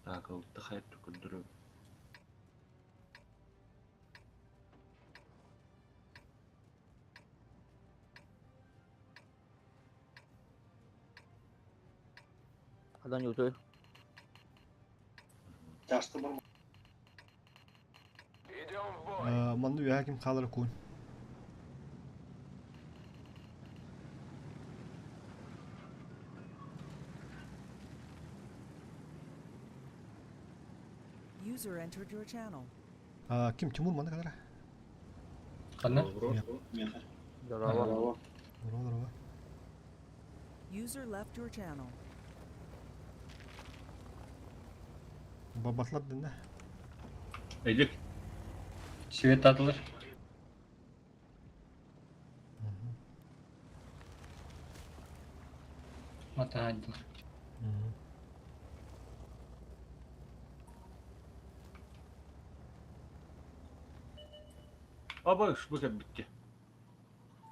Таакылты хайа көрдөрөбүн. Адан ютуй. Идем в бой. Манна үөһэ ким хаалара куун. User entered your channel. Ким Тимур манна кэлэрэ? Ханна? Здорово. Здорово, здорово. User left your channel. Бабатлар дэнэ. Эдик. Свет атылыр. Матаһайдылар. Аба ышбык эбитти.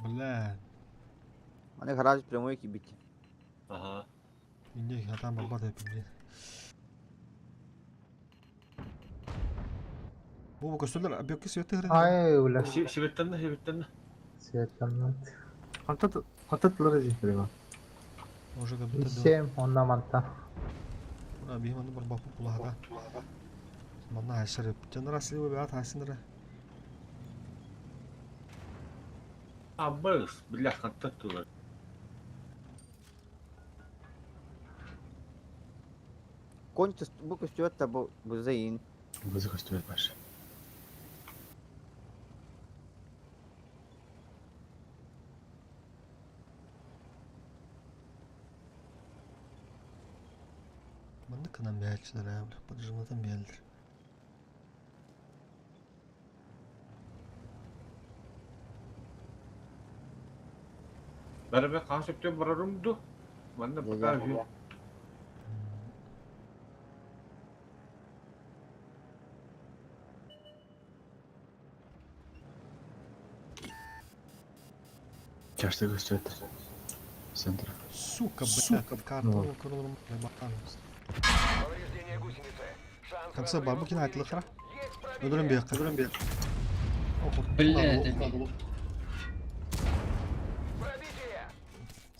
Бля. Аны гараж прямой кибит. Ага. Инде хатан барбат эпин. Бу көстөлөр объекты светы хрен. Ай, бля. Сибеттенне, сибеттенне. Светланат. Хантан хантан тылар эзиттер Уже как будто. 7 онна манта. Мына биһим аны барбаппыт булаһата. Манна хайсар Жанара силиба бэҕэт хайсынара. Абыс, бля, хантан тылар. Конь бу көстүбэт да бу бузайын. Бызы көстүбэт баш. Маннык гынан бэйэлчилэр ээ, бля, поджимнатан биэллэр. Бәрібір қан сөптен барарым ду. Манна пока үһү. Чашты көстүбэт. Центр. Сука, блядь, карту көрөлөрүм бакан. Повреждение гусеницы. Шанс Конце бар бу разрыва кин айтылыхара. увеличен. Есть пробитие. Өлөрүм биэххэ, өлөрүм биэххэ. Блядь, это- Пробитие.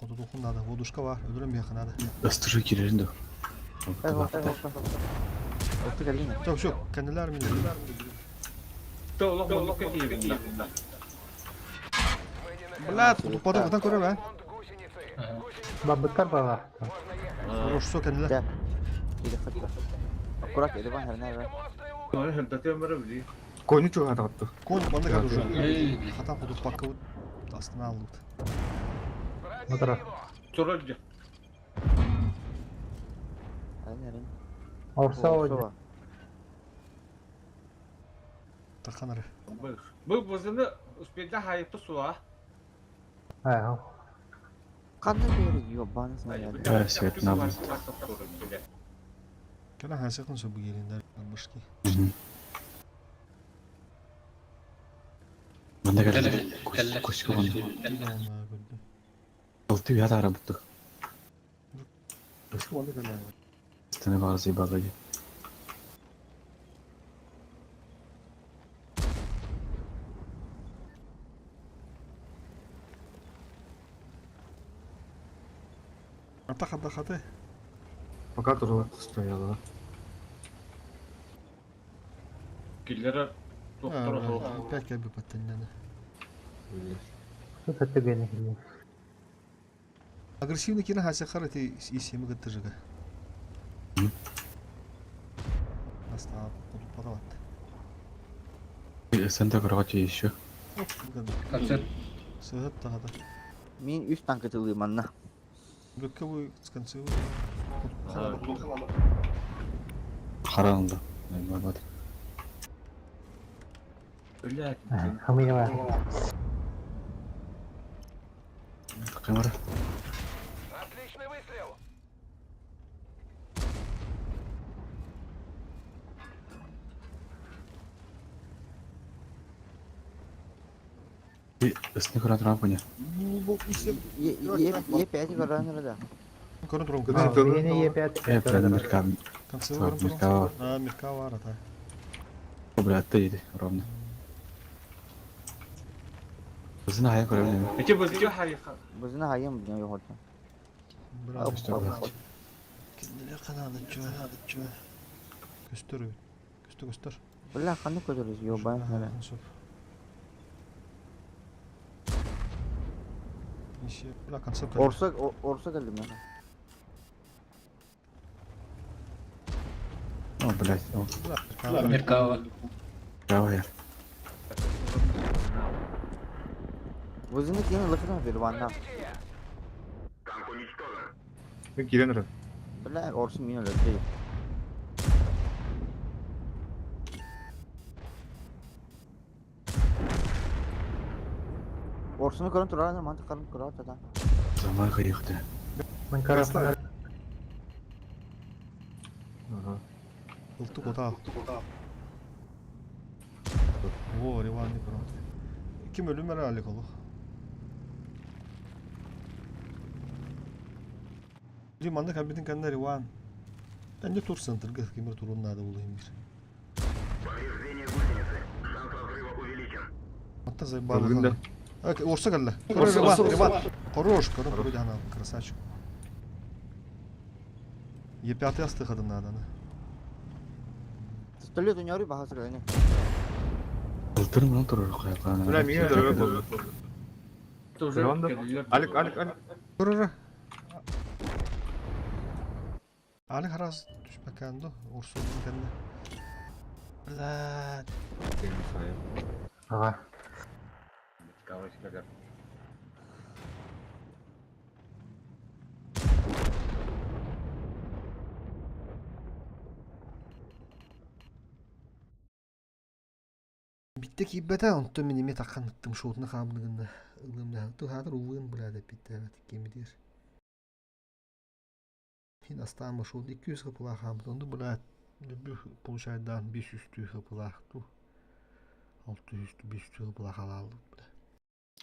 Хотутухун надо, водушка бар, өлөрүм биэххэ надо. Ыстыры кирерин ду. Отты кэллиҥ. Все, все, кэннилэр мин. Толох моллокка киирин. Мы не на Блядь, хотуппаты кытан көрөр ээ. Ремонт гусеницы. Ага. Гусеница Бабыттар бала. Можно ехать. Хорош, все, кэннилэр. Да. Или хатта. Аккурат, или бан хернер. Слишком острый угол. Аны хырдатыам бара били. Коню чугататтı. Конь маннык ад уже. Эй, блядь. Хатан хотуппакка астына аллыбыт. Пробили Мотора. его. Турар Хернер. Орса ойды. Таханары. Бу бузыны успеда хайыпты суа. Ай, ау. Ханна бери ёбаны снаряд. Да, свет на будет. Кэлэн хайсакын сөбү келиндер башки. Манда Кэллэ, кэллэ. кэллэ. Көскө онду. Биир онна көрдүм. Алты уят арабыттык. Көскө онду кэллэ. Стене багасы багы. Ата хата хаты. Пока турла стояла. Киллere доктор Опять как бы подтянено. Тут это бені килли. Агрессивный кина хайсакар эти и семі кыттыжыга. Астана хотуппата бат. Центр кровати еще. Концерт. Сыһыт тахата. Мин үс танкы тылы манна. Бүккө бу концы. Харанды. Барбат. Блядь. Хамыяла. Камера. Отличный выстрел. Ысны көрө туран коня. Е Е5 көрөнөр да. Көрөн турам Мени Е5. Э, Владимир Кам. Концевы Так, көрөн туран. Меркава. А, Меркава ара, та. Бля, ты иди, ровно. Бызына хайа көрөбүн. Ити бызына хайыха. Бузина хайым бу yok orada. Бра. Көстөр. Кинилер канады чуа. Көстөр. Көстөр көстөр. Бля ханны көтөрүз yo ben hele. Еще, бля, концепт. Orsa orsa geldim ya. О, блядь, о, Бля, Меркава. Меркава. Меркава я. Бузина кийин лыкына bir bana. Пробитие! Мен кирен ыры. Бля orsa min öyle değil. Orsunu көрөн турар mantık karın kurar da. Замай кыйыкты. Мен көрөм. Ага. Ылтык ота. О, Риван не көрөм. Ким өлүм эре алик олох. Риманда кабитин кэннэ Риван. Энде тур центрга кимир турун нада булуйм бир. Атта заебали. Бүгүн да. Орса кэллэ. Орса, Риван, орса, Риван. Хорош, көрөн туру дана, красавчик. Е5 астыхадын наданы. Пистолет у баха сырганы. Былтыр мына турар кая. Бля, миңе дөрөп болду. Тоже Риван да. Алик, Алик, Алик. Көрөрө. Али хараз түшпәкәнде, орса кэннэ. Блядь. Ага. Битте кийбете, онтон мин эме таккан ыттым шоутна хаамныгында ылымна. Ту хатыр улын блядь битте кемидир. Хин астаама шоут 200 хыпыла хаамыт. Онду блядь бү получает дан 500 түү хыпыла ту. 600 500 хыпыла халал.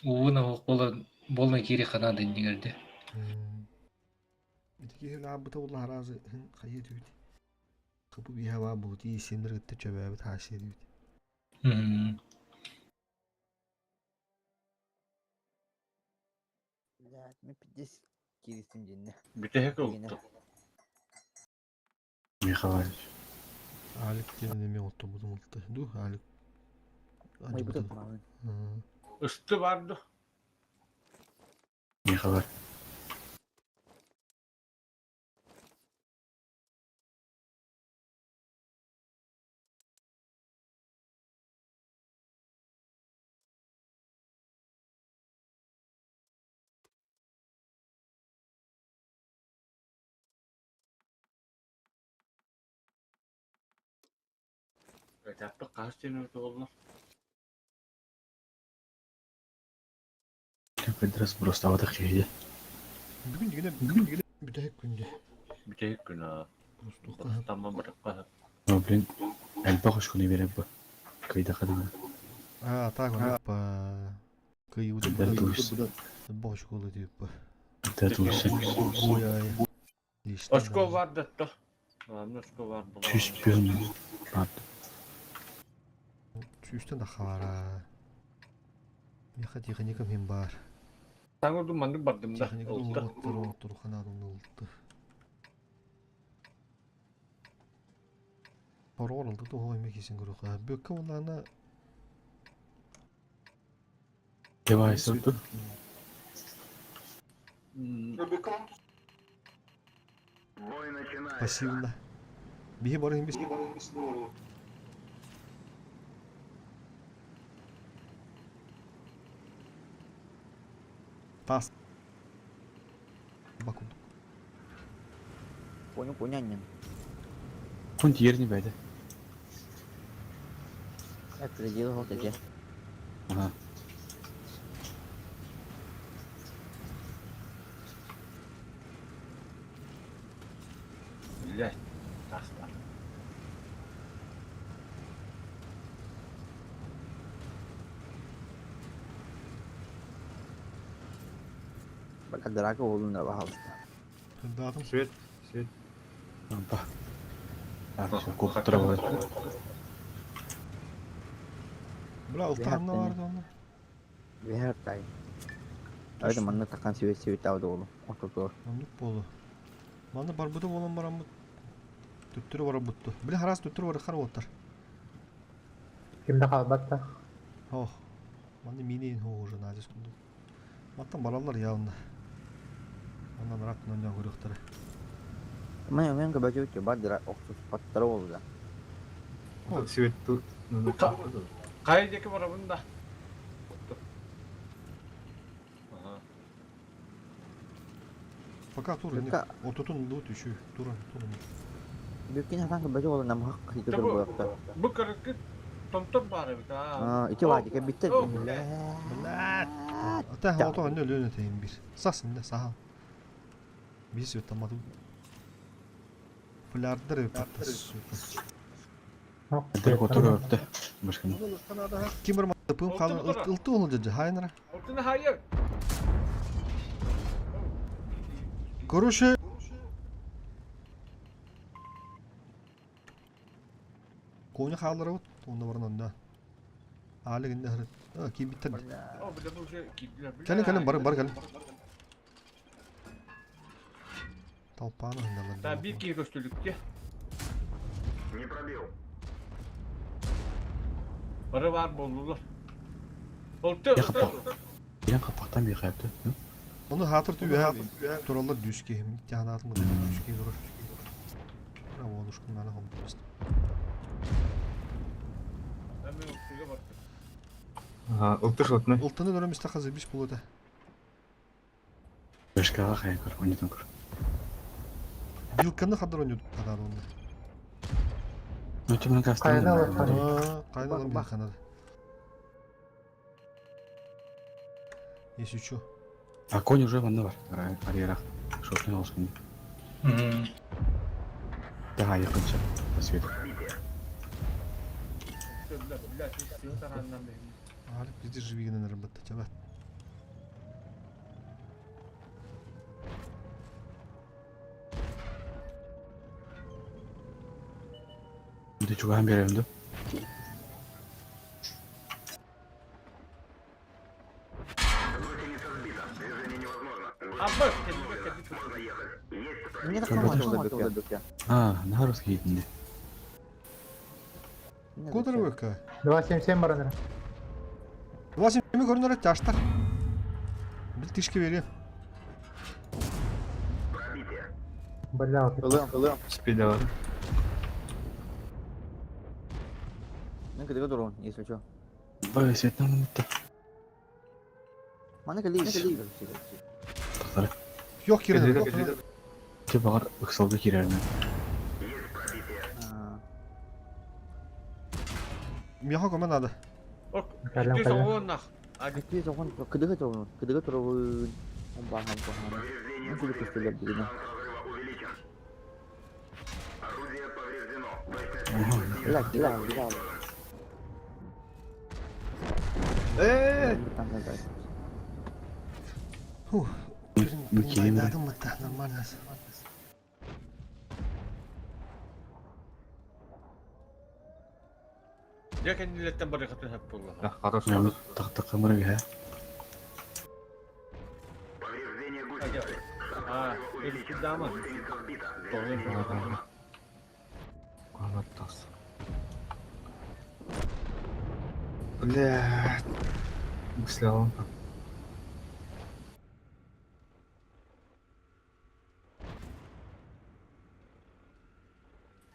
Уына бола болна кири канады нигерде. Битки хил абыта улла харазы хин хайы түйт. Хыпы биха ба бути сендер гытты чөбәбит хашы дүйт. Блядь, мен пиздец киристим динне. Бүтәһе кылты. Михайлович. Алик ден эме отто бу мулты. Ду Алик. Ой, бу да. Ысты барды. Михайлович. Этапты каш тенер болду. Кедрес просто авата кийди. Бүгүн дигене бүгүн дигене бүтәһе күндө. Бүтәһе күнә. Просто Тамам быракка. Но, блин, элбэх ошкуну береп бу. Кыйда кадым. А, так, па. Кыюды Да, туйс. Бош голы дип. Да туйс. Ой, ай. Очко бар да то. Ладно, очко бар. Чүс пүн. Бат. Чүстен да хара. Меха техника мен бар. Таңырды манды бардым да. Техника Олта. оттур оттур ханадын улты. Парол алды то хой мекисин көрөкө. Бөккө улана Кебай сырты. пассивно. Бихи бар хим бис. Тас. Бакуд. Понял, понял. Кун тиерни бәйде. Это дело вот эти. Ага. Блядь. Тас бар. Бля, драка болдун да бахалыста. Датым. Свет, свет. Ба. Куптара бар. Бля, ылтаһанна бар да Вер тай. Айда манна такан сибет сибет ауды олу. Ототор. Оннук буолу. Манна барбыта буолан бараммыт төттөрү барабытту. Били харас төттөрү бары хар уоттар. Ким да хаалбат да. Ох. Манна мини хоо уже надес курдук. Маттан бараллар явно. Оннан рак нонья көрүөхтэрэ. Мен мен көбөчү бадыра оксус паттара болду да. Свет тут. Кай деки барабын да. Ага. Пока тур Пока. ортотун лут еще тура тура. Бүккин хатан көбөчү болу намхак хитер Бу болакта. бу кырыкы томтом бар эбит а. А, ити вадика битте. О, Блядь. Ата ото анны өлөнө тейин бир. Сасын да сахал. Бир свет тамады. Флярдыр патта сука. Дер котор өртө. Башканы. Ким бар пым халын ылты олу жа хайнара. Алтыны хайыр. Короче, Коня хаалары вот, онда баран онда. Али гинде хырыт. А, ки биттер. О, бля, бу уже кидлер. Кэлин, кэлин, бар, бар, кэлин. Толпаны Да, хындалар. бир ки көстүлүктө. Не пробил. Бары бар болдулар. Олты, олты. Билен капактан бир кайыпты. Оны хатыр түйе туралар дүске. Тяханатым дүске турар. Браво, онушкун мана хомпост. Мен олтыга бардым. Ага, ылтыш отны. Ылтыны нөрөм истаха забиш болода. Башкага кайын көр, ойнотон көр. Вилканы хадыр ойнод хадар онда. Ну ты менен Кайна кастан. А, кайна вилканы. Если чё. А конь уже ванна бар. Карьера. Шотны алышкан. Daha yakınca. Свет. Бля, бля, сен тараннан бери. Алик бизде живигенен работа чабат. Бу чугаан берем да. Гусеница сбита. Движение невозможно. Абба, кедиге кеди. Можно ехать. Есть Мне так Көбөчү. мама бүккә. А, на русский хитинде. Кодыр века. 2.77 бараныр. 27 көрүнөр жаштар. Бил тишке берем. пробитие. Бля, вот Ылым, ылым. Спидала. Мен кыдыга турун, если чё. Бай, светтен мытты. Мана кали. Тактары. Yok кирен. Yok. Те багар ыксалды кирермен. Есть пробитие. Мияха көмө надо. Ок, Кэлэн, ти кэлэн. соңуннах. Ади. Ити сохон кыдыга турун, кыдыга турун. Он бахан бахан. Повреждение Мен кыдыга гусеницы. көстөлөр дигене. Шанс разрыва увеличен. Орудие повреждено. Точность Бля, бля, бля. Э, Фух. Микелин бре. Нормально. Я кендилеттен бары катын хеп болла. Да, хорош. Тактак кымыры ха. Повреждение гусеницы. А, элики дама. Гусеница сбита. Движение невозможно. Канаттас. Бля. Мыслялым.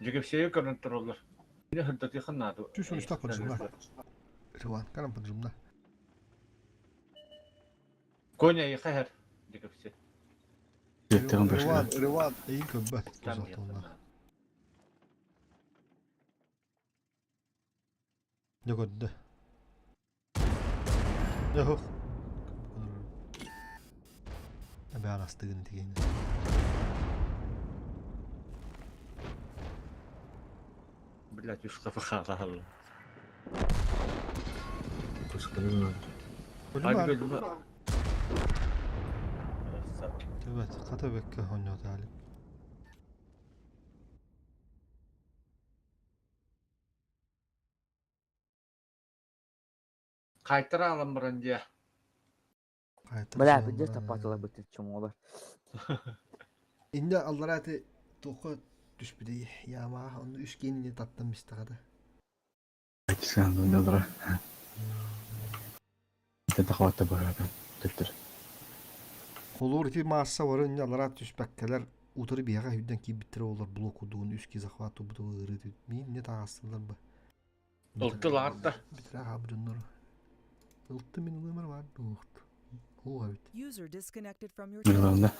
Жигепсеyi көрүнүп тураллар. Не хырдаты ханнады. Чүс он истак поджимна. Риван, карам поджимна. Коня ихэр. Жигепсе. Светтен башка. Риван, Риван, эйин көббөт. Тузактылна. Жөгөддө. Жок. Эбе арастыгын тигени. Блядь, үс капы хала. Пускай. Hadi бөлүмө. Evet, ката бекке хоньот али. Хайтара алан баран дьэ. Хайтар Бля, саҕаланар. пиздец таппатылар быттын чумолар. Инде аллараа ити туохха түспүтүй Ямаха онно үс киинини таттан бистэҕэ да. Айтысаан Тахватта быһаатан төттөр. Холуур ити маасса бары инньэ аллараа түспэккэлэр утары биһиэхэ үрдэн киирбиттэрэ олор блок курдугун үс киһи захват турбута ыарыы миин инньэ таҕыстылар ба. Ылты лаатта. Бүтэрэ хаалбыт дьоннору. Ылты мин ылыамар баар дуохт. Оо эбит. User disconnected from your channel. Миланда.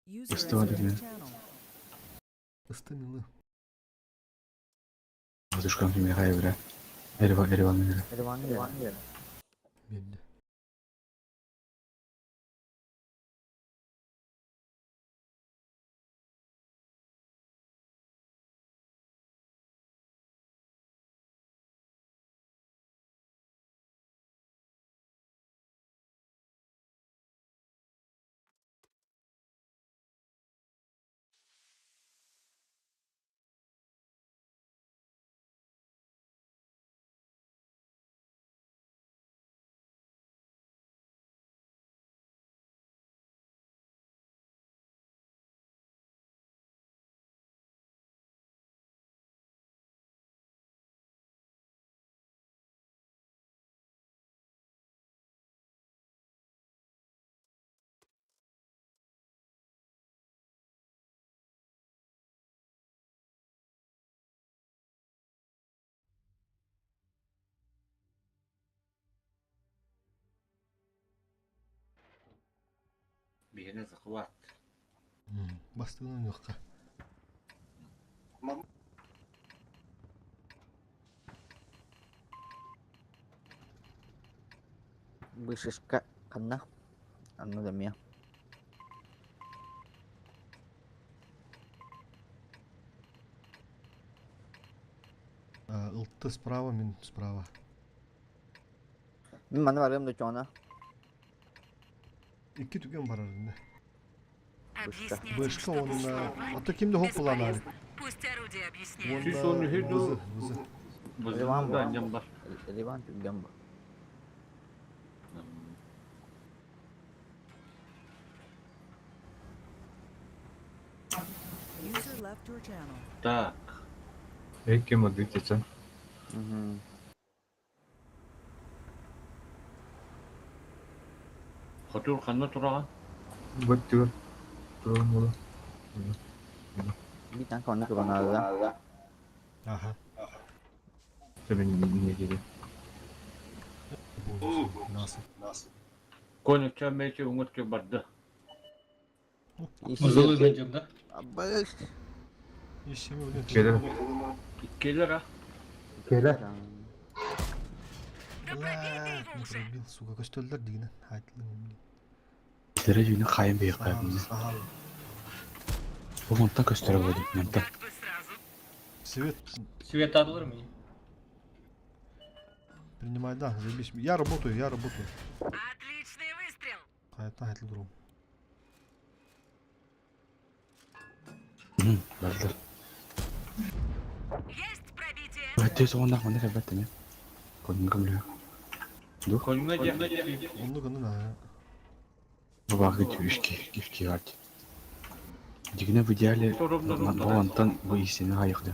User Ыстыва entered your деген. channel. Ысты мин ылы. Душкан Михай бля. Эрва Эрван бля. Ереван Ереван. Белли. Биһиэнэ захват. Бастыгын ойнуохха. Вышишка ханна. Анна да мия. Ылты справа, мин справа. Мин маны барыам да чоона. Икки түгэн барар инне. Вышка. Объяснять им, Вышка что уонна... слово Ото ким да хоп буланаары. бесполезно. Пусть орудие объясняет. Сүүс он үһү Уонна... дуу. Вызы, вызы. Ереван Бузында бу. анньан бар. Ереван түргэн бу. User left your channel. Так. Эй, кем отдыхается? Мгм. Хотур ханна тураҕан? Вот ты туран була. Bir tane konuk bana Аха. Тебе не не Насы. Конюкча мэчи уҥут барды. Мызылы мен да? Абыш. Ишеми өлен. Келе. Иккилэр а. Келе. Да пробей ты Бля, его не уже! пробил, сука, көстөллөр дигинен. Айтылың. Килere жүйүнү хайын бейик кайбын. Ага. Бу монтан көстөрө болду. Монтан. Как бы сразу. Свет Свет алыр мı? принимай, да, заебись. Я работаю, я работаю. Отличный выстрел! Кайта айтыл турум. Бардыр. Есть пробитие! Өтө соғында мында кәбәт эме. Конун көмлө. Конюҥа дьэ. Онну гынын а. Бу багы түшки, кифки арт. Дигине в идеале Торумна бу онтан бу истини хайык да.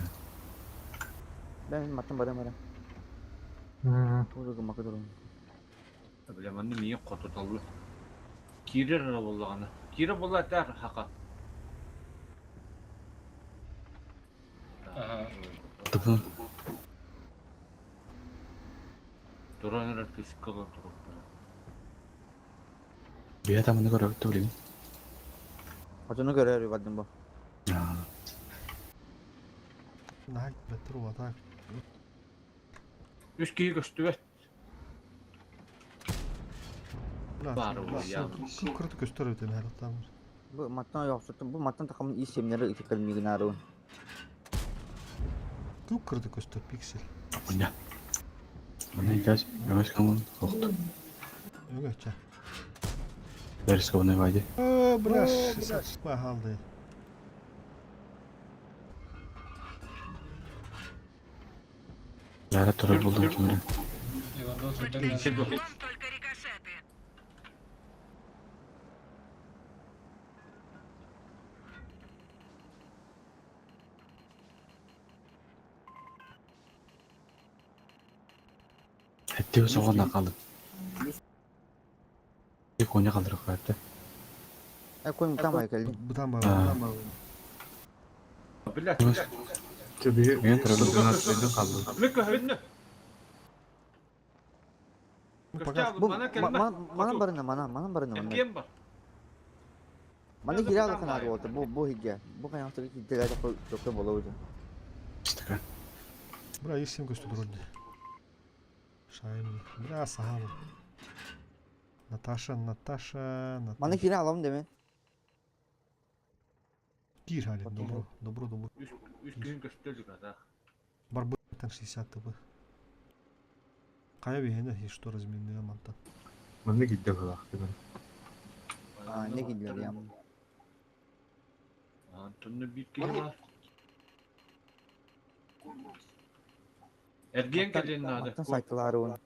Ben mattan барам барам. М, Туругу макадурум. Бля, манны миин хотуталлы. Киирэр эрэ буоллаҕына. Киирэ буолла этээр хака. Ага. Тыбын Туран эрэр кыскала туруктара. бия таманы көрөк түлүн. Отуну көрөр бардым бу. Найт беттер уата. Үс киһи көстүбэт. Баар уйа. Кырты көстөр өтем her там. Бу маттан yokсутум. Бу маттан takımın iyi semleri итекел мигинару. Күп кырты көстөр пиксель. Мында. Мында газ, газ камын хохт. Өңөчө. Дәрс кабына вайды. О, бля, 60 халды. Яра турар булдым кимре. Под Седу. таким углом только рикошеты. Эттиги соҕон акалын. Коня калдырып кояпты. Кон там айкалды. Бытан бар. Бля, Төбе Мен турабын. 12 қалды. Мен көһүннү. Ну, пока Бу Мана келме. манан барына мана манан барына манан. Эргиэн бар. Мана кире алакан ары болду. Бу бу хиге. Бу каяктагы хигге жокко болобу. Стакан. Бра, есть 7 көстө турды. Шайын. Бра, сахабы. Наташа, Наташа, Мана Наташа. кире алам деме. Кир хали. Добро, добро, добро. Үс күн көстөлүк ата. Бар бу 60 тб. Кая бейхене, и что разменный мантан. Мында кидде қалақ. А, не киделер я. Антонны бир киһи бар. Эргиэн кэлин наада. Маттан сайтылары оны.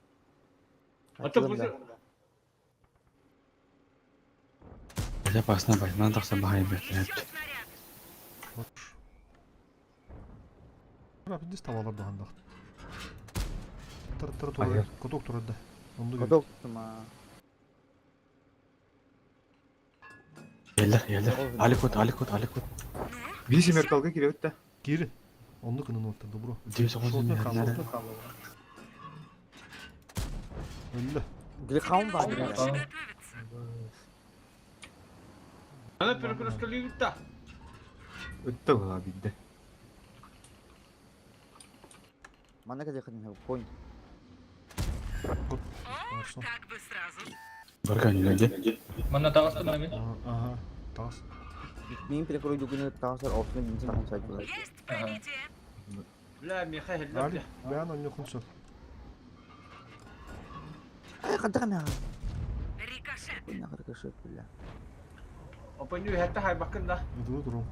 Ата бу Бля басына бай. Ман тахса бахай бертеп. Еще снаряд. Хорош. Бра, биз табалар дагандак. Тыр тыр турды. Аяр. Коток турды. Онду Коток тума. Елер, елер. Аликот, аликот, аликот. Биші меркалға кире өтті. Кир. Онду кынын отты, добро. Дебе соҕон Шотны калды. Өллө. Грихаун бар. Лучше готовиться. Ана перекрестолигитта. Өтті бұла бидді. Мана кеде хын конь. О, Хорошо. так бы сразу. Барган үләде. Манна таҕыстым мана мин. Ага. Тас. Мен перекройду күнү тасар офны бинсин сайтылар. Есть Ага. пробитие. Бля, Михаил, Али, бля. бән онны хунсу. Ай, кадаган я. Рикошет. Куна каркашы бля. Опа нүү хәтта хайбакын да. Дуру дуру.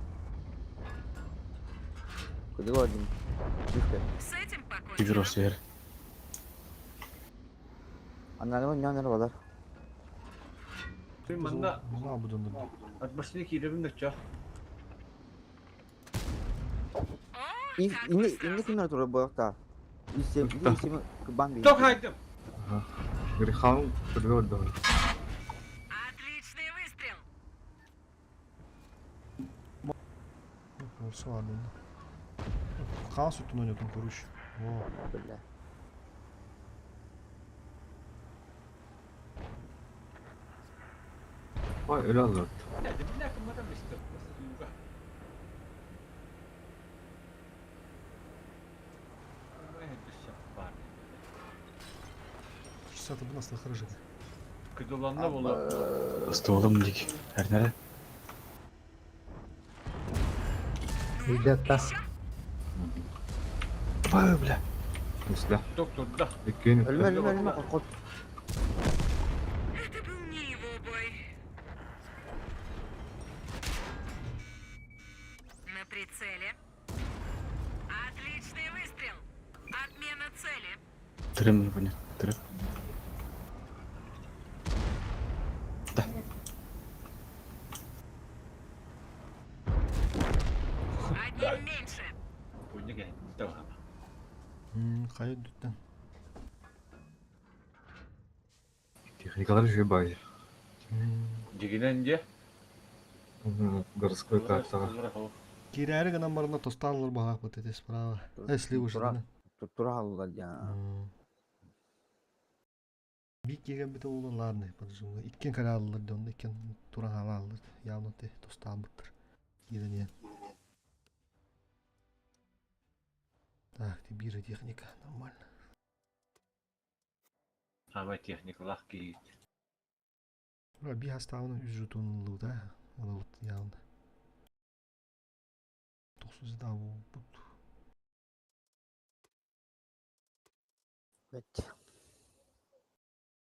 Куды один. Чисто. С этим покончено. Киберосер. Ананы нянер балар. Мен манна Була бу донду. атмосфера киребин дече. О, И так бы инне сразу. инне кимнер туры боякта. Исем исем бан Ток хайдым. Грихаун күрге орды. Отличный выстрел. Хорошо, ладно. Хаос үттүн ойнотун көрүш. О, Бля. Ой, өлі алды. Бля, бля, кымата мистер. 60 тб нас хорошо. Кыдыланна болу. Столым дик. Әрнәре. Ребята, Еще? Бай, бля. Үсті. Доктор, да. Еккен Өлмө өлмө өлмө коркот. Это был не его бой. На прицеле. Отличный выстрел. Отмена цели. Тырым, понял. Тырым. Да. Одним меньше. Буйны гәһ. Давай. Кая дүттен. Техникалар жүйе бай. Дигинен де. Городской картаға. Кирәри гына барына тосталыр бага бут эте справа. Эсли уже. Тура. Тура алдар я. Бик кирген бите улы ладно, поджуга. Иккен кара алдылар да онда иккен туран ала алдылар. Явно те тостал буттыр. Кирен Так, ты биржа техника, нормально. Ама техникалах кийит. Бра, би хаставны үз жетон да. Оны вот явно. 900 да бу бут. Бет.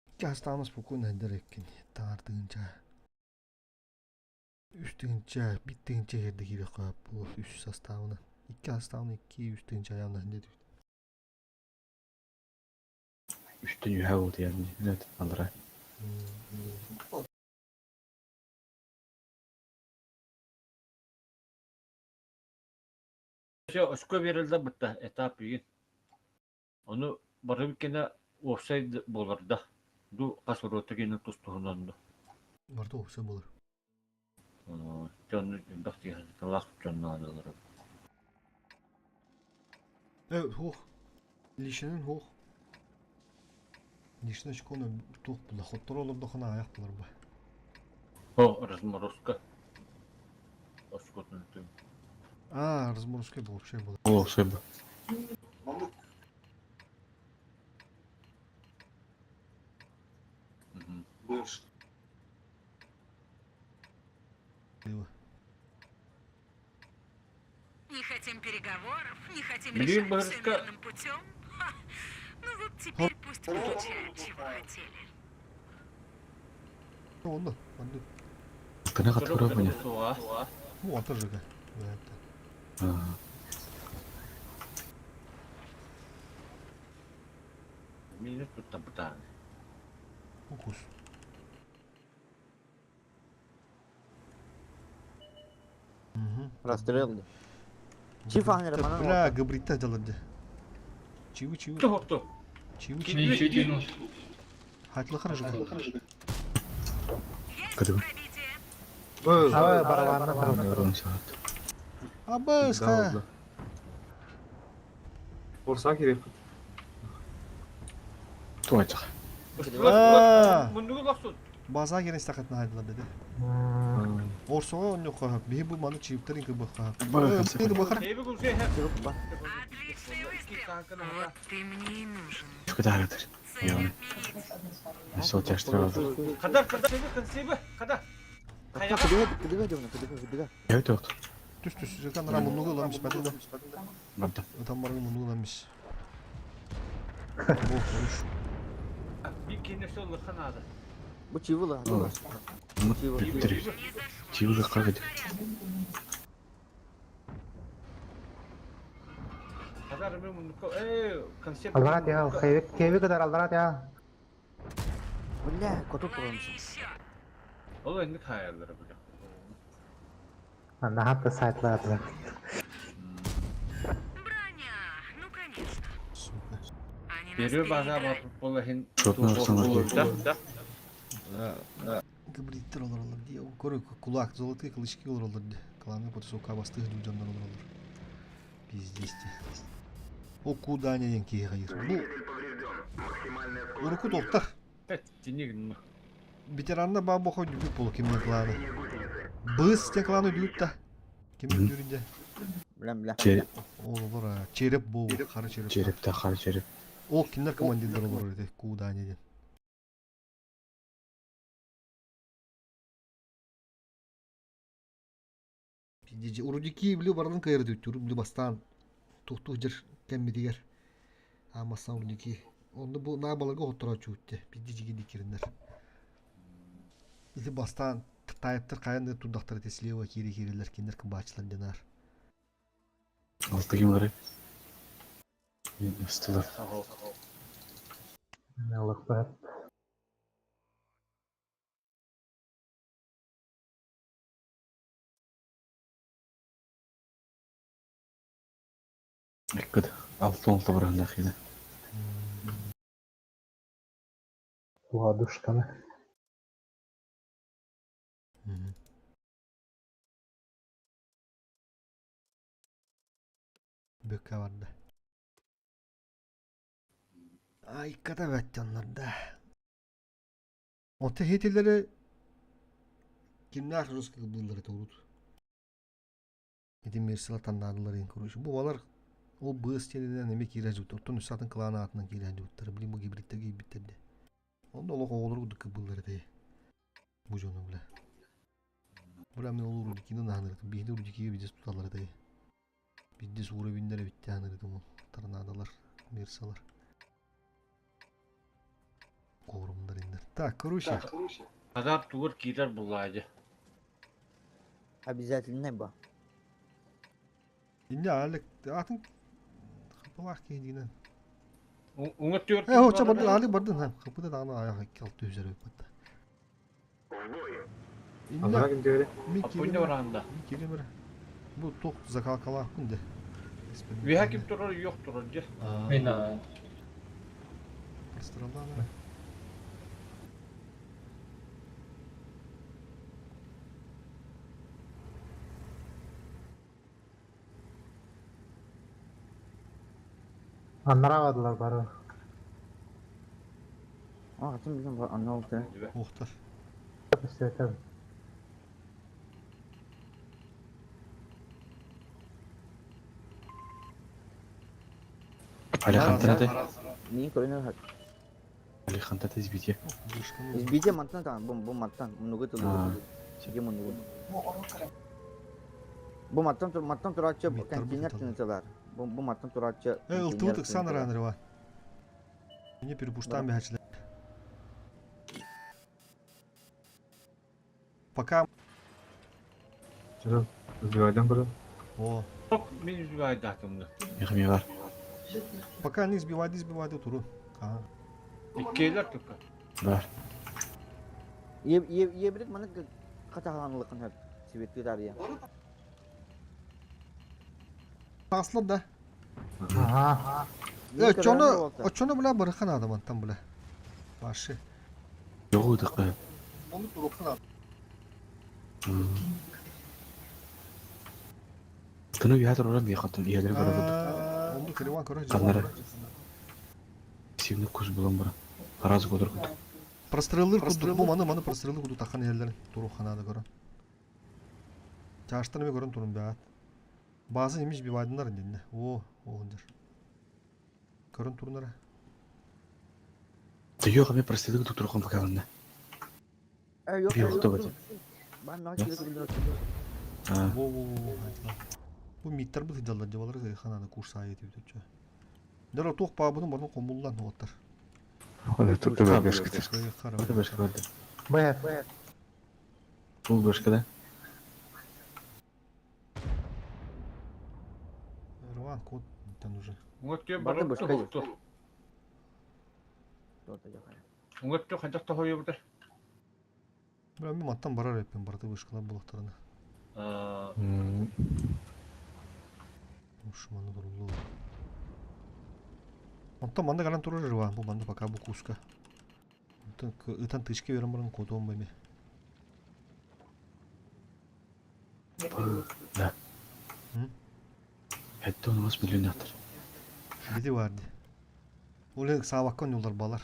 Икки хаставны спокойно дереккен. Таңартыгынча. Үч тыгынча, бит тыгынча жерде кире кояп бу үч составына. Икки составны 2 үч тыгынча явно деди. Үстен үһә болды yani. Evet, алра. Все, очко берилде бытта этап үйін. Оны барып кene офсайд болар да. Ду касыроты кene тустуһунанды. Барда опция болар. Дьон бахти талах дьоннаадылар. Evet, hoh. Лишinin hoh. Лишин очкону тух була. Хоттор олор дохана аяк булар ба. О, разморозка. Очкотун түм. А, разморозка был вообще был. Ол сөбі. Не хотим переговоров, не хотим Блин, решать все божечка. мирным путем. Ха. Ну вот теперь пусть получают, чего хотели. Онда, онда. Кына катыра бұны. Суа. Ну, ата жыга. Мені тут там питання. Укус. Угу. Расстрел. Чиф ахнер манан. Бля, габрита делады. Чивы, чивы. Хто хто? Чивы, чивы. Мен еще один. Хатлы хорошо. Есть Кадым. пробитие. Абы барабанна тарабы. Орын сағат. Абыс, ха. Орса керек. Туайтық. Аа. Мундугу лахсун. База келен стакатын хайдылар деди. Орсоға он yok ha. Биһи бу маны чиптер инки бу ха. Бара Биһи бу хар. Эйби кулсе. Отличный выстрел. Вот ты мне и нужен. Чукатагатыр. Цель Я- отменить. Сол тяштыралды. Кадар, кадар, консейбы, кадар. Кыдыга, кыдыга диyorum, кыдыга, кыдыга. Evet oğlu. Түс түс. Жакан рам мундугу ламис бәдиле. Барда. Там баргы мундугу ламис. Бу хорош. Bir кенесе лыхан ады. Bu çivi la. Чивы. Биттер. Не зашло. Чивы Еще қағыды. снаряд. Кадар мен мундуку. Эй, консейб. Аллара тя, хевик кеви кадар аллара тя. Бля, коту Лови курамыз. еще. Ол енді кайырлары бля. Нахатта сайтларды. Броня. Ну, конечно. Сука. Они нас Берүү база переиграли. барып болахин. Шотны арсанар Да, да. Габриттер олар олар дия. Көрө кулак, золотые клычки олар олар ди. Кланы под сука бастых людяндар олар олар. Пиздец. О куда не ден кие хайыр. Бу Двигатель поврежден. Максимальная скорость уруку тоқтар. Тинигин. Ветеранна ба бохо дүбүк болу кимне кланы. снижения гусеницы. Быс те кланы дүйүп та. Кимне дүйүнде. Бля, бля. Череп. Ол олар череп бу, қара череп. Черепте қара череп. Ол киндер командирлер олар edi, куда не ден. Пиздец, Урудики биле барын кайыр дүйт, ур биле бастан тухтух жер кеммидигер. Амасан урудики. Онда бу на баларга оттура чуутте. Пиздец жиги дикиринер. Ити бастан тайыптыр кайын тудактар эте слева кири кирилер киндер кыбачлар динар. Алты ким бар. Ыстылар. Аллах Эккіді. Алты олты бар анда қиды. Ладушканы. Бөккә барды. Ай, ката бәттяннар да. Онта хейтелери кимнәр русский кылдылар это урут. Эти мерсила таннадылар ин короче. Бу алар ол быз тенеден эме кирә жут. Оттон сатын кланы атынан кирә жуттар. Блин, бу гибридтер гибридтер. Онда олох оголор кудук кылдылар это. Бу жону бля. Бля мен ол урудикини наханыр. Бихни урудикиге бидес туталар это. Бидес уровеньдер битте ханыр ол. Торнадолар, мерсалар. Коврумдар индер. Так, короче. Кадар тугур кирер булайды. Обязательно ба. Инде әлек атын хапалах кейдигинен. Уҥа түөрт Э, оча бардын, али бардын, ха. Капыта даҕаны аяқ алты жүзер өппөттө. Анара ким диэри? Мин Аппуння киирим, бараанда. мин киирим эрэ. Бу туох закалкалаахпын де. Үөһэ ким турар, yok турар дьэ. Мен аа, Простраллаана. Аннара бардылар бары. А, хатым билген бар, анна oldu. Охтар. Сөтөм. Али хантана Neyin көрүнөр хат. Али хантата избитие. Вышканы. Избиде мантан там, бу бу мантан, мунугу А. тылы. Чеге мунугу. Бу мантан тур, мантан турачы Миттар контейнер бу тынытылар. Бу бу мантан турачы. Э, ылтыбыт ыксан араанырыва. Мне перепуштан бэхэчлэр. Пока. Чыры. Сбивайдан бары. О, Ток мен жүзүгө айдаатымды. Михами бар. пока не сбивайды, сбивайды туру. Ага. Иккиэлэр tukka. Бар. Ебрит маны катаганлыкын хөп. Сибетти дария. Таслар да. Ага. Э, чону, очону бля барыхан адаман там бля. Башы. Жогу дыкы. Оны турухан адам. Тыны үһэ тураран бияхаттан иһэлэр барабыт. Оны кырыван көрө. Каннары. Сивни кус булан бара. Раз годор кутук. Простреллер кудук, бу маны маны простреллер кудук тахан иһэллэрин турухан ада көрө. Чаштан эме көрөн турун баат. Базы немеш бивайдынар дедин. О, оғындар. Көрөн турунара. Тыйо хаме простреллер кутук турхан бакалында. Э, yok. Yok, tabii. Ben merak ediyorum. А, Во, во, во, во, айтла. Бу миттер бу тыдаллар жабалар хананы курса айты бүтөчө. Дәр тух пабыны барын комуллан оттар. Ой, тут ты бешка. это башка барды. Б. Бул башка да. Рван код там уже. Уҥа түөрт Барды барып башка туһукту. Уҥа түөрт хайдах тохойобута. Бля, мен маттан барар эппин барды вышкалар булактарына. Аа, Уш маны дурулу. Онтон манна галан турар рва, бу манна пока бу куска. Онтон ытан тычке берен барын кодон бами. Да. М? Хэтте он вас миллион аттар. Биди барды. Оле саабаккан юлдар балар.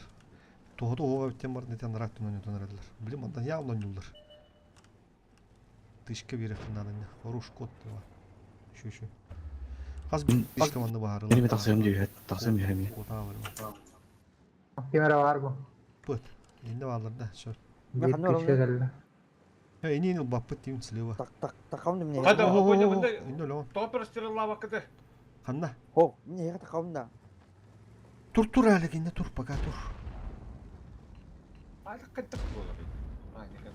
Тоғды оға биттен бар нетен рак түнөн өтөн эредилер. Билим андан явно юлдар. Тышка бере хыннан Хорош кот дева. Şu şu. Хас тышка манды бахарылар. Эми таксам дүйөт, таксам дүйөм. Кота бар. Кемере бар бу. Пыт. Энди балар да. Шо. Bir ханна kişi geldi. Э, эни эни баппыт дейм слева. Так так такам не. Хада аппуння мында Энди ло. тоҕо простреллаабаккыты. Ханна. Хо, не такам да. Тур тур әлі кенде тур пока тур. Айлык кайдах буолар. Паника.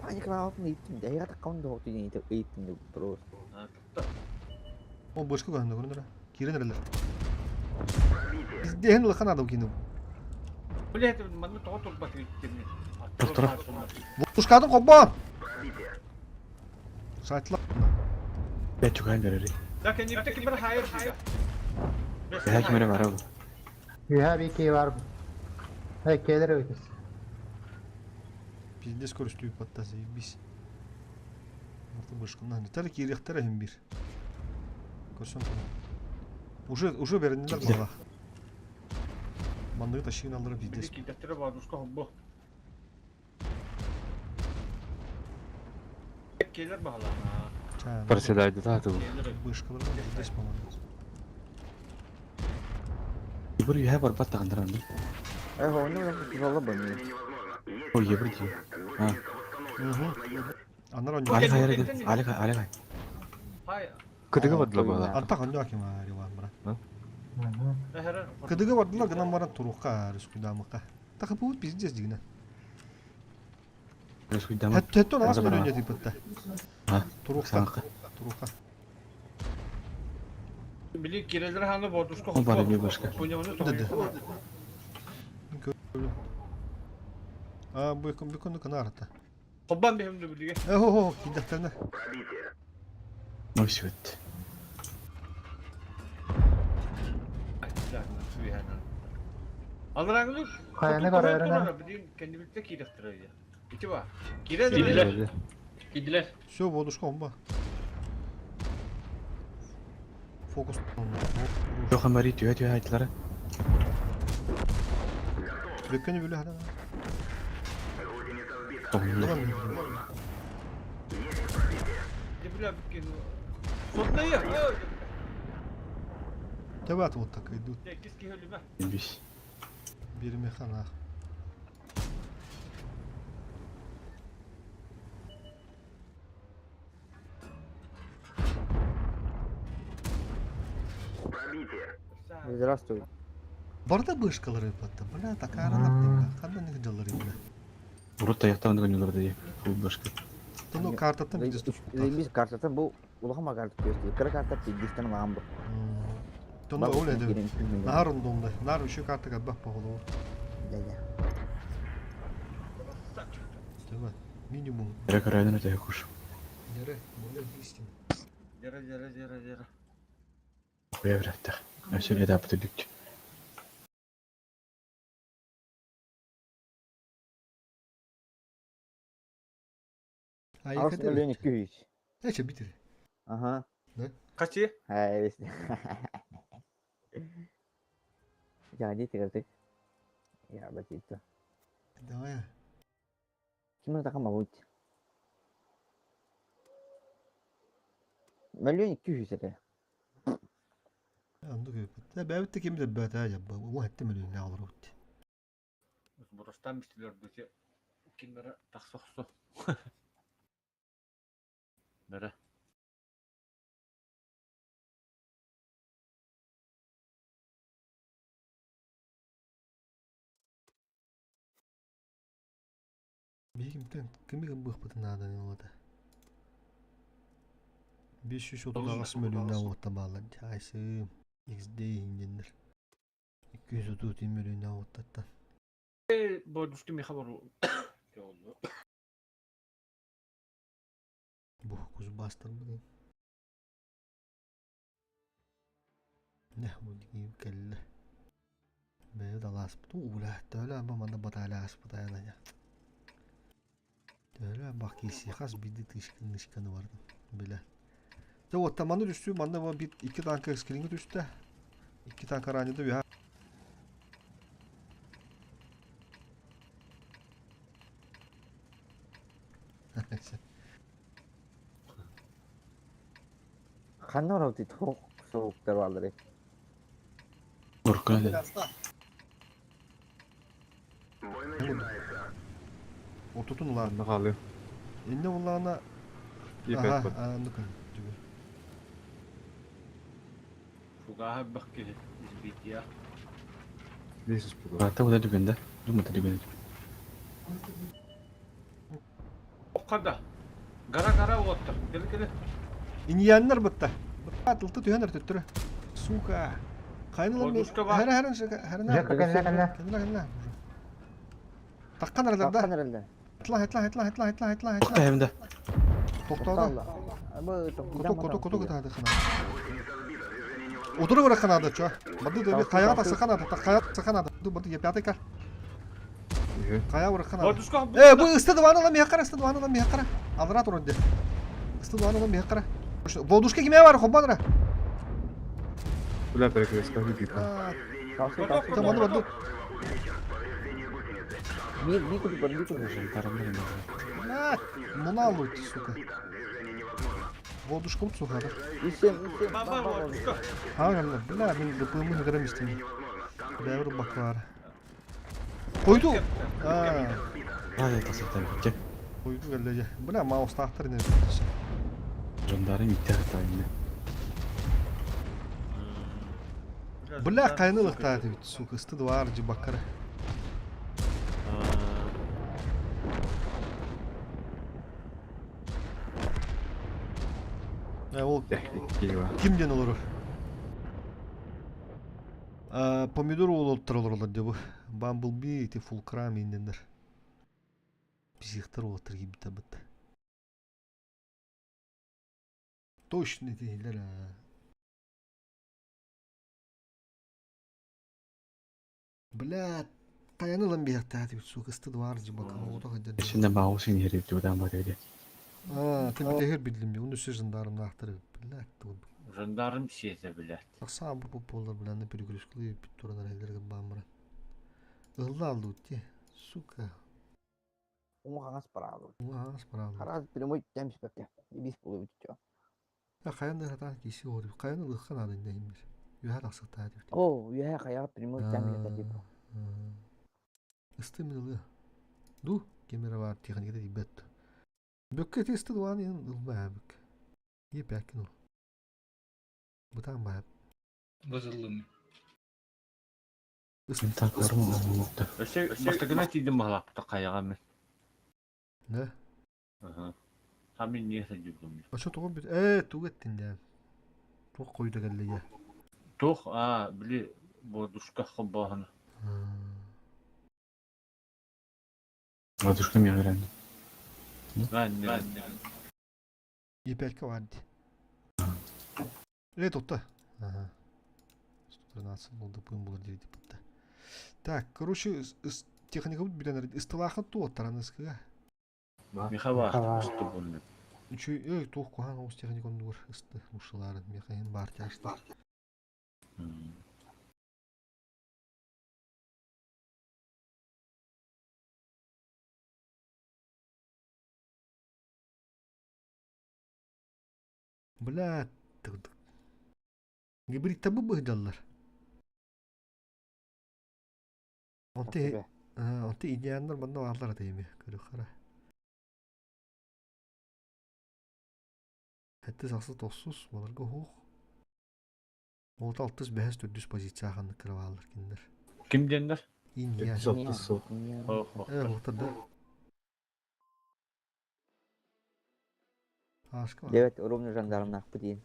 Паника алып иттим. Да такам да хо не иттим просто. Аа, тутта. О башка көрүндө көрүндө. Кирен эрелер. Бизден лыхан адам кийин. Блядь, манна тоҕо турбат иттим. Тур, тур. Пушкадын кобон. Шайтла. Бә түгән берери. Да кенипте кимер хайыр хайыр. Бә кимере бар бу. Ühe bir ki var bu. Hey gelir ötesi. Пиздец көрүстүү патта заебись. Арты бышкындан. Детали кирехтер хем бир. Көрсөн тура. Уже уже беринилер Кимдер? бала. Мандыгы ташыгын алдырып пиздец. Кидеттер бабушка хоббо. Келер баһалана. Ча. Проседайды да ты. Келер. Бышкалар пиздец по-моему. Бир үһэ бар бат тагындаран. Э, хо, не жолла бу. О, ебір дии. А, Анар он. Али хайыр Али Али хай. Хай, Кыдыгы бадла бала. Анта кандуу аким ариван бра. эхер. Кыдыгы бардылар гынан баран турукка рискудамыкка. Тахы бу пиздец дигине. Рискудама. Хәтта ас Аза бара. мөрөнө типетте. А, Турукка. Санакка. Турукка. Били кирелер ханы бодушка Ол бары bir başka. Да. А, бу бу канарта. Хоббан бихимди билиге. Э, хо, хо, кидахтарна. Ну все это. Алраңлы. Хайаны карарына. Kendimizde кирехтир. Ити ба. Кирелер. Киделер. Киделер. Все, водушка омба. Фокус. Жоқ амари түйе түйе айтылары. Бөккені бөлі хана. Тоңды. Сотнайы. Тебат вот так идут. Киски хөлүмө. Бис. Bir механа. Здравствуй. Барда бышкалары батта. Бля, такая рана. Ханда не жаллары бля. Урут аяқтан гönülөр дейі. Бұл башка. Тоно картаттан видео. Biz картатын bu улахан карта көстү. Кыра карта пиддистен ламбы. Тоно ол эди. Нар ондонда. Нар еще картага бах походу. Тебат. Минимум. Керек райдан өте қош. Нере, более истин. Жара жара жара жара. Қоя берәтті. Әсер этапы түлік. Ай, Алыс миллион 200. Эче битир. Ага. Качы? Hayır. Ya ne tirdik? Ya бачит. Давай. Ким это кама будет? Миллион 200 это. Анды көп. Та бәбитте ким деп бәт ажаб. О хетте миллион не алыр өтті. Бурастан бистилер бите. Кимдер таксоксу. Бere. Бигимтен кими ким быхпытын надан олады. 538 миллион отта балан. Айсы XD индендер. 230 миллион оттаттан. Бодушки ми хабар. Бу кузбастыр бу. Не бу диги келле. Бе далас бу ула төла ба манда баталя аспыт аяна. Төла бак киси хас биди тышкын нышканы барды. Биле. Те вот таманы түстү, манда бу бит iki танка скринги түстү. Iki танка раньды бия. Ханна оралты тоқ соғықтар балдыры. Уркан деді. Бой начинается. Отутун ла. Онда қалды. Инне уллана. Епет Аха, бат. анды күн. Фугаha бакки избития. Дейсіз бұл. Ата ода дүгенде. Думата дүгенде. Оккада. Гара гара оттар. Кele кele. Иньяннар бытта. Атылты түйенер төттөрө. Сука. Кайнылар мен. Подушка бар. Хәрә хәрә хәрә. Жека кэллэ кэллэ. Кэннэ кэннэ. Таккан аралар да. Таққан аралда. Итла итла итла итла итла итла Тоқта итла. әмді. Токтоду. Бу Коток коток коток тады хана. Отыры бара ханады чо. Бады дөбе каяга такса ханады, кая такса ханады. Ду бады я пятый кар. Кая бара ханады. Бодушка Э, бу ысты дваны ла мехкара, ысты дваны ла мехкара. Алра турды. Ысты дваны ла мехкара. Водушка киме бар, хобанра. Бля, перекрестка выбита. Там бады бады. Ми ми куди бар, ми куди. На, муна лут, сука. Водушка сука. Исем, исем. Баба бодушка. Ha, бля, мен дпмы грамм истин. Бля, бір баклар. Койду. А, Ладно, тасықтар бітті. койду келді. Бля, маус тақтыр не. Жандары миттер тайны. Бля, кайнылық та бит, сука, ысты двар жибаккара. Э, ол Киева. кимден олар? Помидор уолаттар олороллор дии бу. Бамблби ити фулкрам ииннэннэр. Психтар уолаттар киирбиттэр бытта. Точно итиһилэр аа. Бля, тайаны ылан биһиэхтээх суох ыстыд баар дьыбака оҕото сылдьар. Исинэ баҕус иһэр бар эбит. Аа, ты бүтэһэр биллим би. Уну өссө жандармнаахтар бля, тугу. Жандарм сиэтэ блядь. Ахсаан бу буоллар бляны перегрузкалыы бүт туран эрэллэр баан баран. Ылла аллут ти. Сука. Уҥа хаҥас бараалыбыт. Уҥа хаҥас бараалыбыт. Хараас прямой темп Ибис булубут чё. Я хайан да хатаан киси оҕор. Хайан ылыахха наада иннэ иһиммир. Үөһэ тахсыктаа диэбит. О, үөһэ хайаҕа прямой темп типа. Ысты мин ылыа. Ду, кемера баар техниката тиийбэт. Бөккө ити ысты дуаан иһин ылба эбик. Ие пяккин ыл. Бытаан баһап. Бызыллым. Өссө бастакынан тиийдим баһылааппыта хайаҕа мин. Да? Аха. Хамин не сылдьыбытым. Очо тоҕо бит ээ тугу эттин даа? Туох хойута кэллэ дьэ? Туох аа били бодушка холбооһуна. Ладушка миэрэн. Ранне. Епятка бар дии. Э тутта. Ага. 113 болды пын булар диэбит бытта. Так, короче, техникабыт бүтэн ыстылаахын туоттаран ыскыга. Михава Михава. устубун. Үчүй эй туох куһаан оҕус техник оннугар ысты ушулаарын миэхэ баар тяжта. Бля, Гибридтэр бу быһдаллар. Онто онто идеаннар манна бааллар ата эми көрүөххара. Хэттис ахсыс тохсус баларга уһуох. Олта алтыс бэһэс төрдүс позиция ханнык кыра бааллар кинилэр. Ким диэннэр? Инья. Төрдүс алтыс суох. Э, уһуктар да. Ааска бар. Девять ровно жандармнаахпыт диин.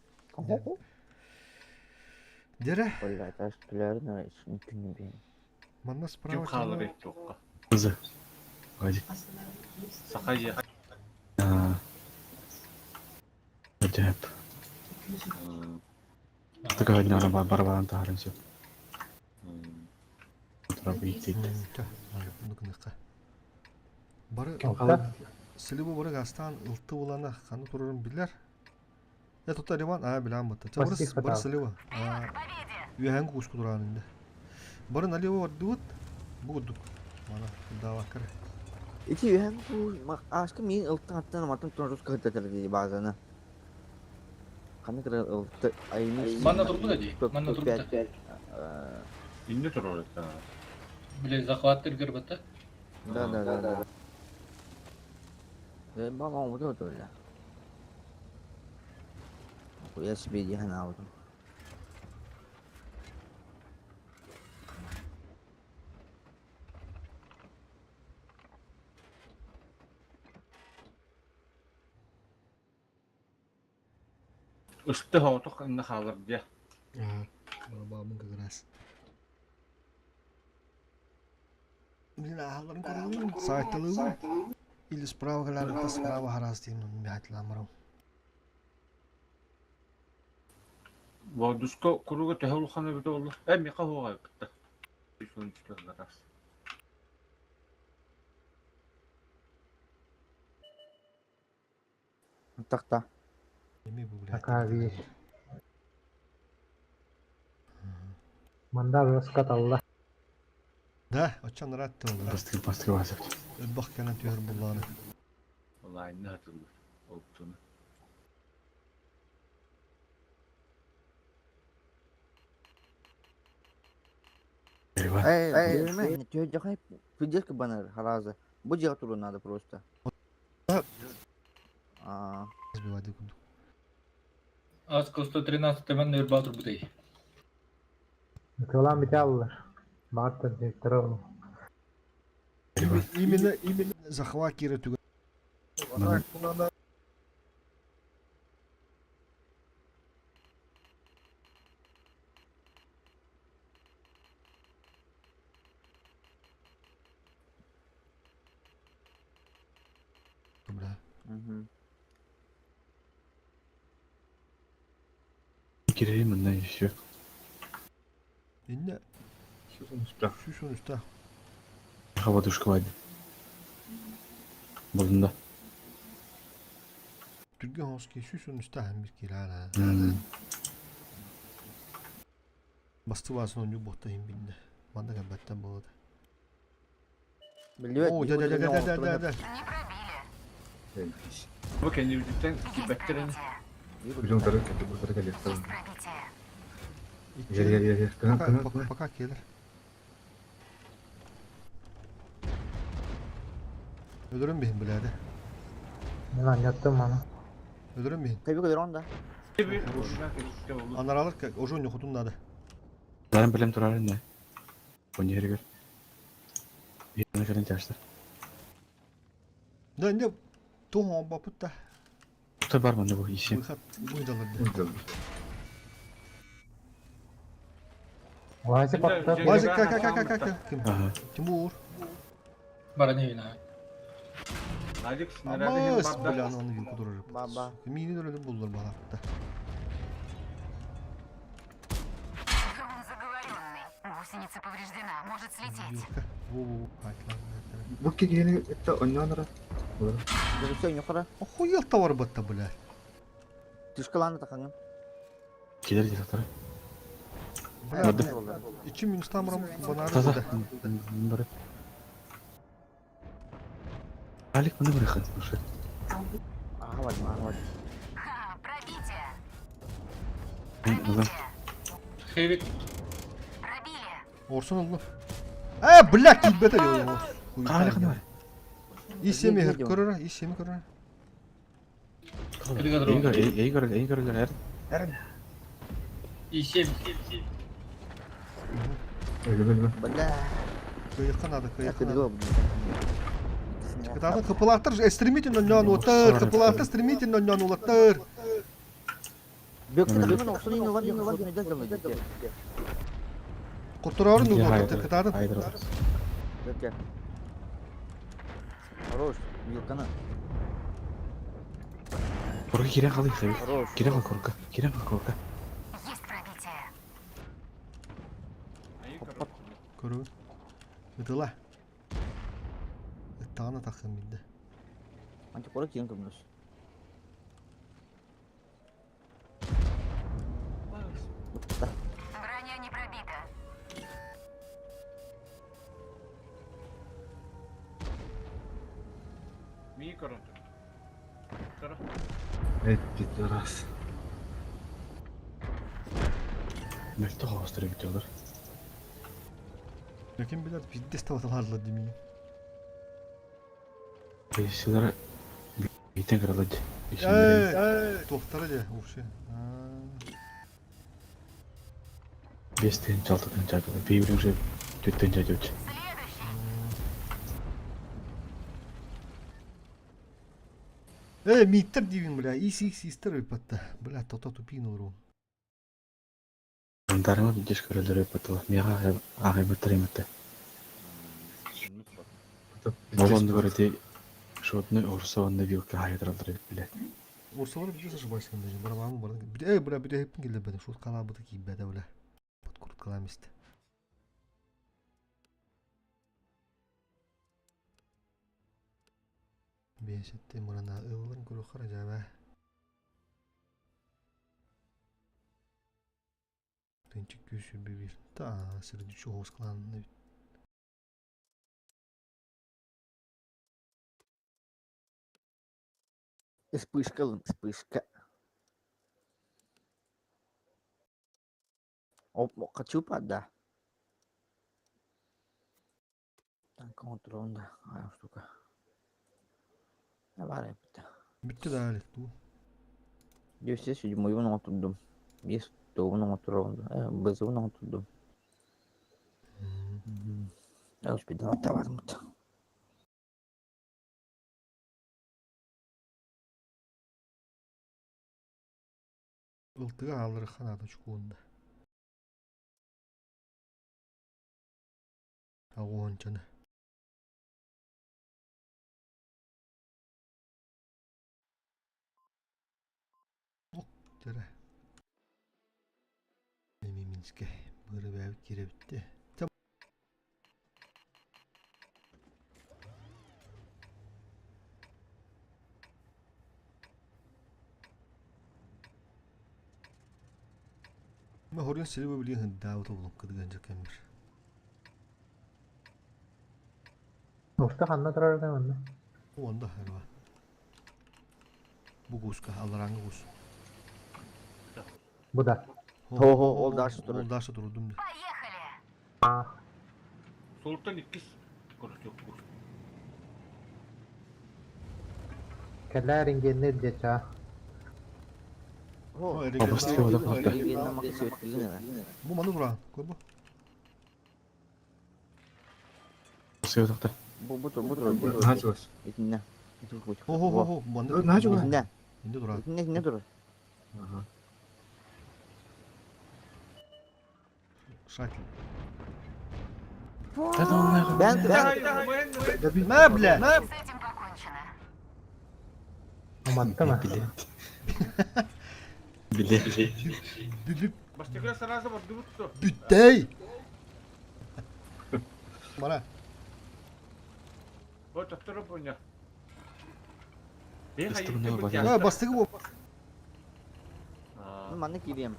Дерэ, Ой, түләрін күнү биһин. манна Ким справа хаалар чана туохха? Кызы. Погоди. Саха же. Өтөп. Такая дня барабан тахарын сөп. Бары Силибу бары гастан ылты булана ханы турарын билер. Я тут Риван, а билан бытта. Ча бары Пассив бары хатал. Силиба. А үһән куус кутураан инде. Бары налево бардыбыт. Бу курдук. Мана дава кара. Ити үһэн бу ааска миин ылтан аттан матын тон русска хыттатар дии баазаны. Ханна кыра ылты айны Манна турбута дии. Манна турбута. Инне турар это. Бile захваттыр кырбыта. Да да да да. Э, мама оңду öyle. Я себе диэн алдым. Ысты хоотох инне хаалар дия. Ага. Барабамын как раз. Блин, ахаларын көрөбүн, сайталыыбын. Или справа кэлэр справа харас диэн мятламарым. Водушка куруга төһө улахан эбит олла. Э миха хуга кытта. Раз. Такта. Эми бу блядь. Пока видишь. Манда русска талла. Да, очон рад олла. Бастыр бастыр басып. Бах кэлэн түһэр буллааны. Валлаhi инне хатылыр. Олтуну. Эй, эй, эй, придержка баннер, хараза. Бу туру надо просто. А, Сбивать курдук. Аска 113 манна өрбал турбутай. Кылан бите аллар. Бааттан директоры. Именно именно захват кире түгэн. Угу. Киирэрим манна еще. Инне Сүүс 113-тээх. Хабадушка байды. Булунда. Түргэн хоҕус киһи 113-тээх эмир киирээр аа. Бастыы баасын оонньуу буолта иһин биннэ. Манна кэлбэттэн буолуо. Биллибэт. Оо, дэ дэ дэ дэ дэ дэ дэ. Не пробили. Бу кэннибититтэн Есть киирбэттэр ини. пробитие. Билиҥ утары утары кэлиэхтэр. Есть пробитие. Иһэр иһэр иһэр иһэр. Кыһын Пока, кыһын пока, пока келер. Өлөрөн биһин билээде. Мен анньаттым аны. Өлөрөн биһин. Кайбы көрөн да. Анаралар уже ньохутун надо. Барын билем турар инне. Оньеригер. Биһине кэлэн чаштар. Да не туһон бапытта. Тута бар манна бу иси. Выход выдалыр. Вася паттат. Вазик ка ка ка ка ка ким? Ага. Тимур. Баран иһин. Алик снаряды иһин Амас барда. бля аны юку durur. Баба. Мини дөрөлүм булдур балапта. Он заговоренный. Гусеница повреждена, может слететь. Юрка. Во во во. Бу киһини это онньоон Все, нюхара. Охуел товар батта бля. Тышкаланы тахаңын. Килер директор. Бля. Надо. 2 минус там рам банары Таза. да. Бары. Алик маны бырахын. Слушай. Ага, бардым, ага, бардым. Ха, пробитие. Назад. Пробитие. Хевик. Пробили. Орсон oldu. Э, бля, килбете yo. Алик маны. İsemi her көрөр, исеми көрөр. Кыргыдыр. Эй көрөр, эй көрөр. Эр. И7. Өлүм өлүм. Бля. Кыйыкка надо, Я кыйыкка надо. кыдыгы. Кытаатын кыпылаактар стремительно ньон улаттар, кыпылаактар стремительно ньон улаттар. Бөкті тахаңын оқсын ин улан ин улан ин улан Кутурарын улаттар кытаатын. Айдыр. Бөкті. Хорош, вилканы. Корка кирен калый хевик. Хорош. Кирен кал корка. Кирен кал корка. Есть пробитие. Көрөбүн. Ытыла. Ыттаҕына тахсан билде. Антикора киин көмнөс. Броня не пробита. Мии көрөн. Тара. Эй, пидорас. Мөлтө хостор бителер. Ким билер пиздец табаталарла демейин. Бейсилер битен кыралады. Эй, тохтара же вообще. Бестен чалтытын чалты. Бейбилин же төттен чалты. Следующий. Эй, миттер дивин, бля, ис ис истер ыпатта. Бля, то-то тупин уру. Андарыма бидеш көрөлөр өпөтөл. Мега агай битер Болонду көрөтө шотны орсонны вилка хайдралдыр биле. Орсалар бизде ошибайсың даже. Барабан бар. Эй, бля, бир хеппин келе беде. Шут кала быты кийбеде, бля. Подкурт кала месте. Бесетте мурана ыллын көрө хара жаба. Тынчык күүсү бир. Та, среди чего склан. Вспышка, лын, вспышка. Оп, хочу да. Так, контроль, да. А, штука. Давай, бит. Бүтті да әлек ту. Дюссе седьмой отурдум. Бес тоғын отурдум. Бызын отурдум. Успеду атабармыт. Ылтыга алыр ханада чукуунда. Агуончаны. Дьэрэ. Эми Минскэ быыры бээбит киирэбитти. Ма хорун сири бу билигин хындаабыт обулум кыдыган дьаккаммыр. Уста ханна турар да манна? Онда харва. Бу куска аллараңы кус. Бу да. Хо-хо, ол дальше турар. Ол дальше турдум. Поехали! Султан иккис короче курс. Кэлээр ингеннер деча. Хо. Обостка вода хатта. Регенна макы сөттүгүн эре. Бу маны туран, көр бу. Обостка вода Бу бу тур бу тур бу тур. Наһаа чугас. Итиннэ. Ити куч. Хо хо хо хо, маны. Наһаа чугас. Итиннэ. Инде туран. Итиннэ итиннэ тур. Аха. Шакел. Бен бен. На, бля! С этим покончено. Уматты ма? Биле. Бү Бастыгы сразу бардыбыт то. Бүттей! Мара. Вот тоқтырып бұны. А, бастыгы бу. Маны кирием.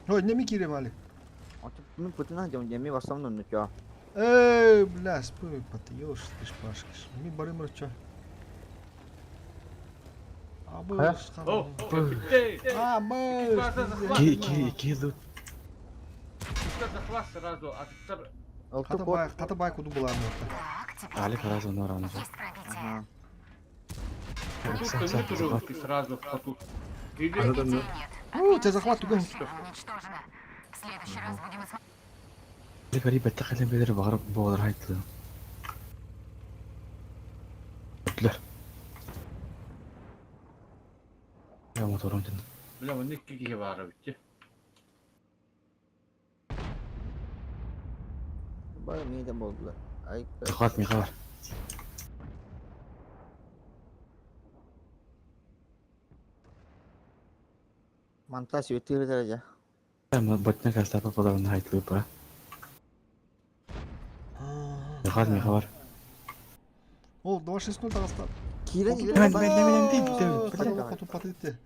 Ой, неме кирем али. Отуп мен путина жам жеми басам нуну чо. Эй, бля, спой, потаешь, ты ж пашкаш. Ми барым рача. А А? быш, О, бітті. А, быш. Ки ки ки лут. Захват сразу, офицер Алты Хата кот. бай, хата бай куду була Так, теперь Алик ты. разу на рану. Есть пробитие. Ага. Тут ты туру сразу в хату. Или Ана да Пробития нет. У, тебя захват туган. Машина уничтожена. В следующий раз будем смотреть. Алик ари бетте хален белер багыр боғдар хайтлы. Бүтлер. Я моторум дин. Бля, мы никакие бары бітті. Бар мейден болдулар. Ай. Захват михар. Манта сөттүгү дәрәҗә. Ботна кастапа подан хайтлы пара. Захват михар. Ол, 2-6-0 тағыста. Кирен Мен мен мен мен Хата хоту патытты.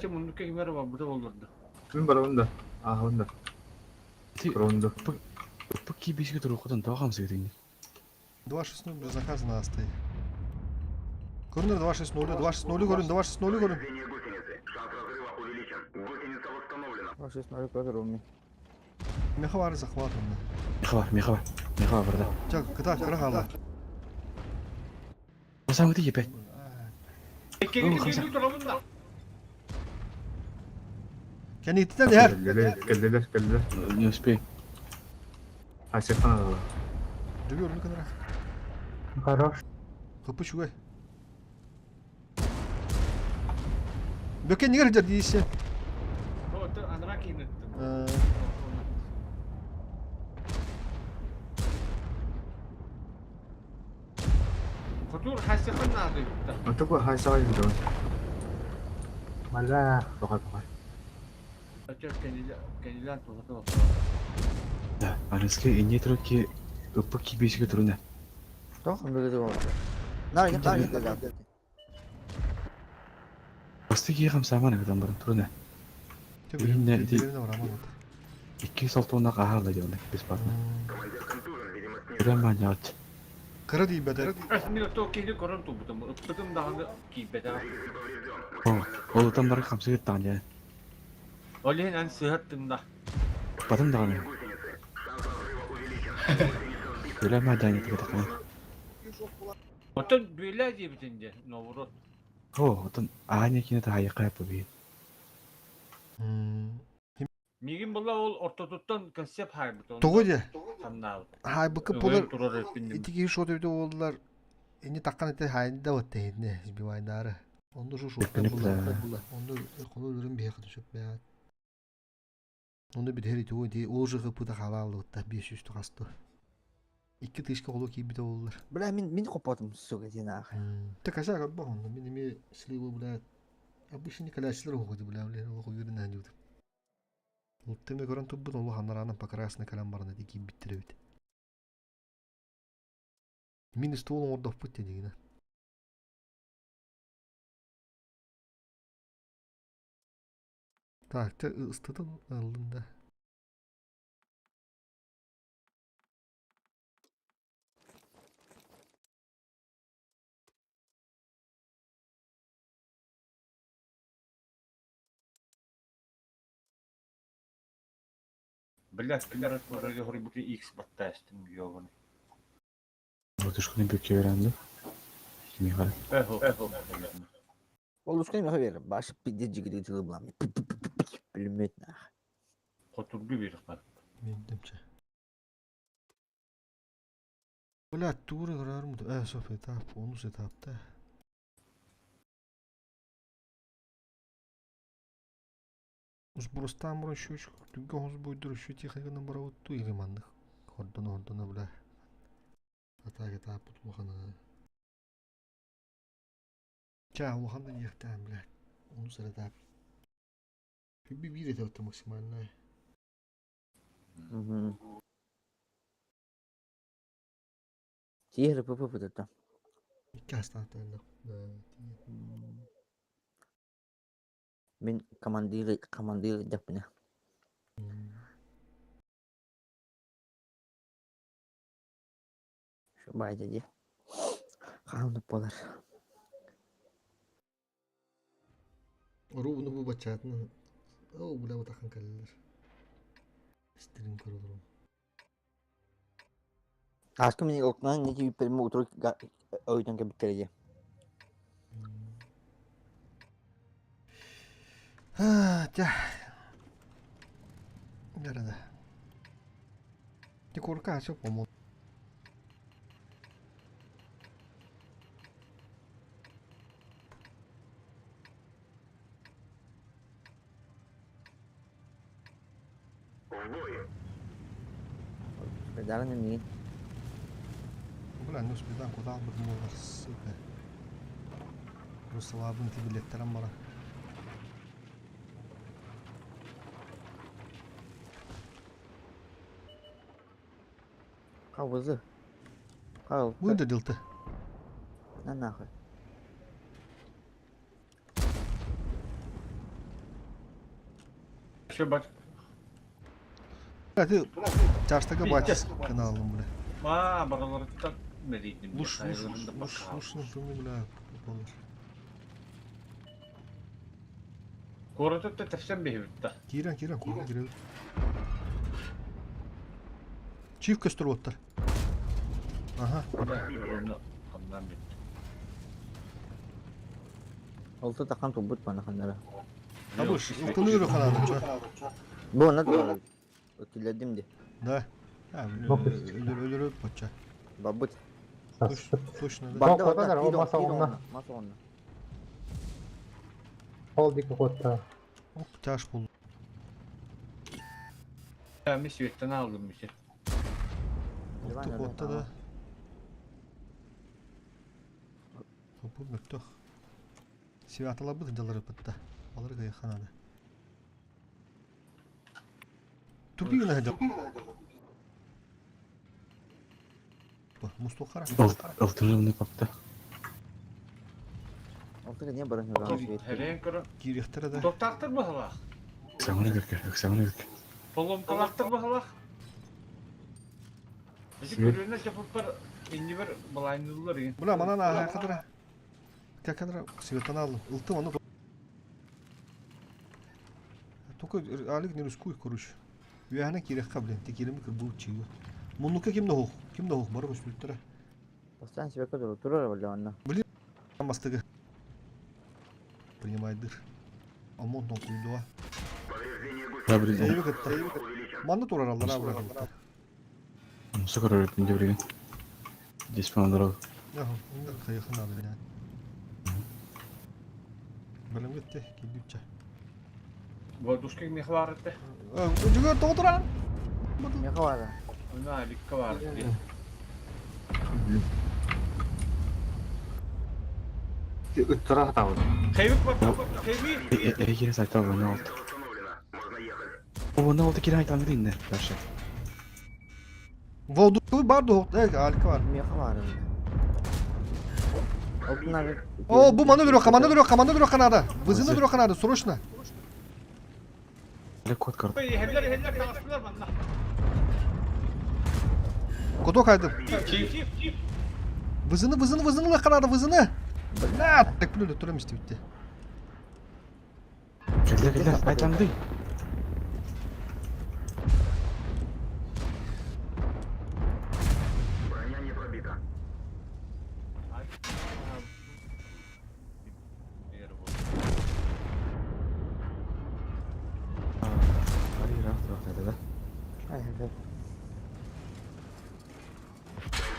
Мундука кимер бар, бұда болдырды. Мин барабын да. Аха да. Кронду. Бу ки бишке туру хотон тагам сыгдың. 2-6-0 бля, заказ на асты. Көрүнөр 2-6-0, 2-6-0 көрүн, 2-6-0 көрүн. Повреждение гусеницы. Шанс разрыва увеличен. Гусеница восстановлена. Меха бар захват онда. Михар, михар. Михар барда. Чак, кыта, кыра хала. Басам өте епет. Икки турабын да. Кенеттен яр. Кэллилэр, кэллилэр, кэллилэр. Не успей. Асефан ала. Дүгөр өрнү кынара. Хорош. Кыпы чугай. Бөке нигер жер дейсі. Анра кейінетті. Хотур хасихан нады бітті. Антыку хайсага йдон. Мала. Бакай бакай. Кенилен туғаты Да, аныскы инне туру ки ыппы ки бишке туру не. Нар нар нар. Басты ки хам саман гыдан барын туру не. Төбе. Инне ди Деревне бар аман. икки солтуна кахарла дегенде бесплатно. Командир контужен, видимо, снижен. Прям манят. Кыра дейм бәдер. Мен то кейді көрін тубытым. Ыппытым дағаны кейбеті. Двигатель поврежден. О, ол там бар хамсы таня. Олен ән сыхаттым да. Батым даганы. Гусеницы. Шанс разрыва увеличен. Гусеница сбита. Өле мадани тиге таканы. Отын бөйлә дейбітінде, наоборот. О, отон аня кине та хайка би. Мигин бұла ол ортотуттан концепт хайбыт. Тоғы де. Саннал. Хай быкы Өген болар. турар өтпіндім. Итиги шот өйдө болдулар. Эни таккан эте хайында отты эне сбивайдары. Онда шу шотта Өкүнүп була. Онда колу өрүн бие кытышып бя. Онда бит хери тугу ди ол жыгы пыта халал отта 500 тагасты. Икки тыышка холу киирбитэ буоллар. Бля, мин мин хоппотум, сука, диэн аах. Ты косяк отбах онно. Мин эмиэ сливы, бля, обычно калячтар уходи, бля, бля, олох уйурын дьуутум. Ултыме көрөн турбут олох анараанан покрасный кэлэн баран эти киирбиттэр эбит. Мин стол оҥордохпут дигинэ. Так, те ыстытын ыллын да. Блядь, кимэр вроде хоруйбутун X баттаастым ёбаный. Латышканы бөккө беренди. Кимиэхэ? Эхо, эхо, наверное. Олускай меха бер, баш пиздец жигири тылы булам. Пулемет нах. Хотургу биэриэхпэр. Мендемче. Бля, тугура көрөр мут. Э, соп этап, онус этапта. Сбростаан баран счетчик түггэ хос буйдур еще техниканы барабыт или маннык. Хордоно хордоно бля. Атаак этаппыт улахана. Ча улахан да диэхтээн бля. Онус этап. Би биир этапта максимальная. Тиһэр ПП пытата. Икки астаатаанна. Мин командир командир дьаппына. Баайда дии. Хаалынып буолар. Оруобуну бу баччаатынан оо бля бутахан кэллилэр. Стрим көрөлөрүм. Ааска мин окнан не тиийбиппин утурук ойутан кэбиттэрэ дии. Тя. Ярада. Ти курка все помог. В бой! Даҕаны миигин. Бля, ну спидан куда албытым буолар, сука. Руслабын ти билеттерин баран. Хабызы. Хал. Бу да дылты. На нахуй. Все, бать. Бля, ты чаштага батис каналым, бля. Ма, бараларыттан мэлийдим. Луш, луш, луш, луш, луш, бля, болар. Куоратытта тэпсэн биһибитта. Киирэн, киирэн, куорат киирэн. Чиф көстөр уоттар. Аха. Ханнан бит. Олта тахан турбут бана ханнара. Табыш, ылтылы өрө ханаадым чо. Бу онна турар. Киллэрдим ди. Да. Өлөр өлөр бачча. Бабыт. Точно, точно, да. Барда Бак, барда. ол маса онна. Маса онна. Ол диэки куоттара. Оп, тяж болду. Мен светтен алдым мисе. Олту куотта да. Хопу мөктөх. Святалабыт дьалары бытта. Алар гая ханады. Турбина хадя. Мустухара. Алтынжылны папта. Олта не баран. Хэрэн көрө. Киирихтere да. Токтактыр баһалах. Экзамен кирке, экзамен кирке. Поломкалактыр баһалах. Бisi көрүнэ чапыппар иннибер балайнылар ин. Бля, манан аха кадра. Кадра светан алдым. Ылтым аны. Только алик не рискуй, короче. Үәһәнә кирәк блин, текерimi кыр бу чыгы. Муннука ким да хох, ким да хох, бары көстүлтөрө. Бастан себе турар турар болла онна. Мастыгы. Принимай дыр. Амон тон куйдуа. Повреждение гусениц Добрый Эйби кытта. увеличен. Манны турар аллар абра. Сокорор өтүндө Здесь по дорогу. Яху, инде кайхын надо бля. Белем гитте, килдүчче. Водушка мехварыты. Жүгөр тоғытыран. Меха бара. Она ликка бар. Өллүм. Ыттара сатаабыт. Хейвик бар, хейвик. Эһиги сайта война алты. Война алты кирай таңды инне дальше. Волдуковый бар дуох, Алька бар. Миэхэ баар О, бу маны үрүөххэ, маны үрүөххэ, маны үрүөххэ надо. Вызыны үрүөххэ надо, срочно. Код карта. Иһэллэр, иһэллэр, таҕыстылар манна. Кото кайдым. Чип, чип, чип. Вызыны, вызыны, вызыны ылыахха надо, вызыны. Бля, так плюлю, турам истибитте. Кэллэ, кэллэ, айтанды. Броня не пробита.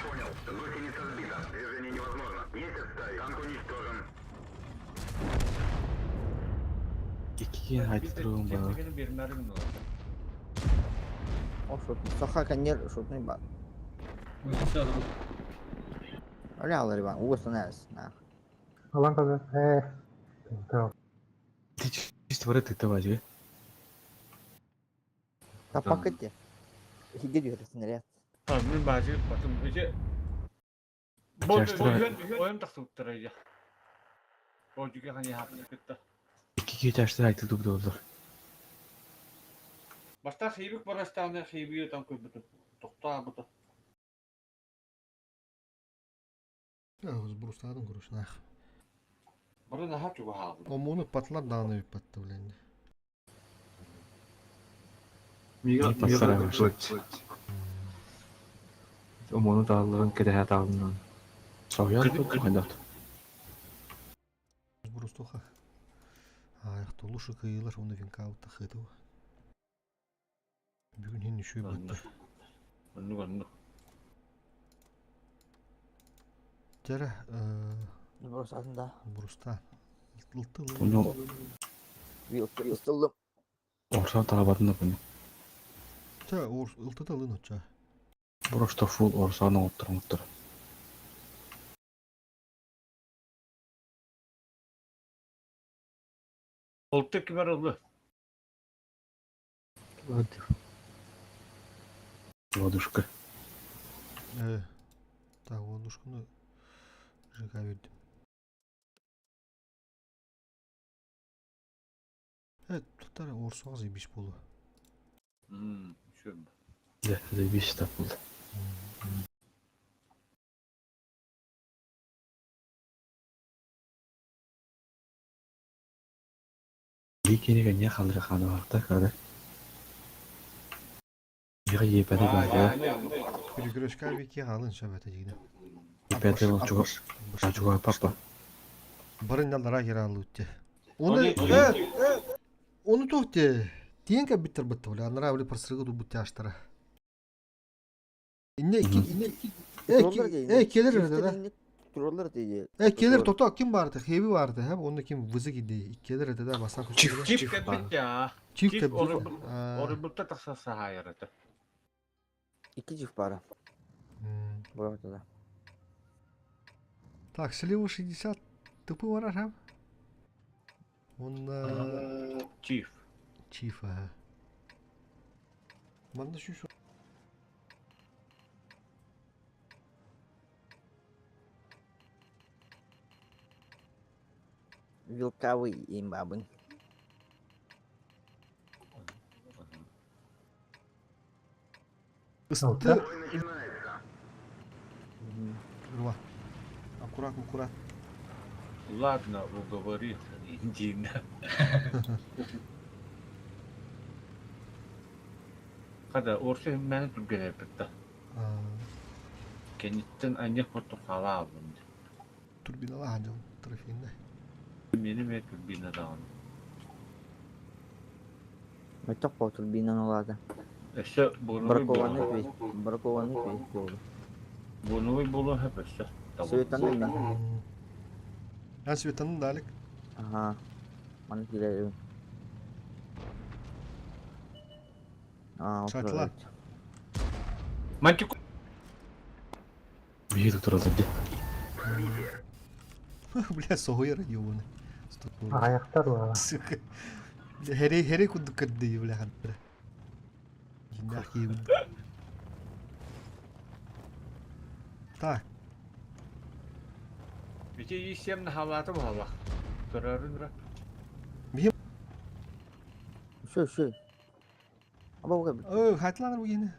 Понял. Гусеница сбита. Движение невозможно. Есть отставить. Танк уничтожен. Икки айтырыым баар. Саха канер шутный бар. Алан каза. Э. Так. Ты чисто варыты таважы. Тапакыте. Хиге дүйөрсүнөр. Мин баажы батым эже. Ойым тахсыбыттар эже. Ожуга хани хапсыкытта. Икки чаштыр айтты дубдоллар. Башта хейбик барастааны хейбиге там көбүтү. Токтаа бута. Сбрустадым, короче, нах. Бары наха чуга хаалды. Омуну патлар дааны патты, блин. Мига Мига Омону таалларын кэтэһэ таалынан. Соһуйар кухандат. Сбрустуха. Ах, тулушу кыйлар, оны винкаут тахыту. Бүгүн хин үшүй бутты. Оннук оннук. Тәрі, Брусасында. Бруста. Ылты Ону Ыстылдым. орса таабатын буну. Ча, ылты да лын оча. Просто фул орсаны оттуруңуттар. Олты кимер олду. Ладушка. Так, ладушканы ЖК бердим. Туттар орсуға заебись болу. Шөм. Да, заебись так болды. Ликереге не қалдыры қаны бақта, када. Иға епәді бағы. Перекрестка беке қалын шабаты дейді. Епәді ол чуға, чуға папа. Барын далдара кера алы өтте. Оны, оны тоқте. Тиен кәбіттер бітті, бля, анара біле пырсырғы ду бітті аштара. Инне, келер еді да. Туралар дейді. Келер тото ким барды? Хеби барды, хә, оны ким вызы киде. Келер еді да, басан Чиф чиф кәбит я. Чиф Чиф кәбит. Орыбутта тахса сахайрата. Ики чиф бары. Бұрата да. Так, слева 60 тупы барар, хә? Он Чиф. Чиф, ага. Манна şu Вилкавый имбабын. Ысты. Рва. Аккуратно, аккуратно. Ладно, уговорил. Индина. Када орсы мени тургелер битта. Кенеттен аньяк боту кала алдым. Турбинала хадил трофейный. Мени ме турбина даун. Мөтөк по турбинан олады. Эше буну Бракованный пей. Бракованный пей болду. Буну болу хеп эше. Светаны мен. А светаны далек. Ага. Маны килер. А, Шатла. Мантик. Биһиги тураллар дии. Бля, соһуйар ёбаный. Аҕайахтар буолла. Сука. Бля, хэрэй хэрэй курдук көрдүү, бля, хантара. Дьиннээх киһибин. Так, Ити иисиэм наһаалаата буһалах. Көрөөрүн ра. биһи Шö шö. Аба бу Өө, хатыланар бу киһини.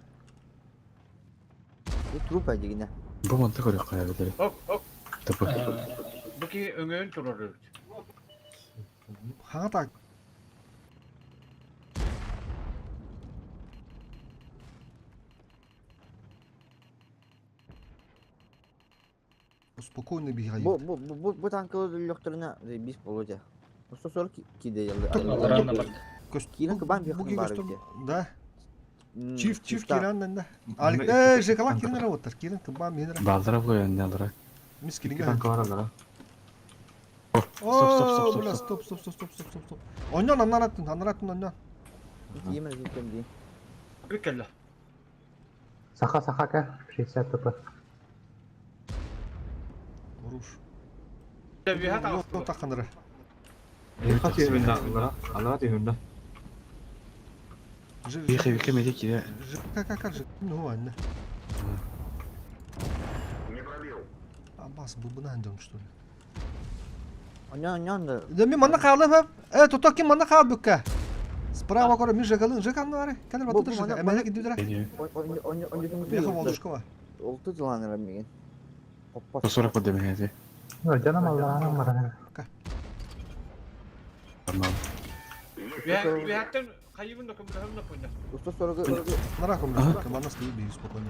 труп дигине. Бу манта көрүөххэ эбэтэр. Оп, оп. Тапы. Бу киһи өҥөйөн турар эбит. Хаҥа так. Спокойно бегай. Бу бу бу бу танкылар өллөхтөрүнэ бис болуо 140 киде ялы. Алларан барда. Киран кыбан Бу бир бар эбит. Да. Чиф чиф Киран да. Алик э Жекала Киран работар. Киран кыбан мен. Балдара бу енді алара. Мис Икки Киринге. танка бар алара. Стоп, стоп, стоп, О, бля, стоп, стоп, стоп, стоп, стоп, стоп, стоп, стоп. Оннан аннан аттын, аннан аттын, оннан. Киемер жетем дии. Бу кэллэ. Саха саха ка 60 тп. Оруш. Дэ биһэ Yok таҕыста. таққаныры. Хас түһүннэ алара. Алара түһүннэ. Биһиги кем эти кире. Как же? Ну ладно. Не пробил. Аббас бу бына дем что ли? Оннан оннан да. Да ми манна қалып хап. Э, тото ким манна қалып бүккә. Справа көрө ми жагалын жакан бар. Кәнер Бу- батыр бу жака. манна- Әмәле кидүдер. Беха волдушкова. Олту жыланыр меген. Оппа. 140 бу демеге. Жаным аллаһым баран. Tamam. Биһэ биһэттэн хайыбын да көмөлөһөм да пуйна. Уста сорогы Нараком жака, манна стоит бей спокойно.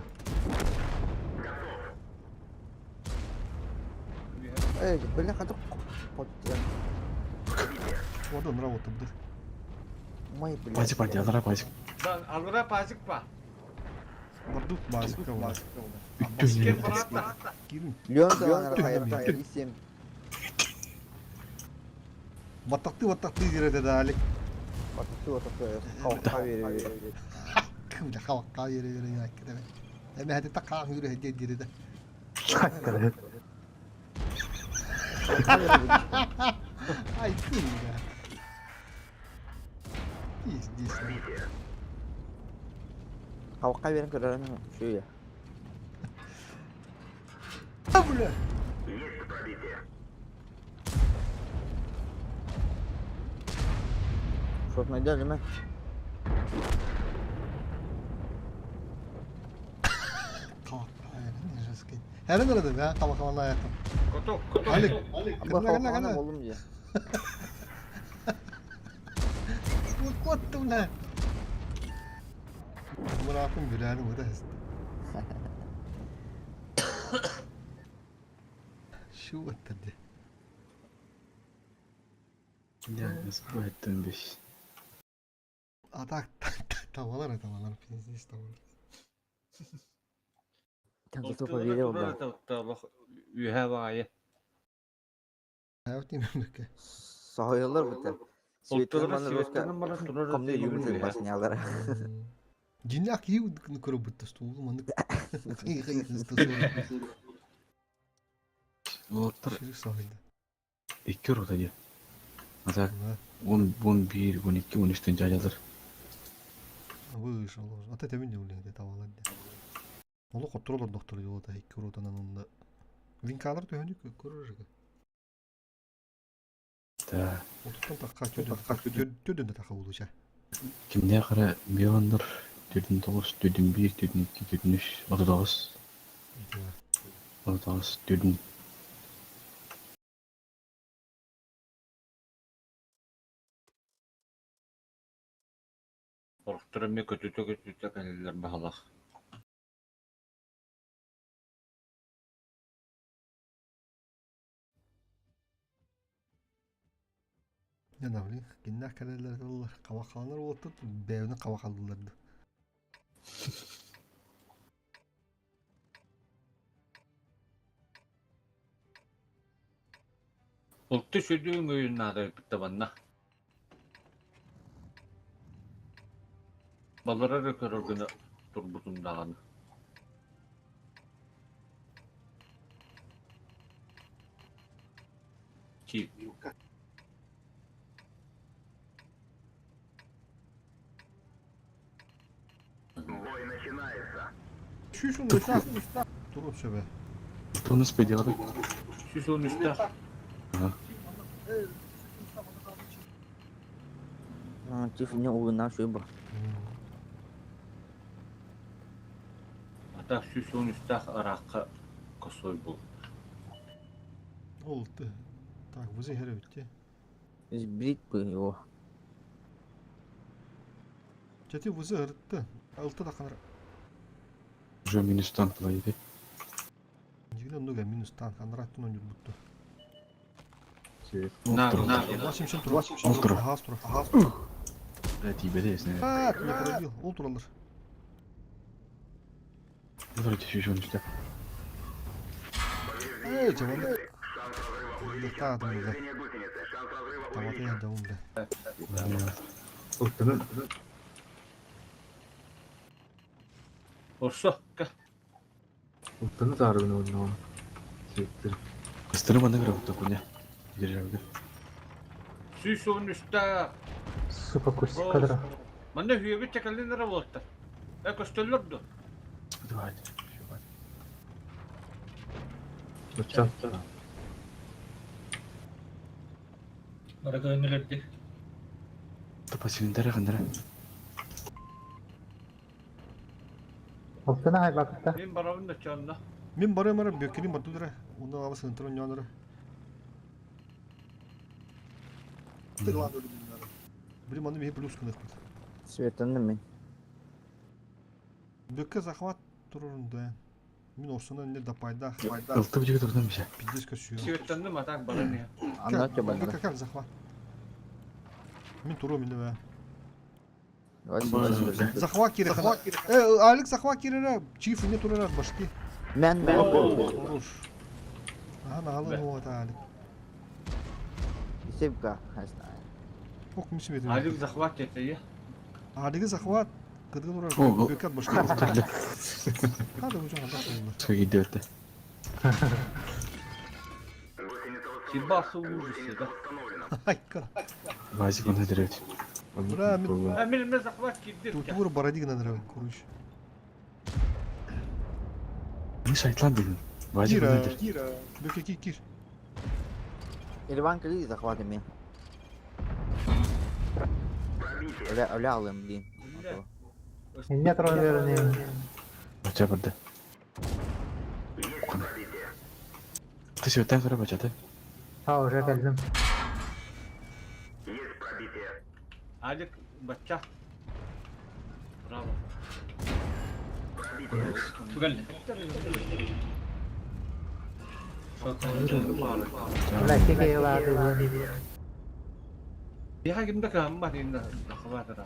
Эй, бля, хатык потты. Вода нравы табдыр. Май, бля. Пазик бар, алара пазик. Да, алара пазик ба. Бардук базик кава. Кир баратта. Кирин. Леон жыланыр хайыр. Исем. Баттакты баттакты дирете да алик. Батты батты. Кавка бере. Кымда хавакка ере ере я кедеме. Эме хәтта такка юре хәдде дирете. Ай, кымда. Пиздец. Кавка берен көрөрөн шуя. А, бля. Есть пробитие. Шот найдали ме. Кавакка ере жеский. Хәрен арады бә, кавакка аяктым. Коток, коток. Алик. Аба Кана кана кавка кана. болдум же. Кот бля. Муракым биләне бу да. Шу оттырды. Ya nasıl bu ettin biz? А так tavalar tavalar пиздец tavalar. Танка топа бере болду. Үһэ баайы. Hayat demem ki. Сойолор бит. Олтылара Светлана Русска. светлана бара турар. Комны юбин баснялар. Динак ю көрө бутта стул маны. Олаттар Ширик сахилде. 2 рота diye. Mesela 10, 11, 12, 13 жайлар. Вышел. Ата тебин не tavalar. Олу контроллор доктор жолу да икки ротанан онда. Винкалар төһөнү көрөр. Да. Отуттан такка төдөн төдөн да така болуча. Кимне кара миллиондар 4 9, 4 1, 4 2, 4 3, 39, 39, 4 Орохтор эмиэ көтүтэ көтүтэ кэлэллэр баһалах. Я навли, киннах калалар кавакалар отут, бэвни кавакалдылар. Олту сүдүүн өйүн наада табанна. Балара да көрөргүнэ турбутун даҕаны. Чип. Бой начинается. 113 Туруп сөбө. Тонус пойдет. 113 Чиф не угна шуйба. А так 113 аракка косой был. Ол ты. Так, вызы хәрі бітті. Сбрить бы его. Чати вызы ырытты. Алты да қаныр. Уже минус танк лайды. Жигде нуга минус танк анраттын он бутты. На, на. 87 тур. Ол тур. Ага, тур. Ага, тур. Да, тебе да, если. А, меня пробил. Ол туралар. Давайте еще он сюда. Эй, жаман. Шанс разрыва увеличен. Так, да. Повреждение гусеницы. Шанс разрыва Тамата увеличен. я даун бля. Ылтыны. Орсо, ка. Ылтыны таарыбын онно. Сеттир. Стрыма награв только не. Державы. 113 Сука, курсик кадра. Манна хүебит чекалин работа. Э, көстөллөр ду. Давайте. Оча. Барага өнүлөрдү. Топа силиндер кандара. Ылтыны хайбакта. Мен барабын да чанна. Мен барым ара бөккелин бар тудыра. Ондан алып сынтырын яныра. Билим аны мехи плюс кынық бит. Светанны мен. Бөкке захват турурун да. Мен орсунан не да пайда. Ылты бу жигит турдан бише. Пиздец көсüyor. Сүйөттенди матак баран я. Анда чабанды. Бөкке как захват. Мен туру мине бе. Захват кире. Э, Алекс захват кире. Чиф не турара башки. Мен мен. Хорош. Ага, нагалы ну это Алик. Севка. Ок, мисим етем. Алик захват эте я. Алиги захват. Кыдгын урар. О, о. Бөкке башки. Hadi hocam Allah Allah. Сколько идет? Гусеница Сибасы восстановлена. ужасы, Гусеница да. восстановлена. Айка. Вазик он дерет. Бра, мен А мен мен захват кирдик. Тур барадигна нравится, короче. Мы шайтлан деген. Вазик он Кира, дерет. Бөкке ки кир. Ирван кали захваты мен. Пробитие. Оля олялым блин. Инне туран берин. Бача барды. Есть пробитие. Ты сүйөттен кара бача да. А, уже келдим. Есть пробитие. Алик бача. Браво. Пробитие. Тугалли. Бля, кеке лады. Я кимде камма дин захват ара.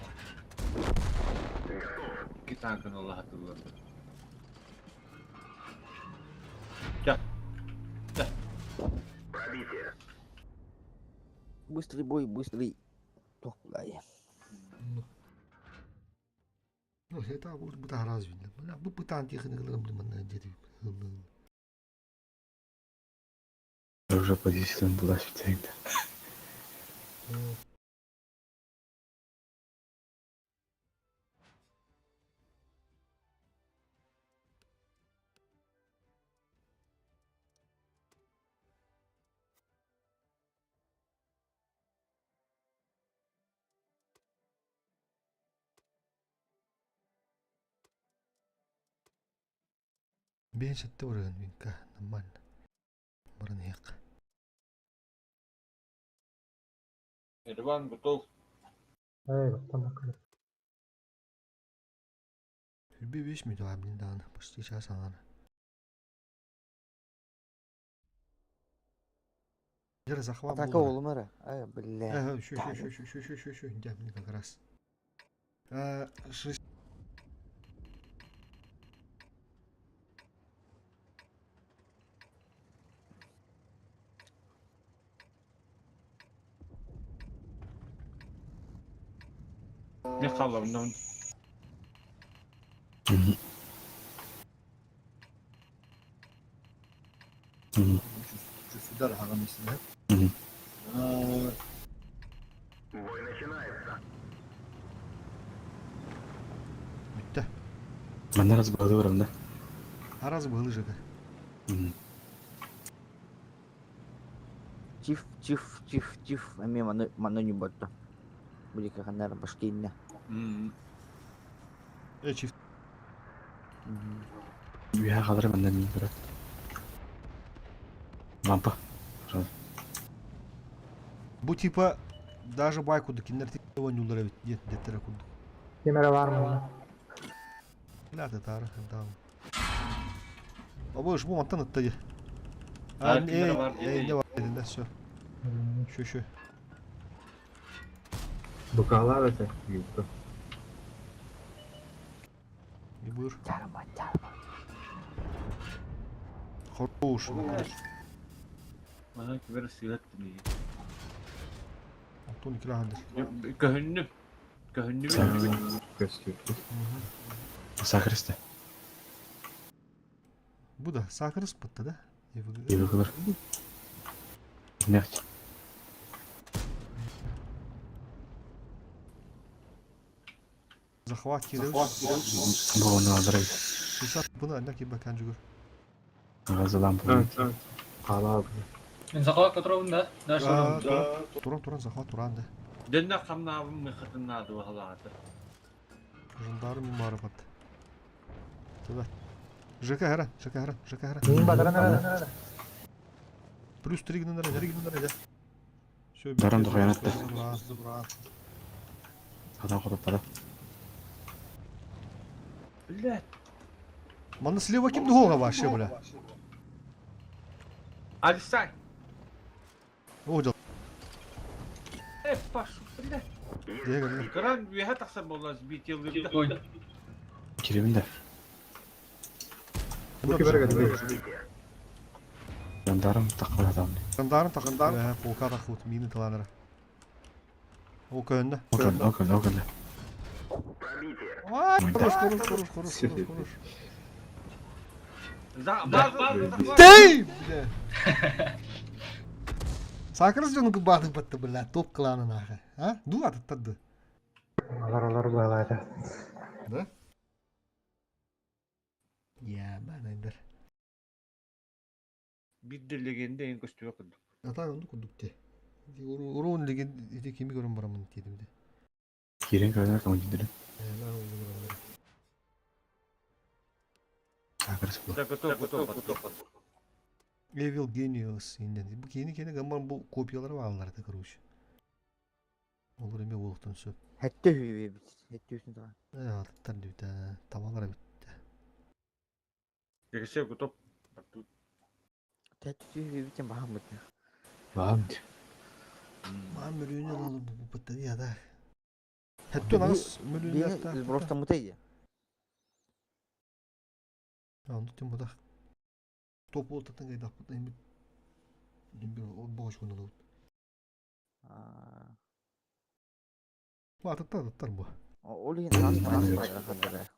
Китанкын Аллах атылар. Я. Пробитие. Быстрый бой, быстрый. Токлай. Ну, это вот бу та разве. Бля, бу пытан тихо не глым блин на дети. Уже позиция была сүйөттен. Бен шатты ураган винка нормально. Баран як. Ирван готов. Эй, там калып. Хүрбе беш ми даа блин дааны. Почти час аңар. Жер захват Атака болду. олым ара. Ай, бля. Ага, еще, еще, еще, еще, еще, еще, еще, да, мне как раз. А, шесть. Не халамдан. Мгм. Бой начинается. Бүттэ. Манна раз быһылы барам да. Араз быһылы жыга. Чиф, чиф, чиф, чиф. Эмиэ маны маны ньубатта. Билика ханнар башкинна. Э чиф. Үһэ халары манна мин көрө. Лампа. Бу типа даже бай курдук кинилэр оонньууллар эбит диэн дэттэрэ курдук. Ким эрэ баар муна. Ляты тары даам. Абы бу мантан ытта дии. А, ким эрэ бар дии. Не бар дедин да все. Шө шө. Букалар это юбка. И buyur. Чарма, чарма. Хорош. Манан ким эрэ сыыһа аттым Антон икилаһандыр. Көһүннүм. Көһүннүм. Көстүү. Сакрысты. Бу да сакрыс бытта да. Евгылар. Нефть. Захват киребит. Бу оны алдырайт. 60 буну анна кибе канжугур. Газы лампа. Қала Мен захват которым да. Дальше да. Туран туран захват туран да. Дэннэ хамнаабын мыхытыннаады баһалаата. Жандарм мимары бат. Туда. ЖК хара, ЖК хара, ЖК хара. Мин батаран эрэ. Плюс 3 гынан 3 гынан Все, Дарам дохуянатты. Адам хототтара. Блядь. Манна слева ким духога вообще, бля. Алисай. О, дел. Э, Пашу, блядь. Дегер. Кран үөһэ тахсар буолла сбитиэллирдэ. Ой. Киребин да. Бу ким эрэ кэлбит. Жандарм таққар адам. Жандарм тақындар. Полка тақут, мины таланара. О, көнді. Окон, окон, окон. Пробитие. Ай, хорош, хорош, хорош, хорош, хорош, хорош. За, база, захват. Ты, бля. Сакрыс жонун баты батты, бля, топ кланы нахуй. А? Ду аттады. Алар алар байлайды. Да? Я, банайдар. Биир легенде ең көстүбэ курдук. Ата онду курдук те. Урун деген ити кими көрөн барамын дедим де. Кирен көрөр командирі. Сакрыс бу. Да, готов, готов, готов. Evil Genius инден. Бу кийини кени гаммар бу копиялары баалар да короче. Олар эме болуктан сөп. Хэтте хүйбе бит. Хэтте үсүн тага. Э, аттар дүйт, табалар бит. Егесе готов. Хэтте хүйбе бит баһам бит. Баам. Маа мөрүүнү алалы бу бутта я да. Хэтте нагыс мөрүүнү Бини просто мутей. Анды тем буда. Топ болуп таттан кайдак бут эми. Эми бош күнү болот. Аа. Бу аттар аттар бу. Ол ен ас ас байлахандыр.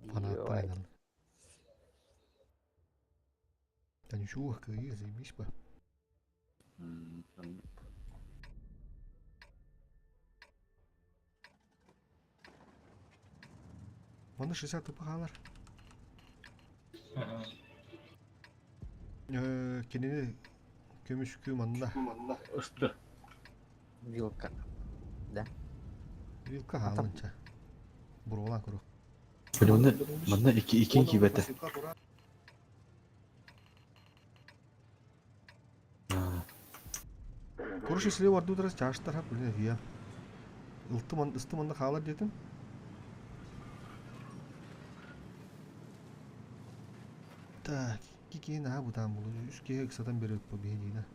Фанаттар айдан. Та ничего, кыйы заебись бы. Маны 60 тупахалар. Ага. Э, кинини көмүш манна. Ысты. Вилка. Вилка халынча. Бурулан көрө. Били онда манна ики икин кибете. Короче, слева орду дырас чаштар хап биле я. Ылты ман исты манна халар дедим. Так, кики на бутан булу. Үске ыксатан берет бу бейдина.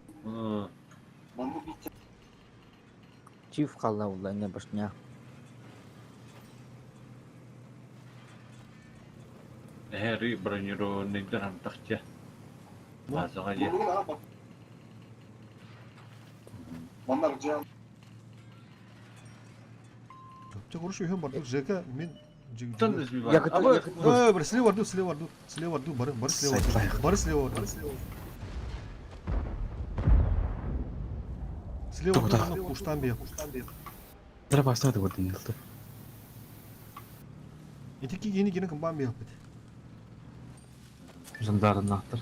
Чиф калла булла не башня. Эри бронированныйдар хамтахча. Базаға же. Чө короче, үһөн бардык ЖК мен Тон избивай. Я готов, Абы, я готов. Э, бар слева орду, слева орду, слева орду, бары, бары слева орду. Сайтлайық. Бары слева орду. Слева Куда? тур, куштан бе. Тара бастады вот динилdi. Ити ки гени гени кымбан бе бит. Жандарыннахтар.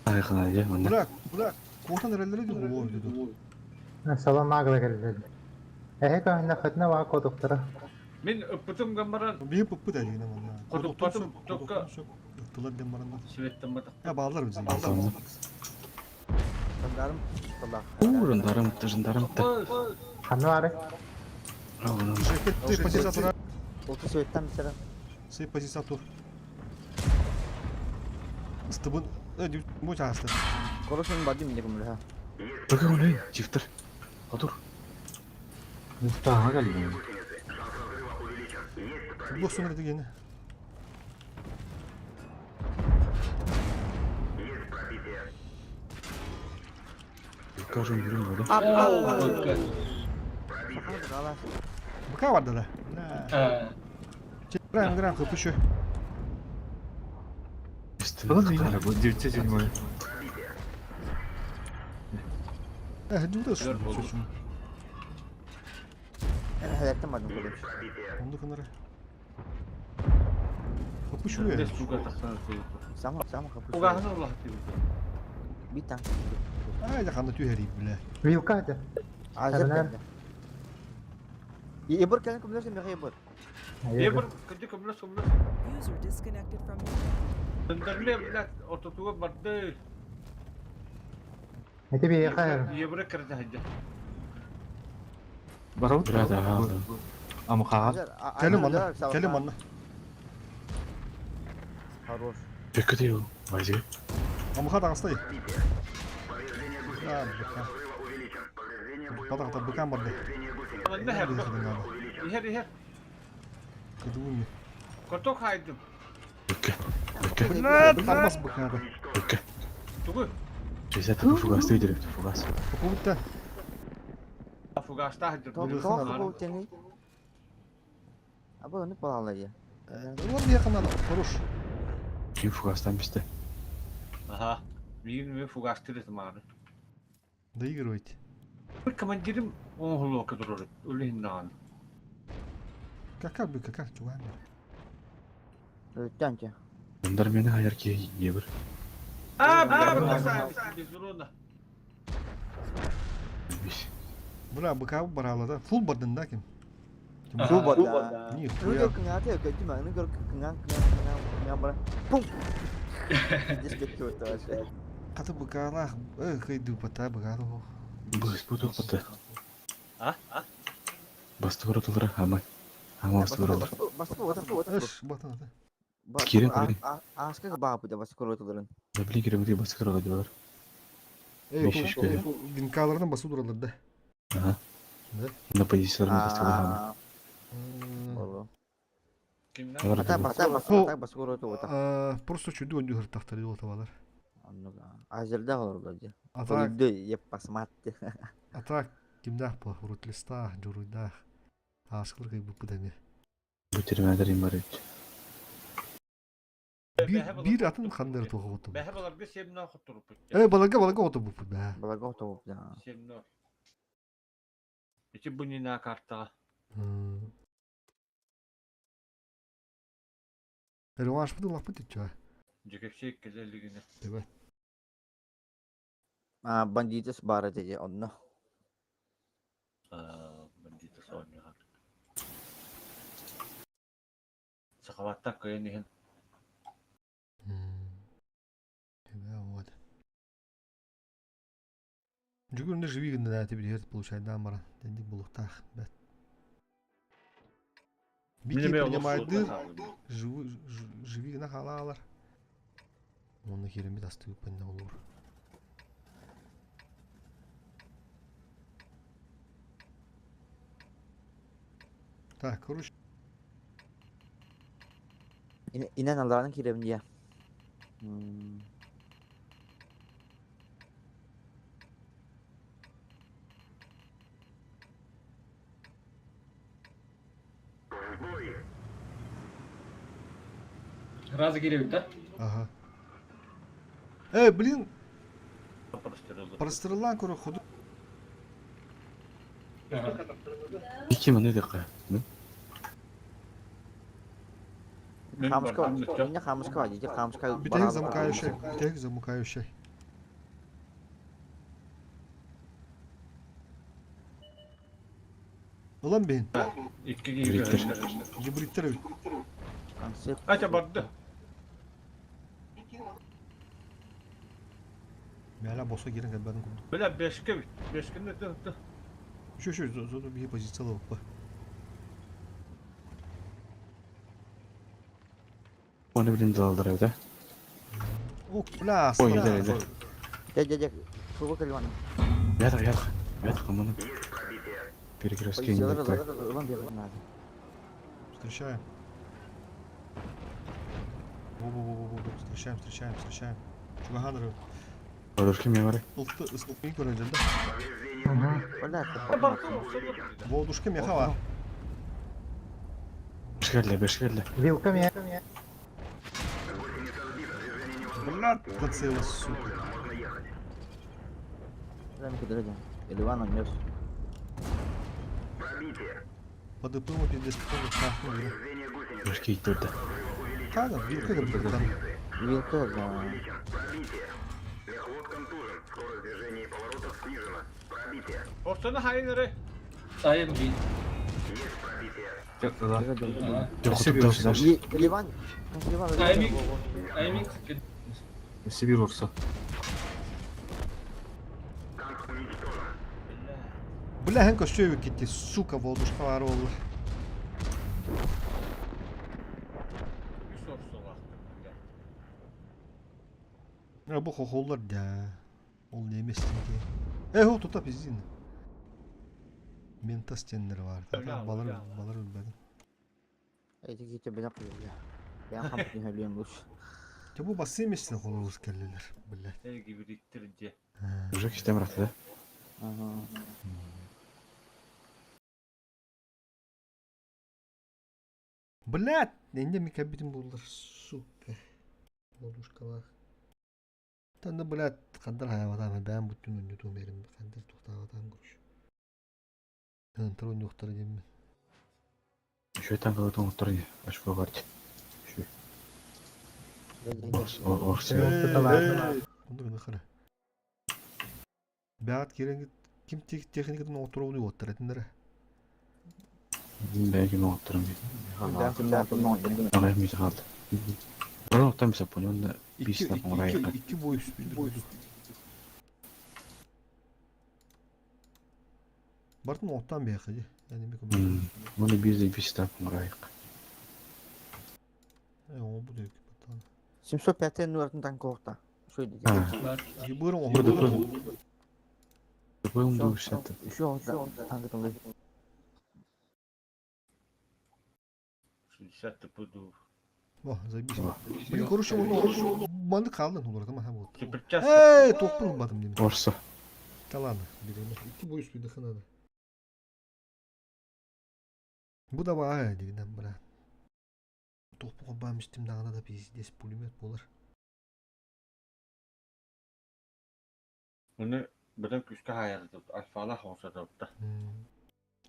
Айхана я манна. Бра, бра. Куотан эреллere диyor bu dedi. Салон агла келди. Эһэ көһүнэ хытна баа кодуктара. Мин ыппытым гаммаран Бие пыппы да дигене манна. Кодуктатым, токка. Тылар дем баранда. Светтен батак. Я бағалар bizi. Жандарм Аллах. Уу, жандарм, жандарм. Ханна бары. Сей позиция тур. Оту светтен битера. Сей позиция тур. Стыбын. Э, бу чаасты. Короче, бадим не кымлы. Быка олей, чифтер. Отур. Муфтаға келді. Бу сонра дигене. Кажу yürüm böyle. Быка бар да. Аа. Грам, грам, кыпышы. Бұны дейін, бұл 907. Э, дюда şu. Хәләттен бадым короче. Онды кынары. Кыпышы я. Бес суга тахсан Сама, сама капы. Угахын Аллах дип. Битан. Ай, да ханды түйәри биле. Вилка да. Азер. Хәбәнәр. Ебір кәлін кімдерсен меха ебір. Ебір кыды көмлөс көмлөс. User disconnected from your channel. Дөндөрле билет ортотуга барды. Эти бие хайр. Ебір кирде хәҗә. Барабыт? Бра да. Амхаға. Кәлім манна, кәлім манна. Хорош. Бөкө дейу. Вайзы. Амха тағыстай. Да, быка. Батақта быкан барды. Манна хәр. Ихер ихер. Кыдуми. Коток хайдым. Бөкө. Бөкө. Блядь, тармас быкады. Бөкө. Тугу. Жесет фугас дейдир, фугас. Попутта. Фугаста хәҗә. Тоқ тоқ теңей. Абы оны балалы я. Улар якыннан хорош. Ким фугастан бисте. Аха. Мин мен фугастыр маны. Доигрывайте. Бир командирим оңлу кыдырыр. Үлен нан. Как бы, как чуган. Өттәнче. Жандар мени hayar ki ебір. А, бля, без урона. Биш. Бля, быка барала да. Фул бардын да ким? Су бада. Нихуя. Нүгө кыңа те көтү маңны көр кыңа кыңа кыңа кыңа бара. Пум. Здесь кетти вообще. Каты быкалах, э, кыйды бата быкалы. Быс бу тоқпаты. А? А? Басты көрөтүлөр ама. Ама басты көрөлөр. Басты басты Эш, батын ата. Кирен көрүн. Ашка баа бу да басты көрөтүлөрүн. Блин керемди басты көрөлөр диялар. Эй, Биш ишке. Винкалардан басу дуралар да. Ага. Да? На позициялар басты көрөлөр ама. Болу. Кимнән? Алар Ата басты басты ата басты көрөтү ота. Просто чүдү өндү хыртактар жол табалар. Азерда олар бу. Атак, Өлдү еп басматты. атак кимдах бу рутлиста, журуйдах. Ашкылар кый бу дәме. Бу терминатор им бар ит. Бир бир атын хандар тоғы оту. Бәһә баларга семна хотуруп. Э, балага балага оту бу бә. Балага оту бу. Семна. Ити буни на картага. Реванш буду лапы тича. Жекексе келелигине. Тебе. А бандитес бара деди онно. А, бандиты соня. Сахаватта кыйын ихин. Тебе вот. Жүгүрүндө живи гында да тебе дерт получает да мара. Денди булуктах. Бет. Бики принимает дыр. Живи живи гына халалар. Оны керемет асты пенне болор. Так, короче, Инен алдарының киребин дия. Разы келебит да? Ага. Эй, блин, Прострелы. Простреллаан көрө ходу. Ики маны дыка. Мен Хамышка, бардым да. меня хамышка водите, хамышка. Бүтэһик замыкающий, бүтэһик замыкающий. Ылан бэйин. Икки киһи Гибридтер. көһүннэр. Гибридтер эбит. Концепт. Ача барды. Мэлэ босо киирэн кэлбэтин курдук. Бля, бешке бит. Бешкені тықты. Еще, еще, зато биһи позициялабыппа. Оны билин далалдар да. О, бля, Ой, иде, иде. Дядя, дядя, кого кальвана? Ятак, ятак. Ятак маны. Перекрестки не так. Ылан бегать надо. Встречаем. Во-во-во-во-во, встречаем, встречаем, встречаем. Чугахан Подушки мне бары. Ылты, ысылтын көрөн да. Бля, Воодушка меха бар. Бешкерле, бешкерле. Вилка мне. Бля, прицела, сука. Иван унес. По ДПМу пиздец, кто Бешки иттирди. Када, вилка кырдыктан. Вилка, да. Мехвод контужен. Скорость движения и поворотов снижена. Пробитие. Ортаны хайнары. Айым бит. Есть пробитие. Ага. Жок, дальше. Ливан, Ливан, Аймик. Аймик. Сибирь урса. Танк уничтожен. Бля, хэн көстөбү кетти, сука, воодушка бар болду. Үс орсолақты. А бу хохоллар да. Ол немес тенге. Эй, хо, тута пиздин. Ментас теннер бар. Бля, Балар, бля. балар үлбәдим. Эти какие-то беда бля. Я хамп не люблю лучше. Те бу басы эместен хололуз келлелер. Бля. Эй, гибридтер де. Уже кистем раты да. Ага. Блядь, энде микабитим булдыр, сука. Болушкалар. Танда, блядь, кандар хаяватам, бәм бүттүн үннүтүм берим, кандар тухтаватам күрүш. Тантыр үннүктөр дем. Еще там кого-то оттор очко барт. Орс, орс. Онда гына хара. Бәт керенги ким техникадан отыруны оттыр этиндер. Бәги оттырым. Да, да, но. Ага, ми қалды. Бұрын оттан bisa понял, онда İki, бес iki, тапын орайық. iki, iki boy üstü. Бартын оттан бияқы, Yani bir М, Оны бир де бес тапын орайық. Э, о bu da yok. Батан. 705 нуартын танкорта. Что это? А, Ебырым Burada о. Бұйым бұл шаты. Еще танк там. 60 тпду. О, заебись. О. Блин, короче, он манды қалды олар, там, ага, вот. Суперчас. Эй, тоқпын батым деймін. Орсы. Да ладно, берем. İki boy üstü надо. Bu da var дегеннен бра. Тоқпуға бам үстім дағына да пиздец пулемет болар. Оны бірден күшке хайырды. Альфала хоңсадапты.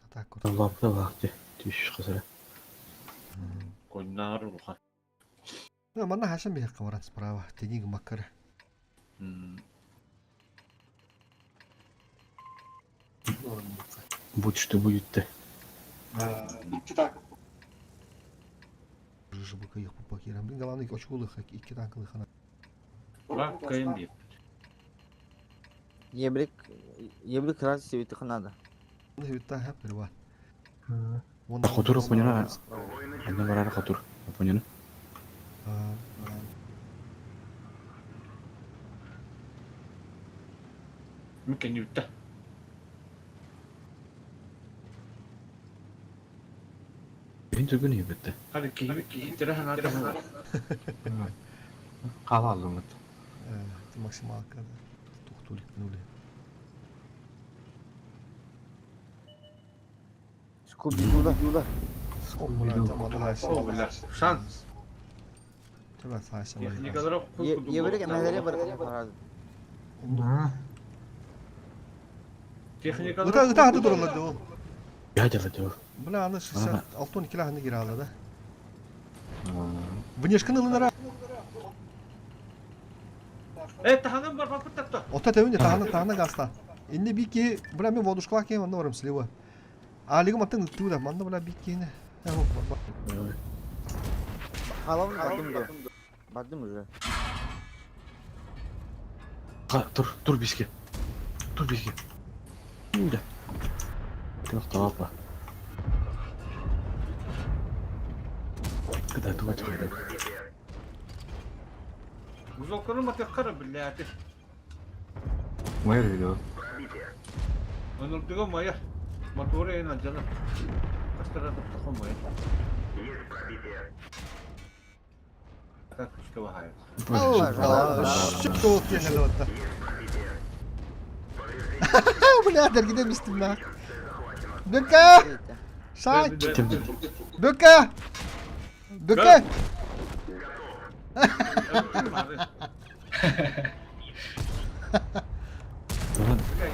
Атак көрді. Лапты лапты. Түш қызыры. Коннар улхан. Манна хашан бияққа баран справа. Тениг маккара. Будь что будет те. Жыбыка их папакирам. Блин, главное, очкулых, iki танкылых ана. Бак кайын беп. Ебрик, ебрик раз себе надо. Витта хәп бар. Хотур поняла. Ана барар хотур. Поняла? Мүкен үтті. Мен түгін ебетті. Hadi киһи киһи тирэ ханаата Қала алдым. Максималка. Тухтулик нули. Скуби дуда. О, бля, шанс. Тебе Техникалар Ебрик эмелери бар. Техникалар Ыта ыта хаты тураллар да ол. Я делаю делаю. Бля, аны 66 кило кире алла да. Внешканы ылынара. Э, таһанан барбаппыт татта. Ота тэвин таһана таһана гаста. Инне би ки, бля мен водушкалах кем онно барым слева. Алигым аттан ыттыы да, манна бля би кини. Халавын бардым да. Бардым уже. Тур, тур биске. Тур биске. Да. Ты Куда туга туга. Гузолканы матыххара биллээти. Майор видео. Онурдуга майар. Моторы эн алдьанар. Хастара таптаха майар. Есть пробитие. Как күүскэ баһаайар. Шип тоот диэн отта. Бля, дергиде мистим на. Бөкө! Сай! Бөкө! Бөкө!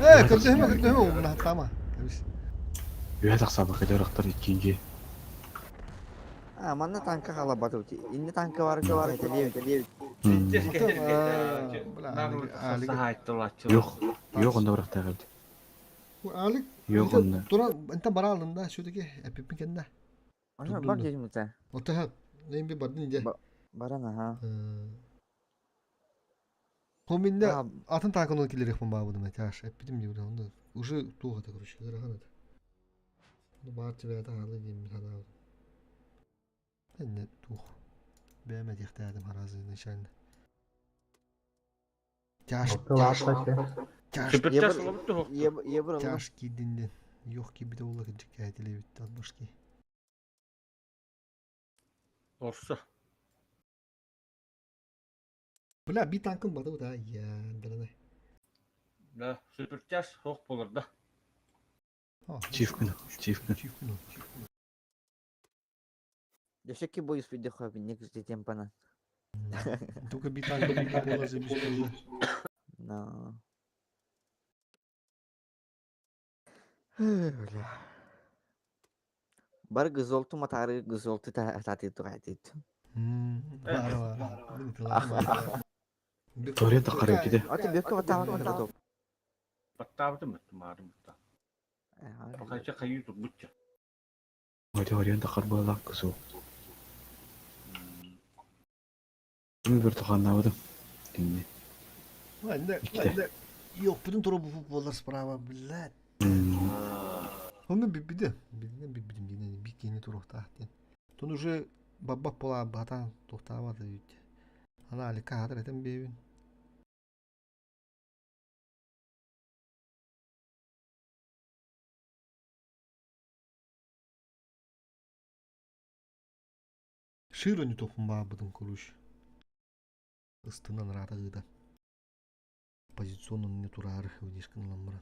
Э, көрдөһүмэ, көрдөһүмэ, умна хаттама. Үһэ тахсаба кадырактар иккинги. А, манна танка халабат ути. Инне танка бар бар теле теле. Yok. Yok onda bırak тагы. Алик, Yok onda. Тура, энте бара алында, все-таки эпипин кенде. Ана бар дедим ута. Ота хат, нейм би бардын де. Баран аха. Хоминде атын танкын келерек бун бабыдым тяж. Эппитим дип онда уже туга та короче, ырахан это. Ну бар тебе это алы дим хана. Энне тух. Бәмә дихтәдем харазы начально. Тяж, тяж, тяж кидинден. Yok gibi de ola кыджык әйтеле бит албашки. Орса. Бля, би танкын бады да, я, дыраны. Да, суперчас хох болар да. Чифкин, чифкин. Чифкин. Дөшекки бой успейді хобби, негізде темпана. Только би танкын бола земле. Но. Бля. Бар гызолту матары гызолту та тугайтит. Бар бар. Тория да карап киде. Аты бөккө батабы топ. Баттабыты мытты мары мытта. Бакайча кайы турбутча. Тория да кар була кызу. Ким бир туханнабыдым. Динне. Анда, анда. Yok, bütün тура бу болар справа, блядь. Оны бибиде. Билген бибидим дигән бик кене турукта ден. Тон уже бабак була батан тохтабады бит. Ана алика хатыр этем бебин. Широ не тохун бабыдым короче. Ыстынан рата гыда. Позиционно не турары вдишкин ламбра.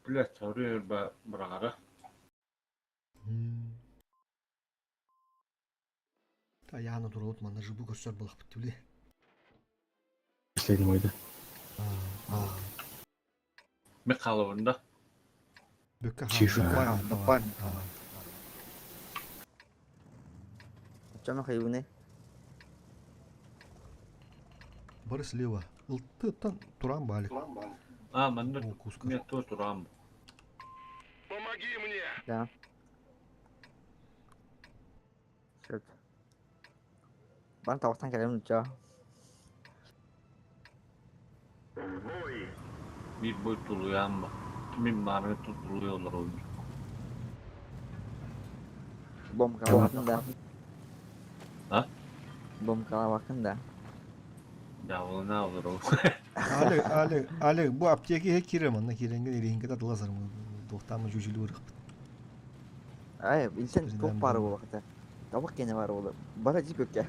Блядь, соры ба брагара. Та яны турут манна жыбы көрсөр булак бит биле. Последний ойды. Мен қалыбында. Бөккә Чиф. Бар. Чама хайуне. Бар слева. Ылты тан туран балик. А, манна О, куска. мен то турам. Помоги мне! Да. Шөп. Бар тавактан келем ча. В бой! Bir boy tuluyan ба. Мен мары тулуялар oyun. Бом калабакын да. А? Бом калабакын да. Давлана алыр ол. Алек, Алек, Алек, бу аптеки кире манна киренген иринге да дылазар дохтамы жужили урык. Ай, илсен Bizden топ бар bu. бу вакытта. Табак кене бар олы. Бара жип өккә.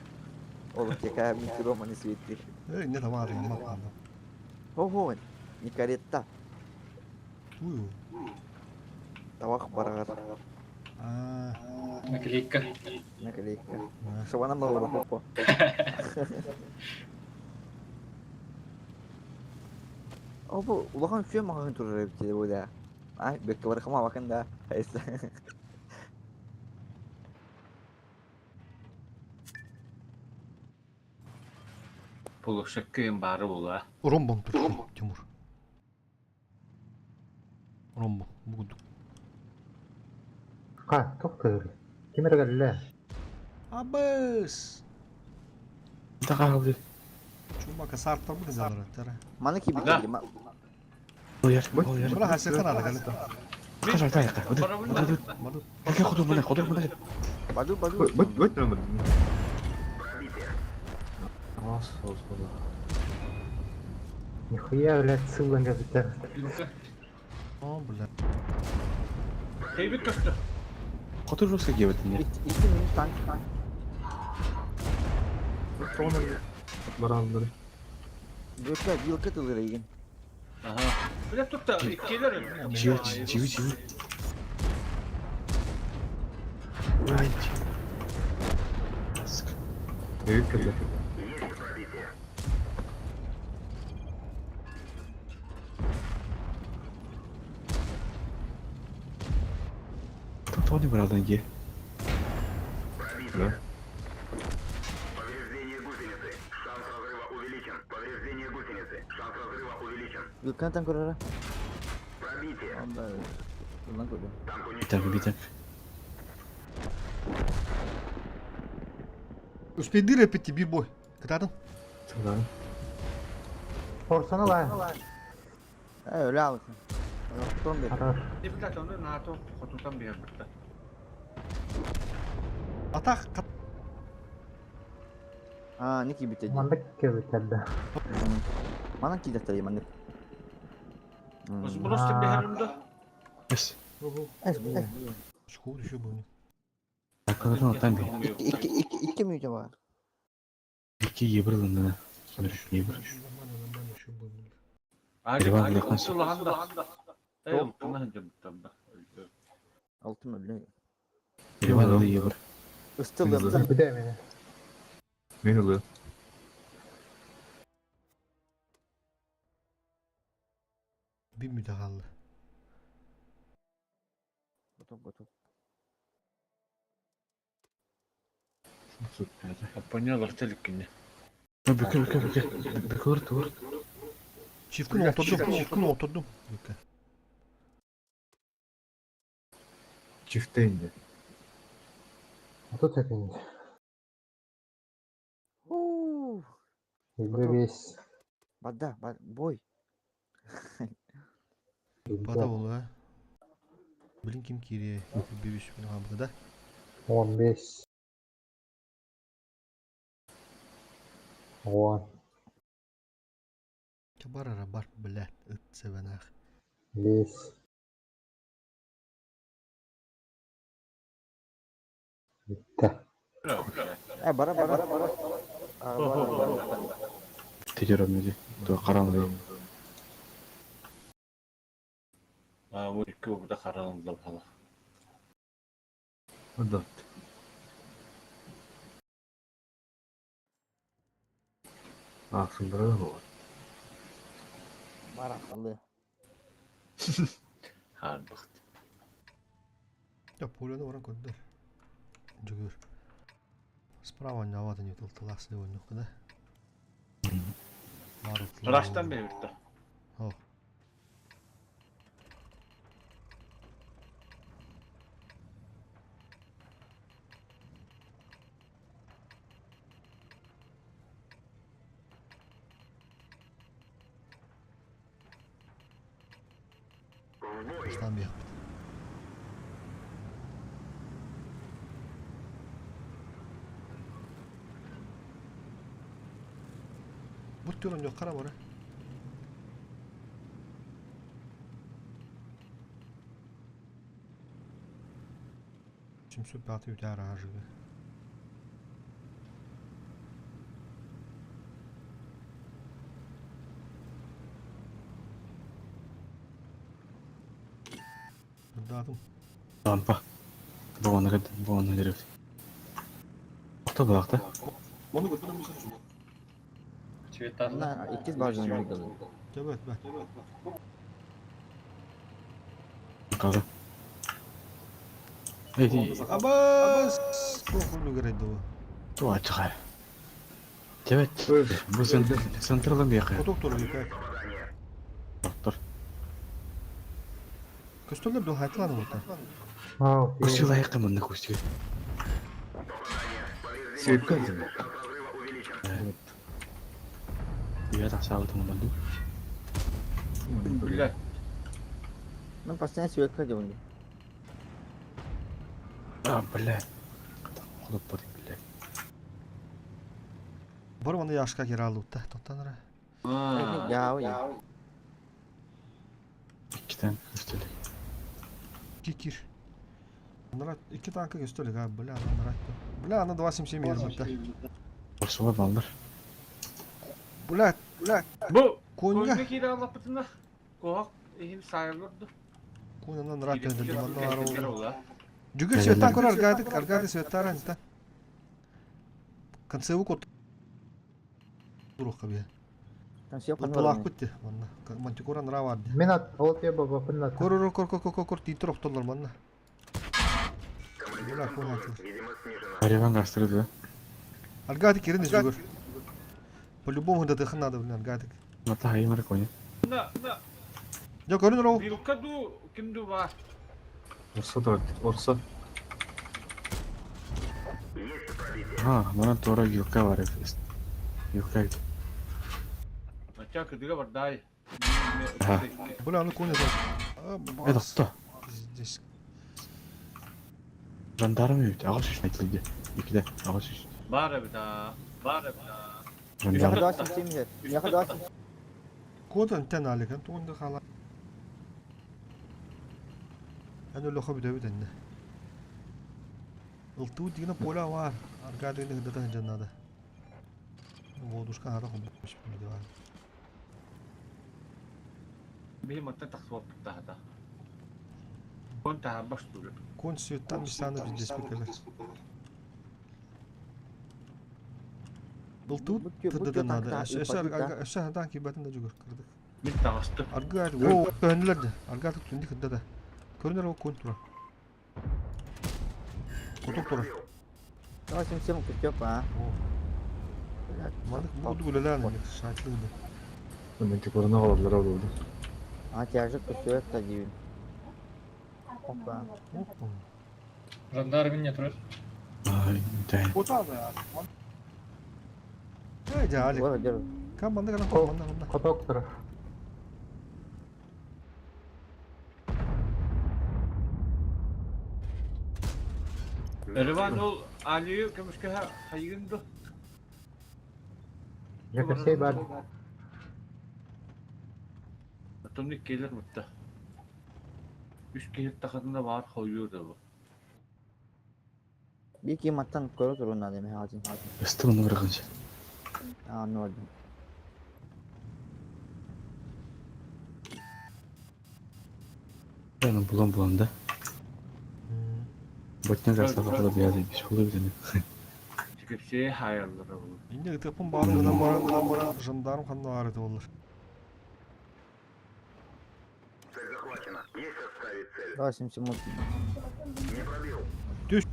Ол тека микроманы светти. Э, не тамар ма. Хо-хо. Никаретта. Ую. Табак барагар. Аа. Наклейка. Наклейка. Чтобы она была попа. О, бу улахан үчүгэй маҕаһыын турар эбит дии бу да. Ай, бэккэ барыхама бакын да. Полушеккыйын баары буолуо. Ромбом турар Тимур. Ромбо бу курдук. Ха, туох тыырый? Ким эрэ кэллэ? Абыс! Таҕаалыы. Чумака саартарбыт залараттара. Маны киирбит Да. Ояр, ояр. Быра хасыка надо кэлэ. Хажар тайка. Баду. Баке ходу мына, ходу мына. Баду, баду. Быт быт быт. Ас, ас, Нихуя, блядь, сыллан кэбиттэр. Илка. О, бля. Тейбит көстө. Хоту жестко гебет не. Икки минут танк. Баранлары. Бүккә вилка тылыр игин. Аха. Бля тут иккилер. Чиви, чиви, чиви. Ай. Сука. Өйүк кэллэ. Тут он и брал ге. Да. Повреждение гусеницы. Шанс разрыва увеличен. Повреждение гусеницы. Шанс разрыва увеличен. Вилканы там көрөрө. Пробитие. Анда. Тылдан көрдүм. Танк Битак, уничтожен. битак. Успейдир эпити бир бой. Кытатын. Да. Орсана лаа. Э, өлө алысың. Оттон бер. Хорош. Блядь, оны НАТО хотутан бербитте. Атак кат. А, не кийбит дии. Маннык кэбиттэр да. Манан кийдеттер маннык. Сброс тебе беремде. Эс. Эс, бу. Школ еще был. Акылдан там би. Икки икки икки икки минут бар. Ики ебрлын да. Ебр. Нормально, нормально еще был. Ереван Лехмас. Алтын өлө. Ереван да ебр. Ыстылым. Бүтэ мени. Мен ылы. Bir müdahale. Готов, готов. Понял, телекине. Бүкө, бүкө, бүкө. Бүкө тур. Çiftkin oturdum, çiftkin oturdum. Бүкө. Чифте инде. Отут секунд. Уу. Елүү бес. Бада, бой. Бада болу, ha. Bilin kim kiriye. Bir üç bin hamdı da. Он бес. Он Бар ара бар, бля. Ыт себенах. бес. Бүттэ. Э, бара, бара, бара. А, бара, бара. Тедер обмеди. То караңгы. А, вот икки обда харалында бала. Да. Ахсындыра да бар. Бара, алды. Харбык. Ya polyanı varan koydular. Жүгір. Справа не авады не тылтыласы деп ойнық да. Бар ұтылы. Раштан бербитте. О. Бастан бияқпыт. Бұт түрін жоқ қара бара. 705 үтәр ажығы. Дадым. Лампа. Бу оны дерев. Охто булакта. Цветарла. На, иккис базаны выиграли. Төбөт бе. Кага. Эй, Абас! Кохуну керейді о. ту ачыгар. Тебет. Бу централын бияқы. Коток туру как. Доктор. Көстөлөр ду хайтыланы бота. Ау, Кусил аяқы мында кусил. Сүйекке алдым. Я так сабытым мында. Блядь. Мен постоянно сүйекке делаю. А, бля. Холоп бар, бля. Бар маны яшка кире алды та. Токтанра. А. Я, я. Иккитен көстөлүк. Кикир. Нара iki танка көстөлүк а, бля, ана Бля, ана 277 ербитте. Орсула балдар. Бля, бля, Бу коньга. Коньга кире аллапытына. Коак ихим сайылырды. Коньга рат өндүрдү, манна Ола. Жүгір светтан көр аргадык, аргады светтар анта. Концеву кот. Дуруққа бе. Там все Тулақ бітті, манна. Мантикора нра барды. Мен ат, ол те баба пынна. Кор кор кор кор кор кор титр оқтолар манна. Бля, кон айтылар. Видимость снижена. Ариван гастырды да. Аргадык ерін жүгір. По-любому да надо, блин, аргадык. Мата хайымар коня. На, на. Я көрін роу. Вилка ду ким ду бар. Орса да Орса. Есть пробитие. А, мана тора юка бар. Юка. Ача кыдыга бар дай. Ага. Бля, ну коня Э, доктор. Здесь. Жандарм үйт. Ағаш үш айтылды. Икиде. Ағаш үш. Бар бит а. Бар бит а. Жандарм. 277. 277. Кодан тен алик, туғында қала. Ән өлі қабы дөбі дәнді. Ылту дигені поля бар. Аргадыгны гыдата жаннады. Водушка хата хоббиш бар. Бихим атта тахсуап тахата. Кон таха баш тулы. Кон светтан мисаны биздес бекелер. Ылту тыдыда надо. Эсэ хадан кибатын да жүгір кырдык. Мин тагысты. Аргады о көнүлөрдү. Аргады түндү кыдда. Көрүнөр о кон тура. Коток тура. 277 күтеп, а. Мандык буду гулелән шатлыгы. Мантикораны алалар алды. А, тяжек күтеп та дейін. Опа. Опа. Жандарм не тұрар. Ай, дай. Эй, Алик. Ой, держи. Кам мандык ана кон манда манда. Коток тұр. Эрван ол алию көмүшкө хайгынды. Жекесей бар. Атомник келер мытта. Үч келip тахатында бар хойур да бу. Bir iki mаттан көрө турун надо мен хазин. Өстү муну биргинче. А, ну ладно. Мен булам булам да. Ботня гастырды да бияды. Биш булды бит. Чикепсе хайаллары бу. Инде тыпын барын гына барын гына барын жандарм ханна ары олар. Цель захвачена. Есть отставить цель. 277. Не пробил. Düş.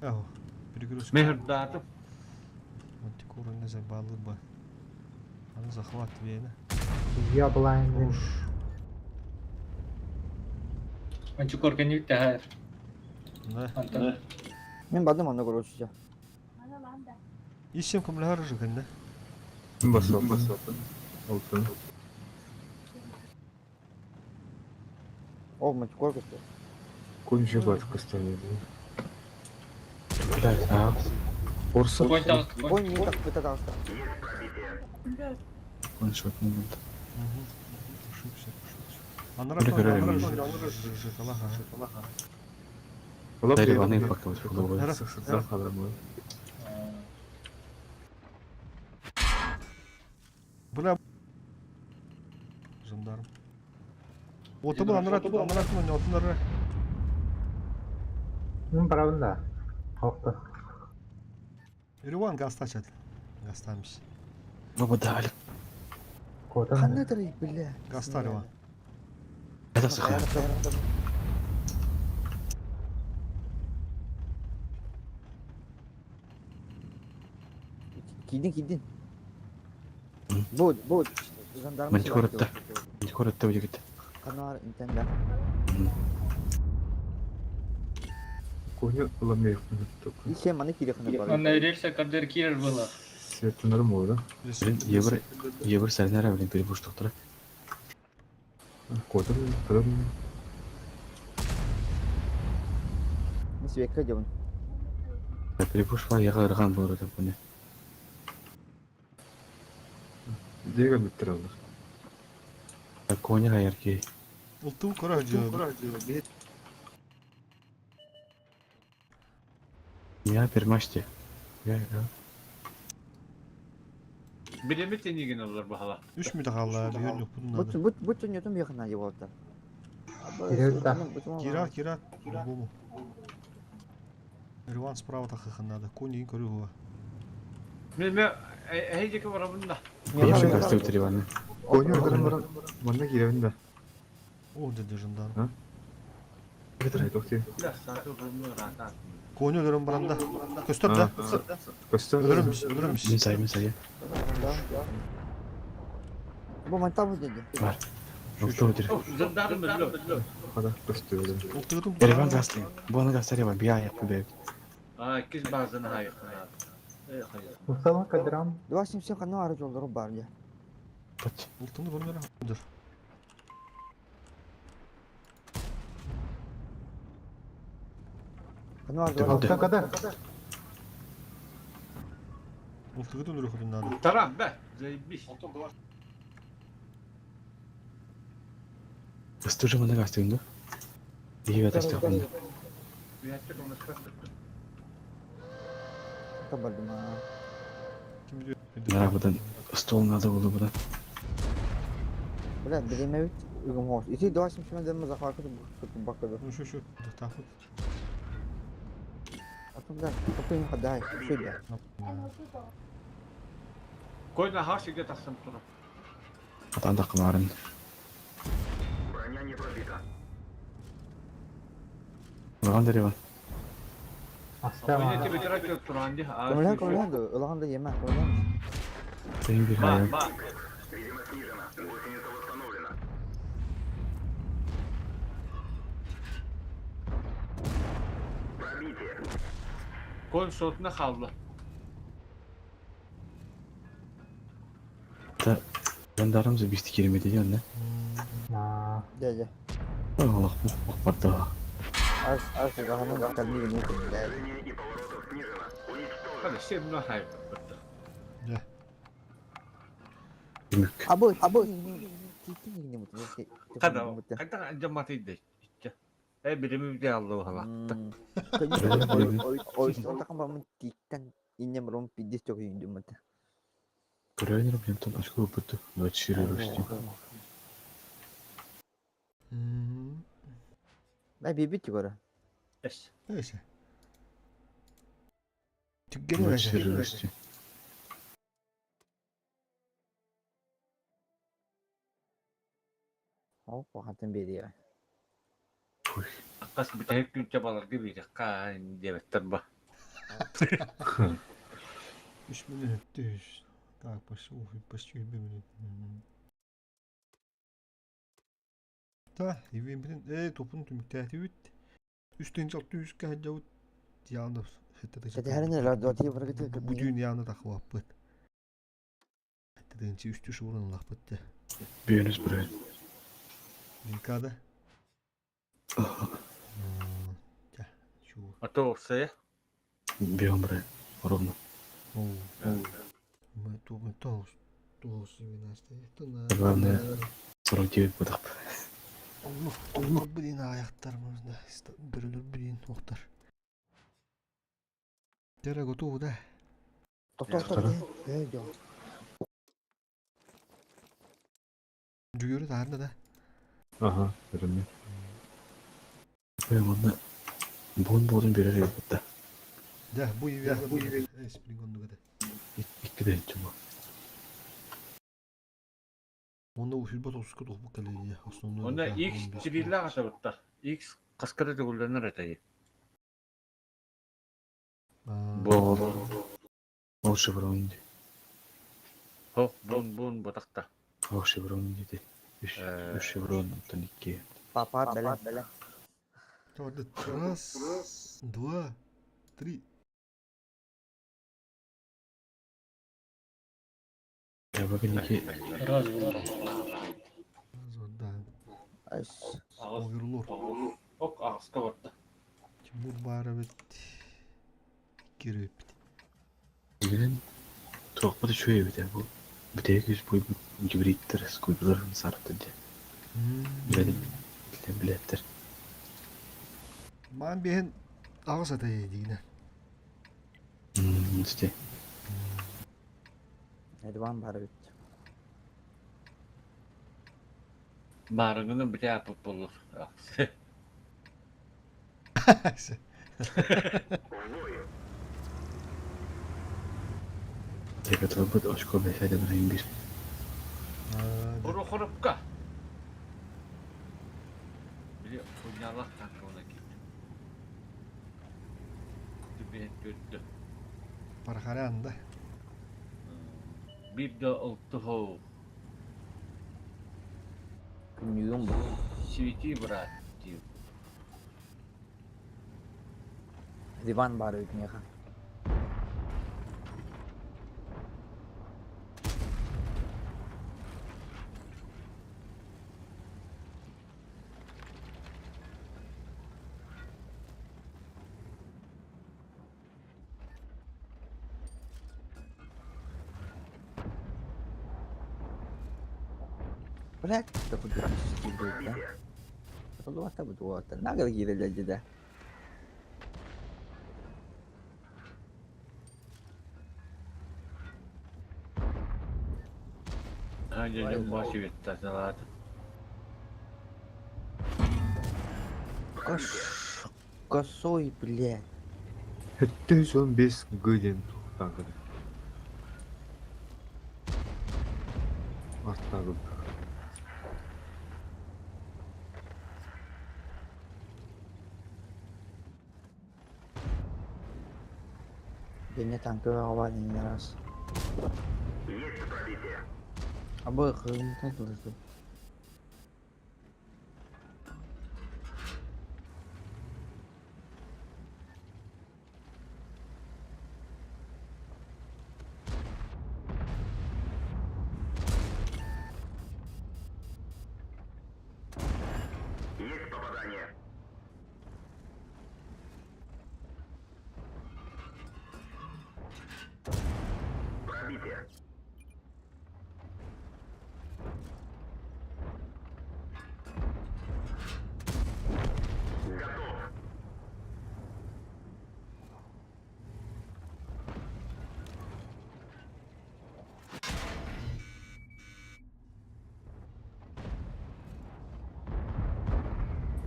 Ао. Перегрузка. Мехрдатып Мантикора не забалы бы. Аны захват вена. Я блайнд. Уж. Мантикор кенни битте хайр. Да. Антон. Мен бардым анда короче. Ишем кымлар жыгында. Басып, басып. Алтын. О, мантикор күтеп. Кончы бар костюмде. Бля, а. Орса. Конь тагысты, конь. Ой, мен так пытался. Есть пробитие. Кон шот не булды. Ошибся, ошибся. Анара Бля, көрөр анара Дариваны пока вот булды. Саксан Жандарм. Отобун анара анара отунары. Мин барабын да. Хохто. Ереван газ тачат. Гастамис. Баба дали. Котан. Ханна тарый, бля. Гастар Иван. Это саха. Кидин кидин. Бу бу жандарм. Мантикоратта. Мантикоратта выйдет. Канар интенда. Коня ламех. Исем маны кире хана бар. Манна рельса кардер кирер было. Светланар мода. Блин, евро, евро сәрнәр блин, перебуш доктора. Котан, котан. Не свека дебун. Перебуш ва яга ырган булыр деп буны. Дига биттер Коня хаярки. Улту көрөр жөө. Я пермаште. Я, я. Билемет тениген олар бахала. Үч мүдө хаалла бүйөр yok bunun Бу adı. бу бу түнөтүм якына деп алды. Кирер да. Кира, Кира, по-любому. Иван справа тахыхын надо. Кони көрүү. Мен мен эйдеке барабын да. Я же гасты Иваны. Коня өлөрөн баран. Манна киребин да. О, деди жандарм. Тохти. Да, сатып рата. Кони өлөрөн баранда. Көстөр да. Көстөр. Өлөрөмүз, өлөрөмүз. Мин сай, мин сай. Бу мантабыз деди. Жокто өтөр. Жандарм өлө. Хада көстөр. Ултыгытым. Ереван гасты. Буаны гасты Ереван. Бия аяк бебек. А, киз базаны хайык. Э, хайык. Усалын кадырам. Два семьсот кана ары жолдору бар я. Бат. Ултыгы көрүнөр. Кана ары Алты. Алта кадар. Ултыгытын өлөрөкүн надо. Тарам бе. Заебись. Гасты уже мына гасты инде. Бия гасты инде. табардым. Ким билет? Нара будан стол надо было будан. Бля, билемебит угум хош. Ити два семьсот дем захват бакыды. Ну şu şu. Тахыт. Атым да, топын хадай, шөйдө. Койна хашиге тахсам тура. Атан да кымарын. Броня не пробита. Урган Ереван. Астама. Ойна тебе трактор туранди. Көмөлөн көмөлөн ылаганда еме, көмөлөн. Сен бир Ба, хаяк. ба. Видимо, снижена. Гусеница восстановлена. Пробитие. Кон сотна халла. Та жандарм за бисти керемет екен, да? Аа. Дәже. Аллах, бу барда. Ас ас гаханын калми не дәже. Движение и поворотов снижено. Уничтожено. Хада сем на хайык. Күмүк. Абы, абы. Титин не мут. Хада, кайда жамат иде. Э, билеми бите алла хала. Ой, такам бамын тиктен иннем ром пидис ток юндум. Көрөйнөр блин, тон очко бүттү. 24 русти. Бай бибит көрө. Эс. Neyse. Түггени бәже. 24 русти. О, хатын бери. Кас бите күн чабалар gibi ка дебеттер ба. 3 минут. Так, почти, ух, почти 1 минут. Та, ивен э топун түмүктәти бит. Үстен жалты үскә хаҗавыт. Янды. Шәтәрен радио биргә Бу дүйін янды тахып бит. Теденче үстү шурын лах битте. Бүйөнүз бирөө. Линкада. Тя, чу. А то все. Бүйөн бирөө. Ровно. Оу. Мы ту мы то то на. Главное 49 будак. Allah Allah блин аяктар можно. Бөрөлөр блин октар. Тера готово да. Токтор, токтор. Э, жок. Дьүгүөрү таһаарда да. Аха, көрүннү. Уонна буон буолан биэрэр эбит да. Дьэ, бу ивент спринг оннук этэ. Икки да чума. Онно усуйбат оҕуска туохпут кэлиэ основной Онно X сибииллээх атабыттар. X хаскара төгүллэнэр этэй. Бу ол шеврон ди. Хох бун бун ботахта. Ол шеврон диди. Үс үс шеврон оттон икки. Папа бэлэ. Раз, два, три. Раз буолла. Да. Оверлорд. Ок аҕыска барда. Тимур баар эбит. Киирбиппит. Билигин туохпут үчүгэй эбит ээ бу бүтэһик үс буйбут гибридтэр скульптор сарты дии. Билэн билэттэр. Маан биһин аҕыс атай диинэ. Сити. Эдван баар эбит. Баарыгыны бүтэ аппыт буоллар. Ребяталарбыт очко бэсээдэн айын бир. Порохоровка. Били хуйнялах танковына киирдим. Түбэһин төрдө. Пархарян да. Биир да алтыһоо. Күннүгүм бу. Свети, брат, диир. Диван баар эбит миэхэ. Блядь, да куда ты да? Толуата бутуота, нагыл киирэллэр да. Кош... Косой, блядь. 715 Г диэн туохтаах Артаагын. Бене танковый авария не раз. Есть пробитие. Обоих не должны. Есть попадание. Пробитие. Готов.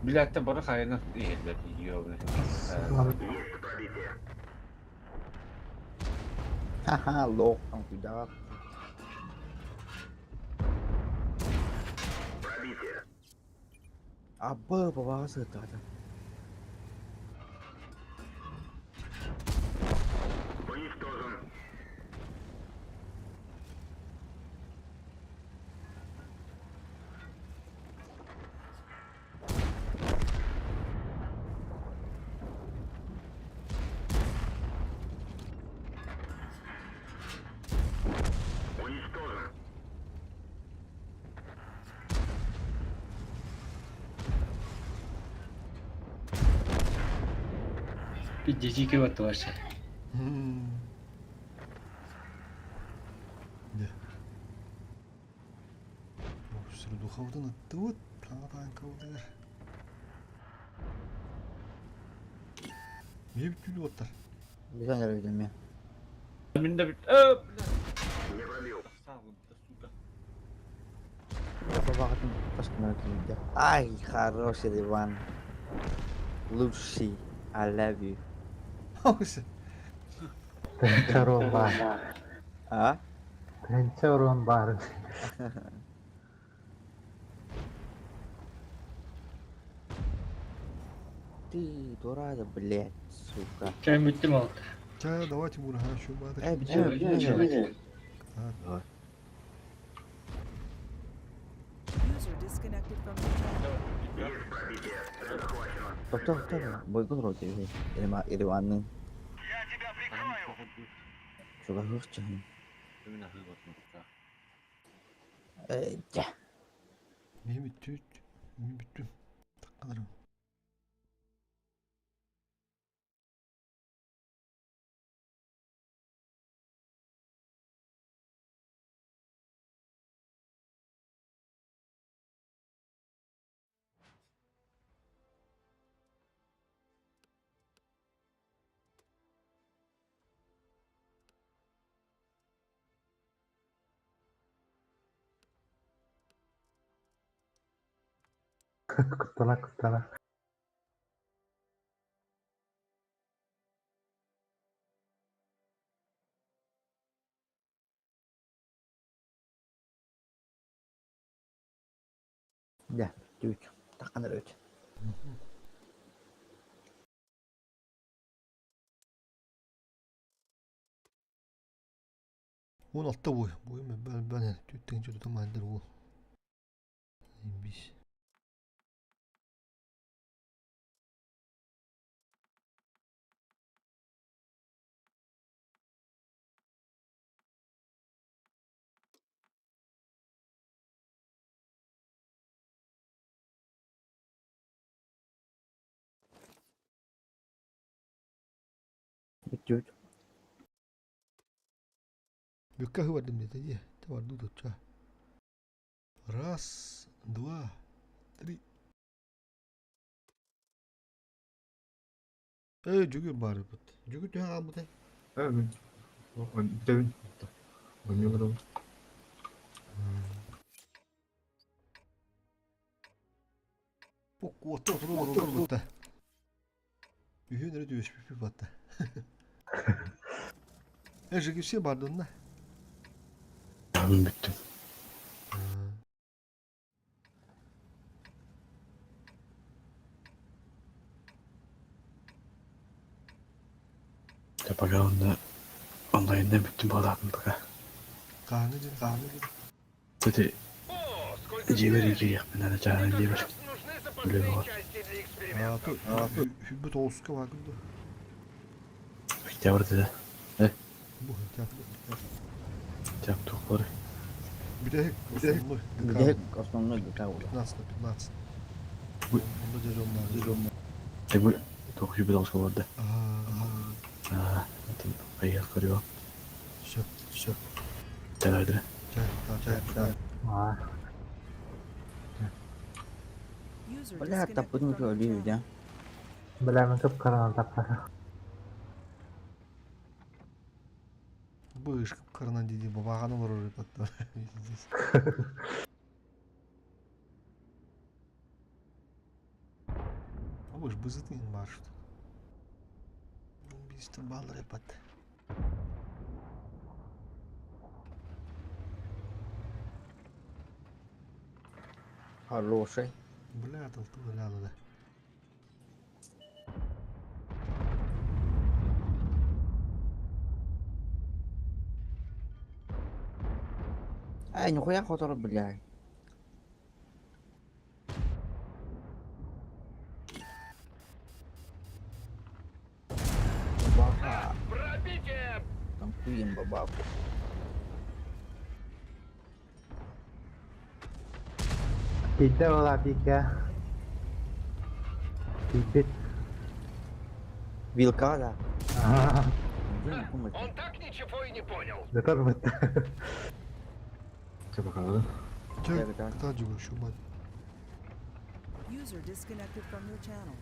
Билээттэн бары хайынан иһиллэр ёбны. Есть пробитие. Ха-ха, лох, там куда. Пробитие. Абы, бабаға сытады. Уничтожен. Уничтожен. Дьикий баттыбар. Да. Средухабытын ыттыбыт, таҥа таҥкабытыгар. Не бүттүлү оттар. Бүтэн эрэ мен. Мин да бит. Э, бля. Не пробил. Саалым да, сука. Бабаҕытын таскынара киирдэ. Ай, хороший Иван. Лучший. I love you. Тыһыынча уруон баар. А? Тыһыынча уруон баарын. Ты дурак, блядь, сука. Чэ бүттүм алта. Ча, давай, Тимур, хорошо, баатыр. Э, бүтүө, Давай. User disconnected from your channel. Есть пробитие. Цель захвачена. Тоқтоо, тоқтоо. Бойгон роти. Ирма Ирванның. Я тебя прикрою! Чугаһыах чаһын. Именно хыготнукта. Э, дьэ. Мен бүттү. Мен бүттүм. Таккаларым. Куттана куттана. Дьэ, түүт. Такканар өт. Он алта бой. Бойым бән бән түттен жүр тамандыр ол. Бис. Бүттүт. Бүккә хыбардым деді де. Табарды tutça. Раз, два, три. Эй, жүгір бар бұт. Жүгір түйен албыт. Э, мен. Бүтәбин. Ойнай барабын. Бу отта отыру бар бұтта. Үйін әрі түйеш бүп батта. Э, жүгір сен бардın да. Мен бүттүм. Чэ, пока онно онлайнна бүттүм буолаатын пока. Қаны жер, қаны жер. Кстати, дьиэбэр киириэхпин ана чааһын дьиэбэр. Үлэ бөҕө. А, то, хүббүт оғысқа бакынды. Октябрьда да. Бу, театр. Октябрь туох буолар. Бүтэһик, основной. Бүтэһик основной ГК буолар. 15 на 15. Бу- Онда жер Ты бу туох хүббүт оҕуска буолар да. Аа, Аа, атын хайыах көрүө. все, все. Чэ, Чай, чай, чай. Аа. User Бля, disconnected таппытын from your өлүү channel. дьэ. Бля, мен кып-кыранан таппата. Быш карнан диди бабаганы бар ребята. Здесь. А быш бызытын бар что. Бисте бал ребята. Хороший. Бля, толту ляла да. Ай, нихуя хотор, блядь. Бабаха. Танкуем бабаху. Биирдэ буолаа бииргэ. Тиийбит. Вилка, да. Аа. Он так ничего и не понял. Ытар быт. Чэ, пока. Чай, Так, так. ката жүгір шуман. User disconnected from your channel.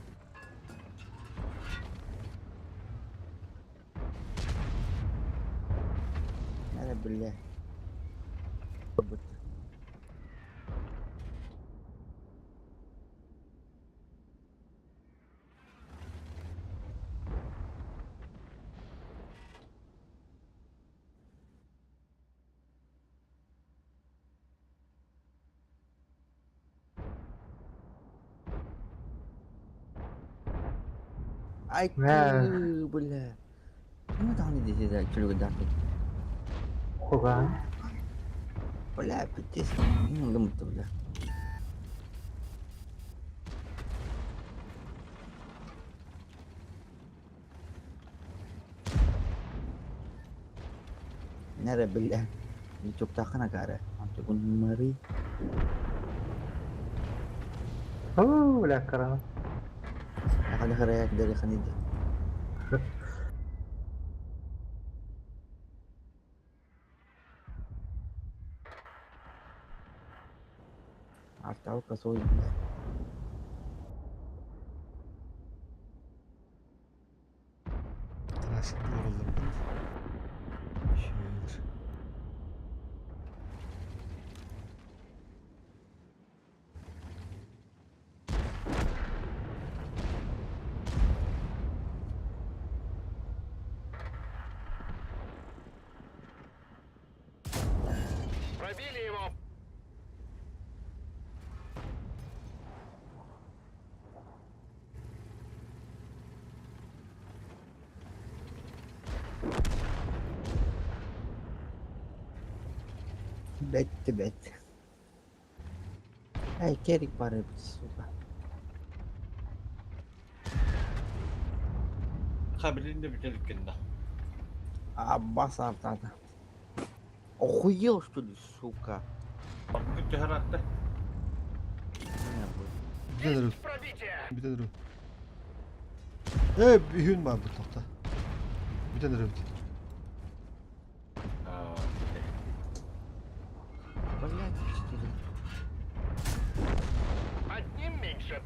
Надо, бля. Быт. Ай, Мэ. бля. Ну там не здесь, чулугу Куга. Бля, пиздец. Ну, дым-то, бля. Nere бля. Лючоктахана кара. Антыкун мари. Уу, бля, карана. Ахали хараяк дери ханиди. Артал косой, бля. Трассы олороллор эбит. Үчүгэйдэр. Пробили его. Бетти бет. Эй, керик бары, сука. Хабилин да бүтэлик кэннэ. Аббас артата. Охуел, что ли, сука? Барбыт түһэр атта. Не, бля. Бүтэн эрэ. Пробитие. Бүтэн эрэ. Ээ, үһүн баар бу тохто. Бүтэн эрэ эбит. Аа, Блядь, четыре. Одним меньше.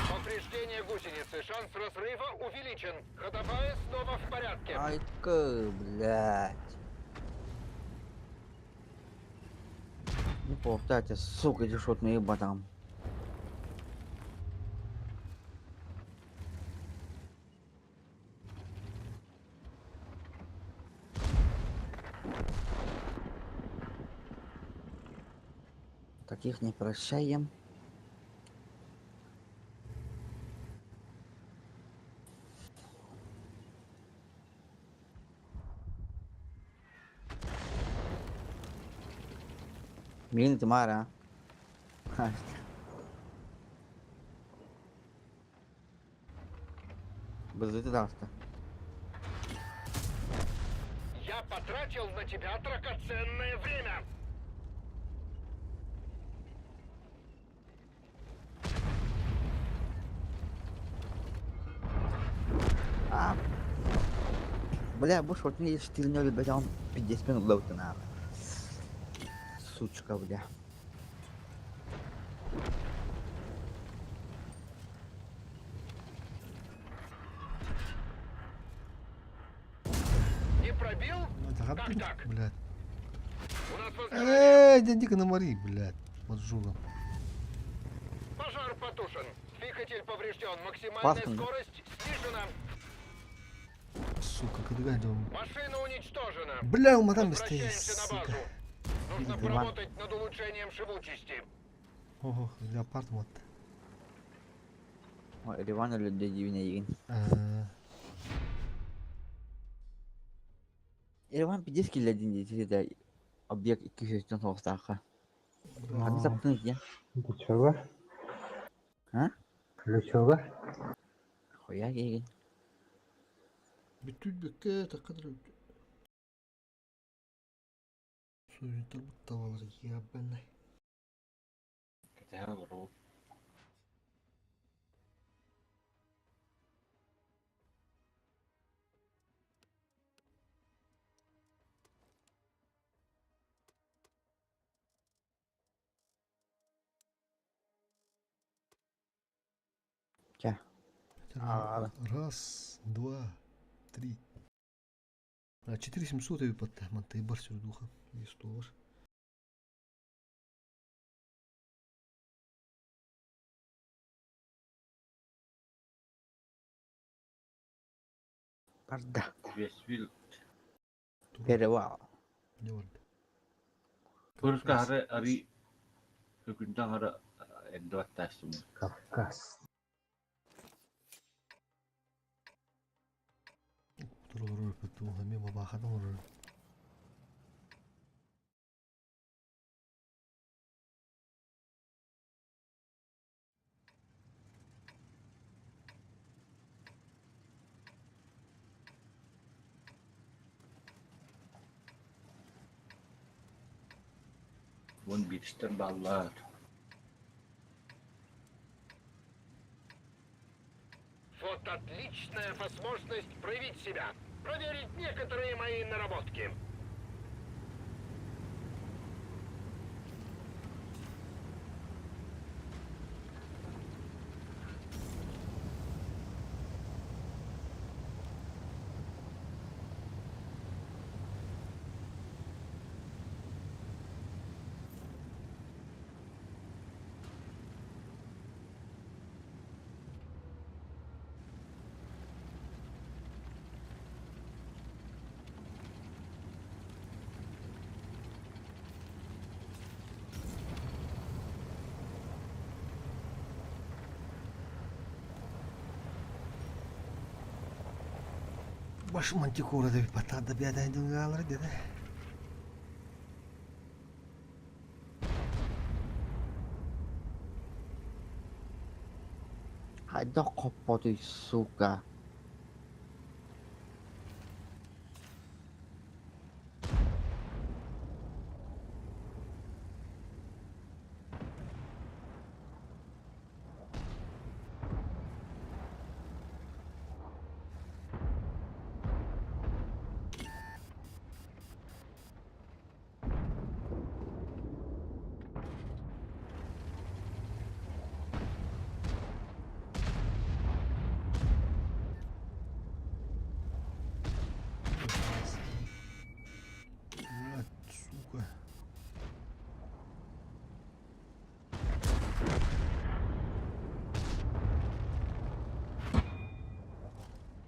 Повреждение гусеницы. Шанс разрыва увеличен. Ходовая снова в порядке. Айка, блядь. Не повторяйте, сука, дешотные ебатам. Таких не прощаем. Мин Тамара. Бызыты Я потратил на тебя драгоценное время. А. Бля, больше вот мне 4-0, блядь, а он 50 минут лоута на. Сучка, бля. Не пробил? Это Как так? блядь. У нас возгорание. Эй, дядя на Мари, блядь. Поджугом. Пожар потушен. Двигатель поврежден. Максимальная Пасмурно. скорость снижена. Сука, когда идем? Машина уничтожена. Бля, у мадам быстрее, Возвращаемся на сука. базу. Нужно Видите, поработать над улучшением живучести. Ого, леопард вот. Ой, Ривана людей дивный. А, Иван 50 килл один десять объект 200 соустаха. Ханны саптын я. Лючогар. А? Лючогар. Хуя киген. Бүтүн бүккэ таккадыр. Суюнтар бутталалар ебаный. кэтэһэр олоруу. А. Раз, два, три. А, 4700 и под Монтейбар сюрдуха. И 100 ваш. Барда. Весь вил. Перевал. Не барда. Курска хары ари күнтэн хара эрдэ баттаастым. Кавказ. Турулар өпөттү эми бабахадан олорор. Вон биристер баллар. Вот отличная возможность проявить себя. Проверить некоторые мои наработки. Баш мантикора деп батады бядайдың галары dedi. Хайдах хоппотуй, сука. Блядь, сука.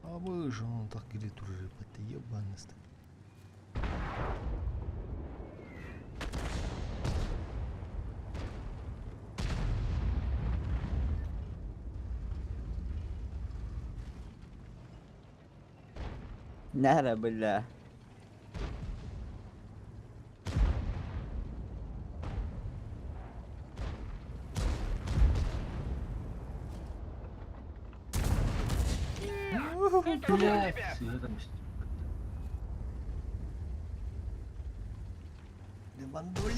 А вы же он так говорит уже, это ебаный стыд. Нара, бля. Блядь, сыграм Левандули!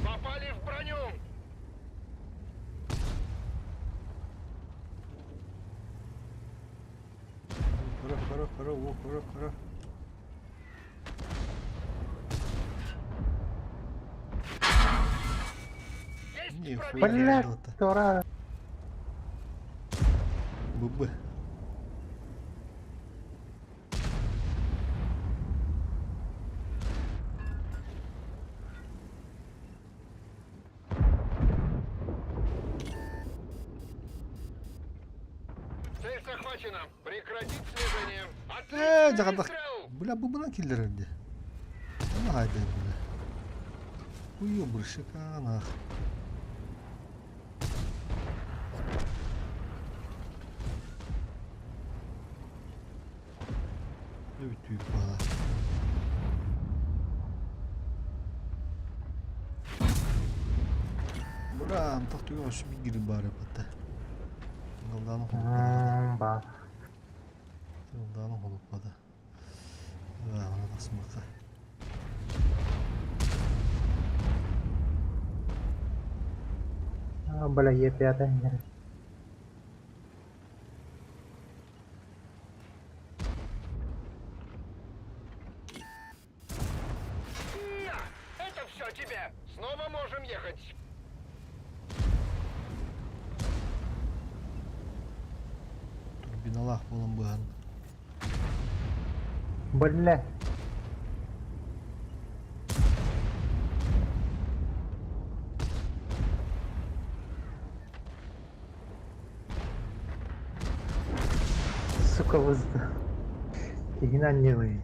Попали в броню! Хоро, хоро, хоро, о, хоро, хоро. Нихуя Блядь, что-то. Тура. ББ. Цель захвачена. Прекратить слежение. Э, Отличный жакадак. выстрел! Бля, бубна киллер где? Ну, хайда, бля. Уёбрышика, нах. Өтүй бала. Бра, антах түгө өсүп кирип бары бата. Ыңылдааны холуп Ба. Ыңылдааны холуп бада. Ва, ана басмака. Бля, Е5. На! Это все тебе! Снова можем ехать! Турбиналах болон быган. Бля. Сука, вызда. Киһини анньыалый.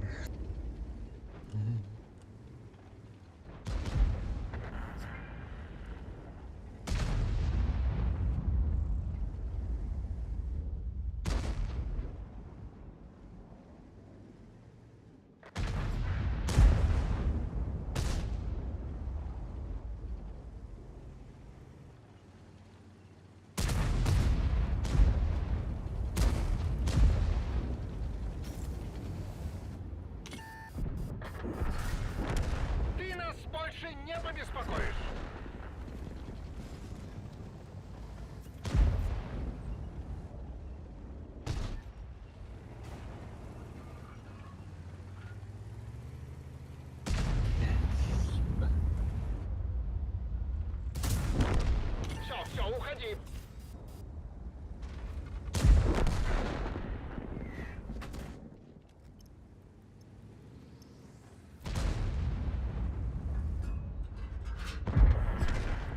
Ты нас больше не побеспокоишь. Все, все, уходи.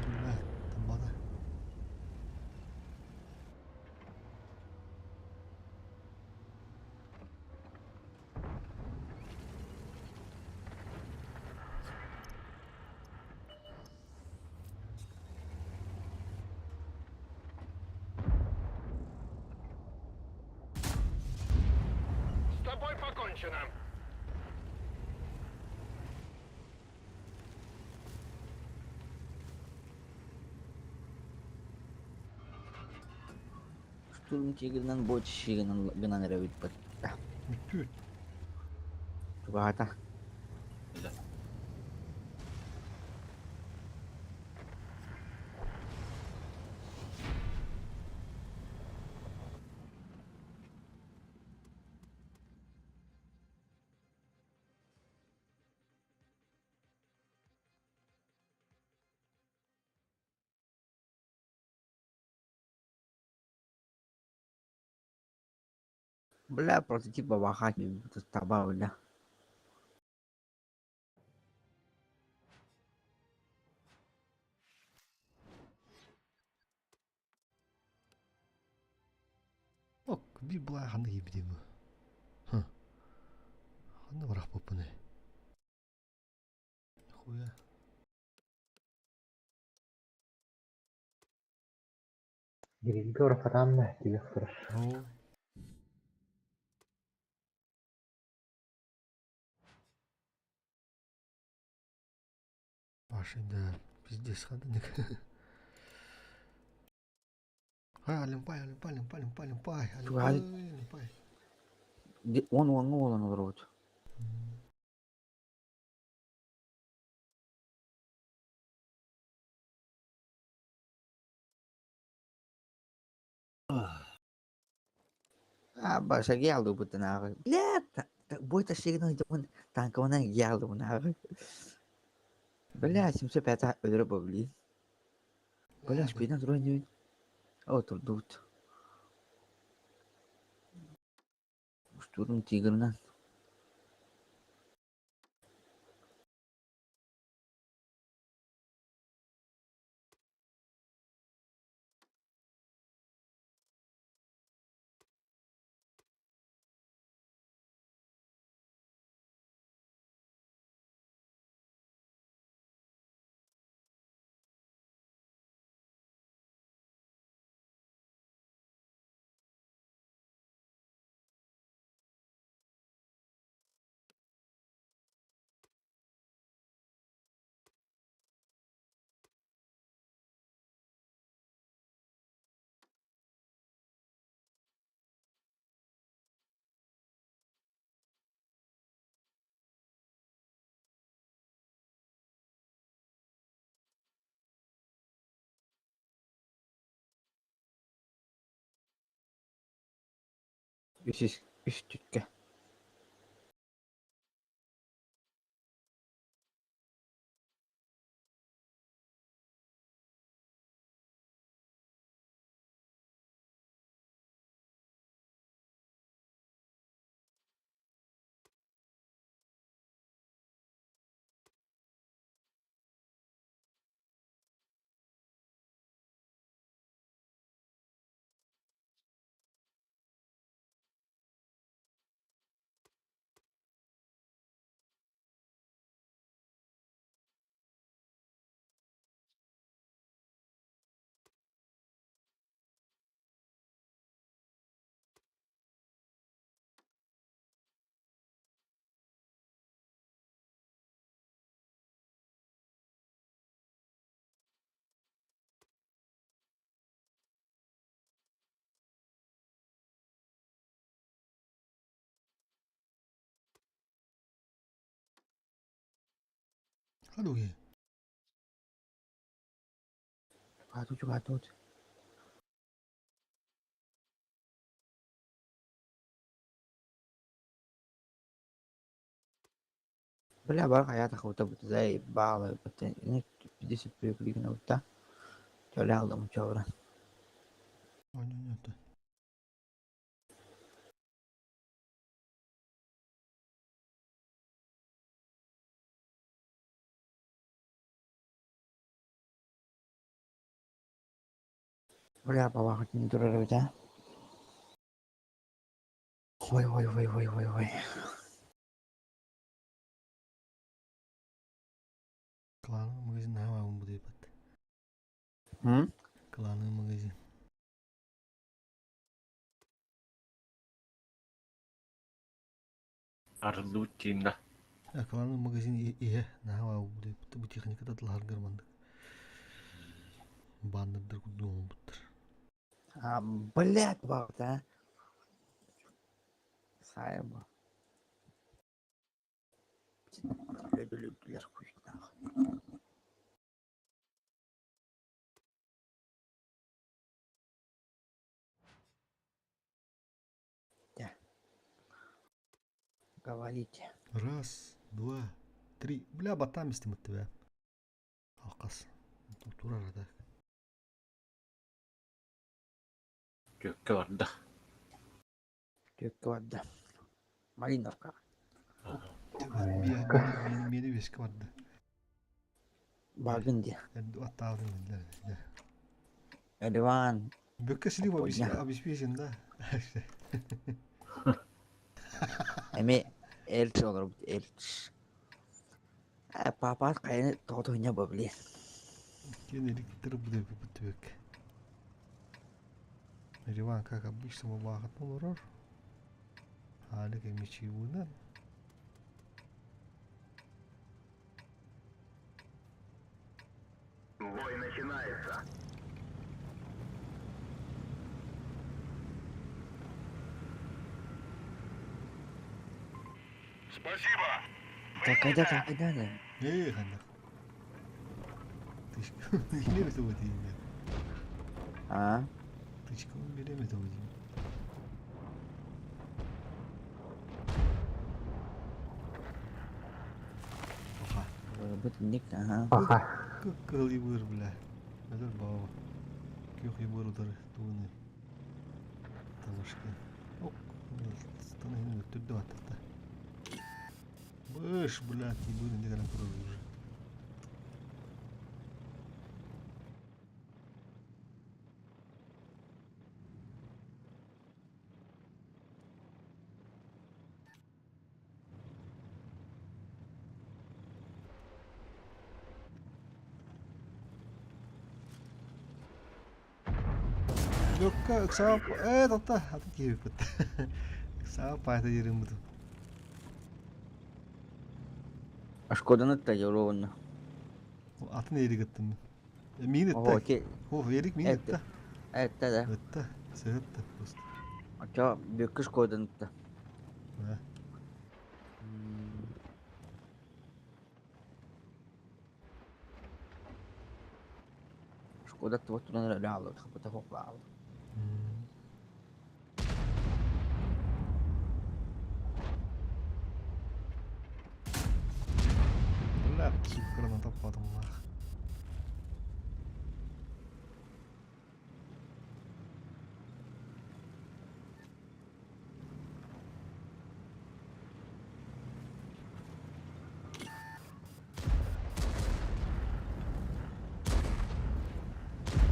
Бля, тамбада. С тобой покончено. Штурм тигринэн бу тишигинэн гынан эрэ бүппэт. Бүттүт. Чугаһата. Да. Бля, прототип бабаха таба, бля. Ок, bir булай ханна киби бу. Хы. Ханна барах буппуны. Хуя. Григор Фаранна тиэх турар. Оо. Башында пиздец ханна. А, алимпай, алимпай, алимпай, алимпай, алимпай, алимпай, алимпай. Он оҥҥо буолан олоробут. А, баша гялду бутанагы. Бля, бой ташигин дьон танкабынан гялду бунагы. Бля, 705 өлөрө бобли. Бля, шпина туран О, турдут. Штурм тигрынан. Үс үс түккэ. Харуги. Чугаатуу чугаатуу. Бля, бар хайаата хабыта заебало. Дисциплина Чөлө алдым чобуран. Ойноньота. Бля, бабахытын турар эбит аа. Ой, ой, ой, ой, ой, ой. Клановый магазин наһаа бу диэбит. М? Клановый магазин. Арыллыбыт тииннэ. Клановый магазин иһэ наһаа бу диэбит. Бу техниката тылаһаргар маннык. Баннердар курдук оҥорбуттар. А, блядь, бабата, а. Сайба. Өлүлүлэр хуйнаах. Говорите. Раз, два, три. Бля, батам истим тебя. Алкас. Турар да. Түөккэ барда. Түөккэ барда. Малиновка. Мени беске барда. Багын дии. Аттаалын биллер. Эливан. Бөккө слив обеспечен, да? Эми элч олорбут элч. Папа хайаны тоҕо бу блин. Кен электр буде бүттүбек. Риван, как обычно, бабахат олорор. Халик эмичи буынан. Бой начинается. Спасибо. Какайда какайда да. Эй, ханна. Тычка. Билеме того дейм. А? Тычка билеме того дейм. Оха. Бут ник ага. Аха. Кыл ибыр, бля. Ödül баба. Көх ибыр удары туыны. Талашкин. Ок. Станы өттүрдү аттыкта. Быш, блядь, ибыр инде гана турар уже. Лёкка ыксаап э тотта атын киһи Ыксаап паата дерим буту. Шкоданы та юровна. Атын эрик ыттым. Мин Ого, ытта. ки. О, эрик мин ытта. Это да. Ытта. Сыгытта просто. А чё, бүккү Шкоданы та. Да. Шкода вот туда реально, хапата хопа. Бля, сука, граната падал нах.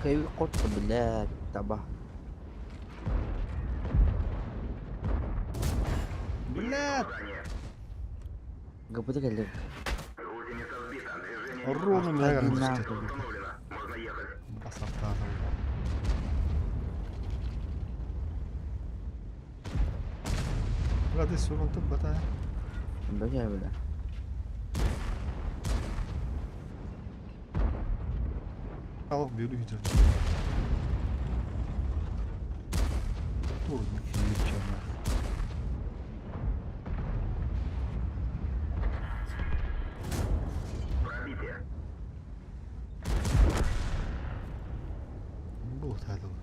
Кайы кот блядь, таба. Блядь! Гапыта келди. Гусеница сбита. Движение Ровно меня Нахуй. установлено. Можно ехать. Басартадым. Бля, ты сурун тут бата. Бля, бля. Аллах бөрү хиджир. Тур кийип чана. Пробитие. Буолуохтаах дылы.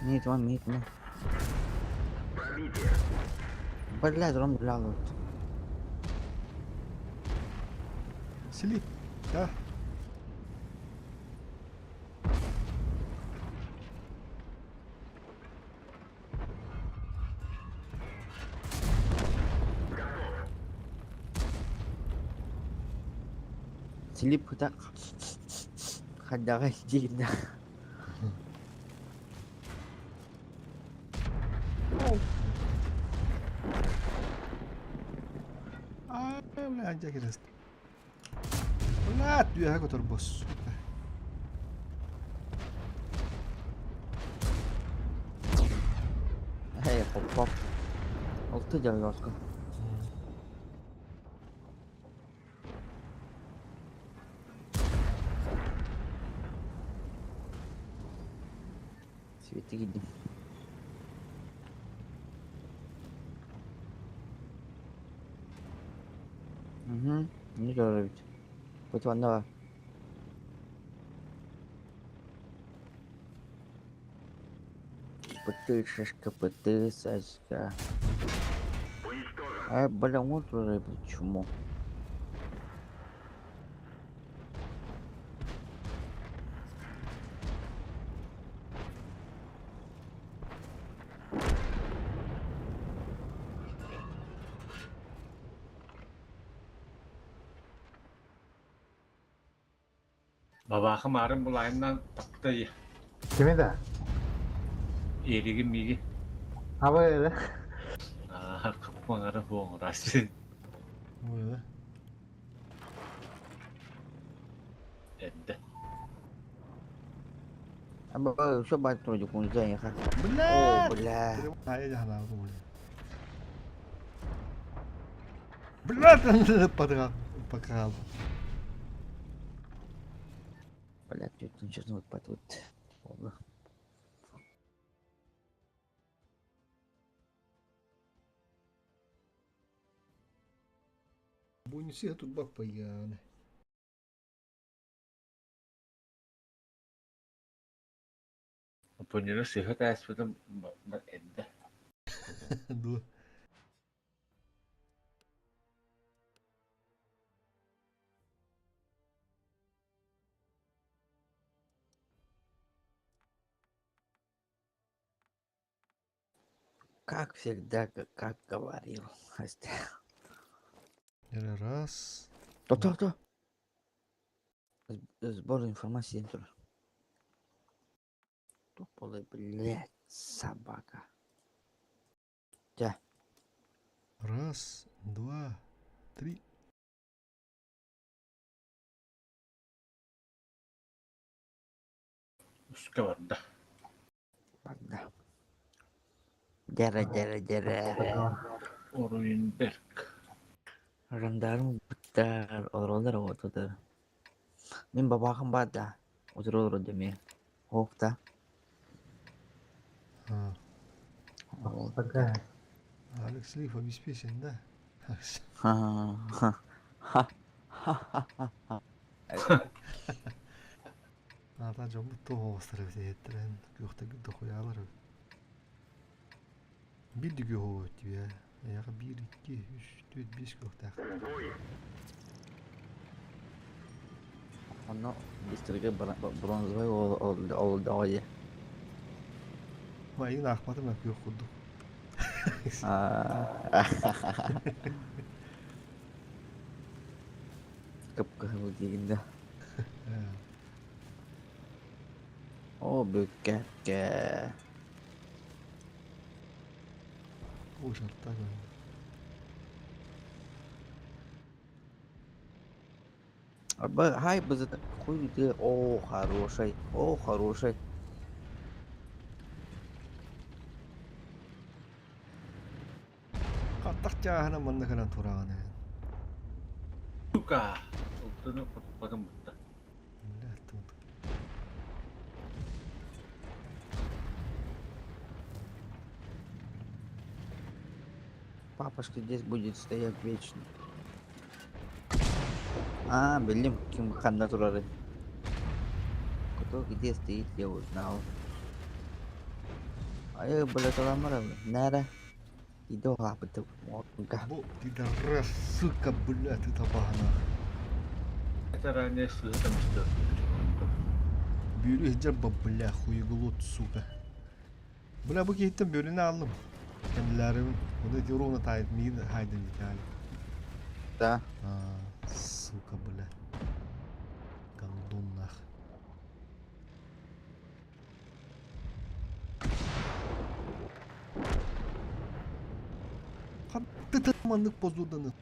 Мид, вон мид, мид. Пробитие. Бля, дрон гулял. Силип, да. Силип так. Хайдаҕай диир да. Аа, бля, дьэ кирэст. Бля, түөһэ көтөр бос. Эй, хоп-хоп. Алты дьарыгка. Свети киирдим. Угу. Не көрөр эбит. Бу манна бар. Пытышечка, пытысочка. Уничтожен. А, бля, вот уже почему. Бабаахым арын булайынан таптай Кими да? эригим миги. Абы Аа, каппаңары хуоңрасын. Ой, да. Эдде. А, что бать вроде кунза Бля! О, бля. А, я не знаю, бля. Бля, подрал, покрал. Бля, тут сейчас вот тут. Ладно. Бунси тут бапаяны. Поньону сыһа тааспытым эдде. Ду. Как всегда, как говорил. Раз. То, то, то. Сбор информации. Тополый, блядь, собака. Дя. Раз, два, три. Үскэ барда. Барда. Дярэ, дярэ, дярэ. Оруинберг. Жандарм буттар, олороллар ототор. Мин бабахым бар да. Отуролор деме. Ох да. А, Такая. Алекс Лиф обеспечен, да? Ха-ха. Ха-ха-ха. Ата дьоммут туох оҕустар эбит иһиттэрин күөхтэ дохуйаалар эбит. Биир да күөх оҕо эбит Эйиэхэ биир, икки, үс, түөрт, биэс күөхтээх. Бой. Онно бистерге бронзовый ол дии. Майын аахпатым ээ күөх курдук. Кып-кыһыл диигин да. Ээ. О, бүккәккә. О, шартта Хай бы хуй ты, о, хороший, о, хороший. Хаттах чааһына манна кэлэн тураҕын. Сука! Ылтыны потуппатым бутта. Бля, тут. Папочка здесь будет стоять вечно. А, блин, ким ханна турарын. Кто где стоит, я узнал. Ай, бля, таламара, нара. Иду лапы морга. Бу пидорас, сука, бля, ты табаҕына. Это ранее сыһыта мыстı. Бүүрү иһдьэр ба, бля, хуеглот, сука. Бля, бу киһиттэн бөрүнү аллым. Кэннилэрим, оны ити ровно тайт миин хайдын дикали. Да. А, сука, бля. Гандон нах. Хатты маннык позурдан бля,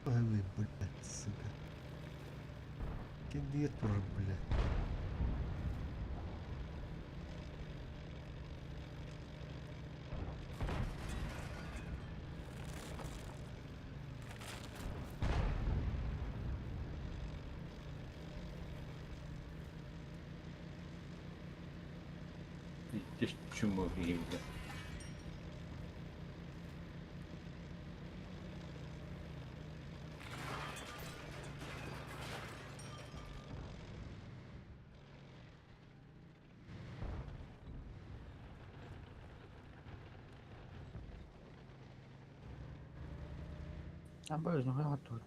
сука. Кендиет турар, бля. Чему киһибитэ. А боже, ну как тут?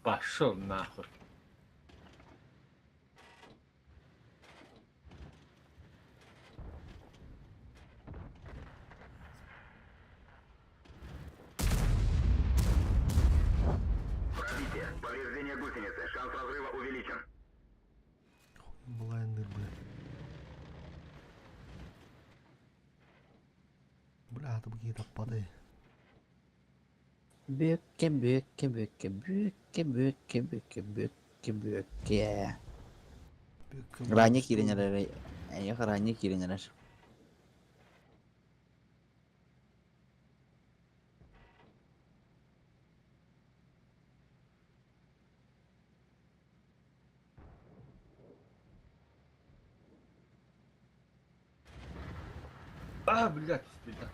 Пошел нахуй. Пробитие. Повреждение гусеницы. Шанс разрыва увеличен. Блайндер, бля. Бля, это какие-то падай. Бүкке, бүкке, бүкке, бүкке, бүкке, бүкке, бүкке, бүкке. Ранее киренер, я ранее киренер. А, блядь, стыдно.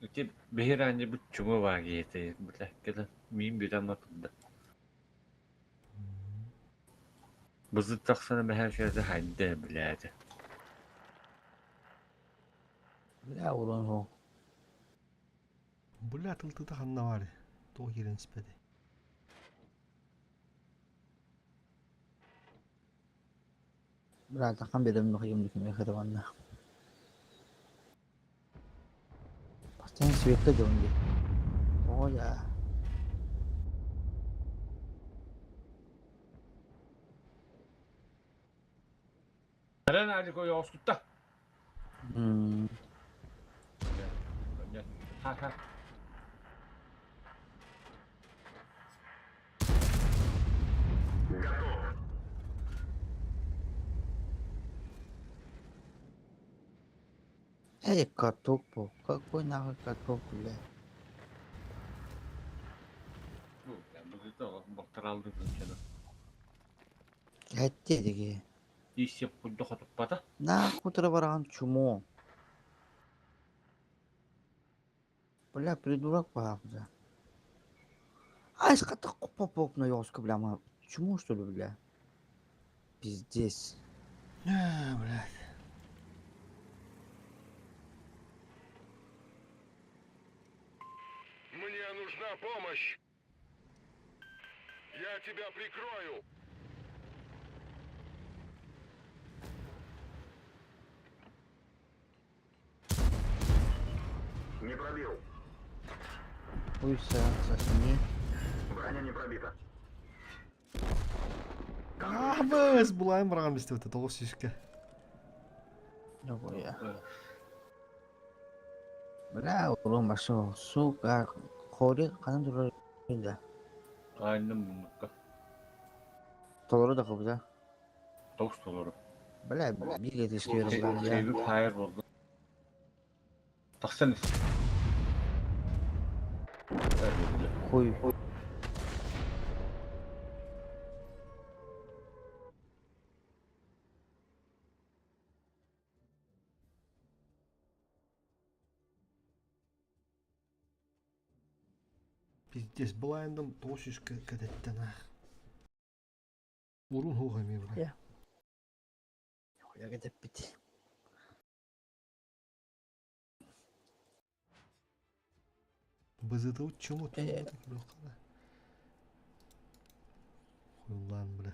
Ити биһир бу чума ваагиете, бля, кэлэн миин бүтэн матырда. Бызыт тахсана бэһэ хайда, блядь. Бля, урон хо. Бля, тылтыта ханна бар. Тоқ ерен спеди. Бля, тахан берем нохы юм диким эхэ Постоянно светка дьонги. Оля. Нарын алик ой оскутта. Ха-ха. Готов. Эй, каток по. Какой нахуй каток, бля? Бу, бызыт бактыралды күнчені. Кәтте деге. Исеп кудду хотуппата. Нахуй тура бараган чумо. Бля, придурок папа. Ай, ската копоп на ёску, бля, ма. Чмо, что ли, бля? Пиздец. А, блядь. Мне нужна помощь. Я тебя прикрою. Не пробил. Уйса, сосни. Броня не пробита. Абыс, булайым барған бістіп өтті, тоғыз сүйіске. Нахуя. Бля, урон пошел, сука. Хори, канам турар да. Айным муннукка. Толору да хобда. Тоғыз толору. Бля, биге тескерим бля. Хейби хайыр болды. Тақсан іс. Хуй. Пиздец, булайындым тоғыз сүйіске кәдеттен ах. Урун хуға ме, бля. Я. Хуя кетеп бит. БЗТ чему Э. Хуйлан, бля.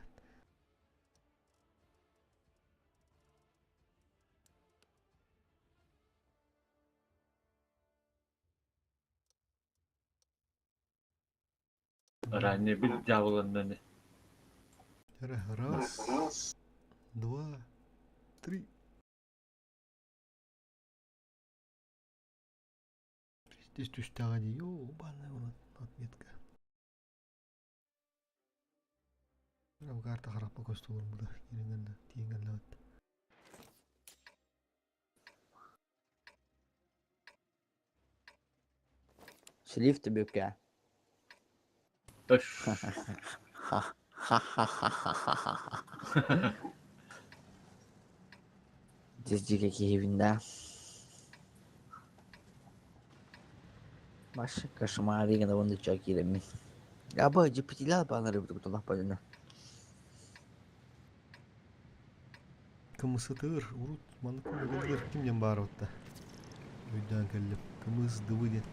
Ранее bir дьяволыннан. Раз, два, три. Здесь түстәға де, ёбаная в рот, отметка. Прям карта харапа көстү бұда, кереңгәлі, тиенгәлі өтті. Слив тебе ка. Öf. Ха-ха-ха-ха-ха-ха. Здесь какие да. Башы кошмаригана вон чакирами. Аба GPT-лер бана рыбы тут лапалина. Кымысытыр, урут, маны кымы кимден бар отта. Үйден келдім. Кымыз дыбы ден.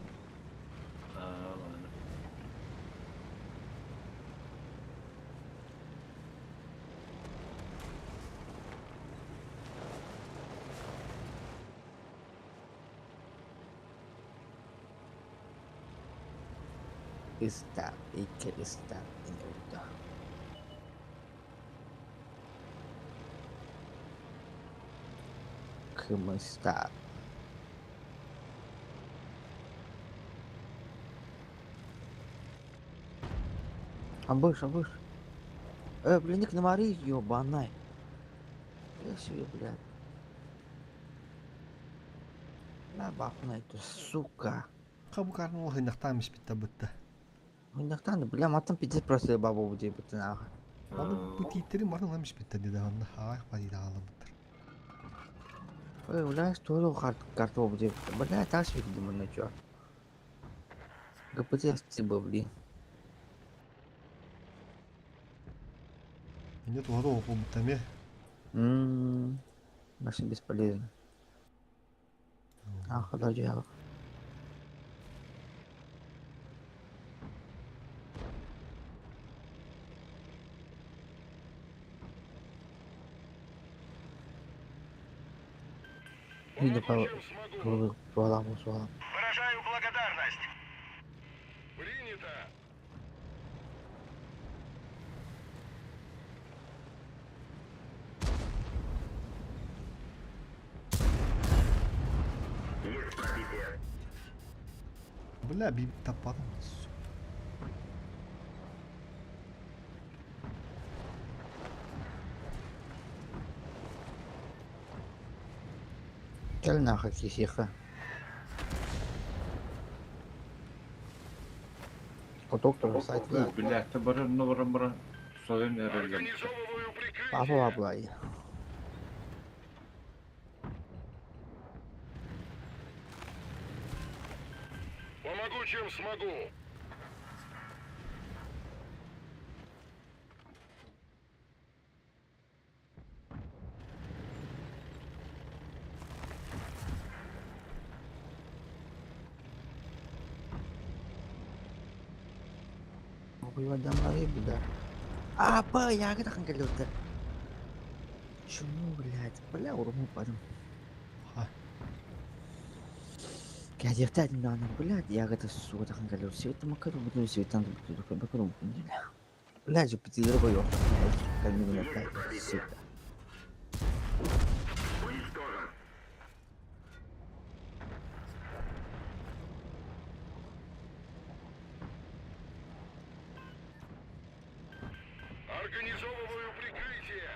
Ista, ikke ista, in order. Kımısta. Амбыш, амбыш. Блин, ник на Мари, ёбанай. Я себе, блядь. На бахнай, ты, сука. Қабы карын ол хынақтан бітті бітті. Мындактан, бля, матым пиздец просто бабу будет бітті нахуй. Аны бітиттері марын ламиш бітті деді анда. Ай, бадиді алы бітір. Ой, бля, что за карт карту будет? Бля, так себе думаю, ну чё. ГПТ спасибо, блин. Менде туғады оқу бітті ме. Вообще бесполезно. Ах, да, Видно по по Выражаю благодарность. Принято. Есть пробитие. Бля, би таппадым. Кел нахуй, кисиха. О, доктор, сайт, да. Бля, баран баран баран. Соyun erelgen. Организовываю прикрытие. Папа баблай. Помогу, чем смогу. Хуй бля. А, ба, я это хангалёта. Чему, блядь? Бля, урму падам. Ха. Кээһиэхтээх даҕаны, блядь, ягода суотахан кэлэр Блядь, жупитилер бойуох, блядь, сука. Уничтожен. Организовываю прикрытие.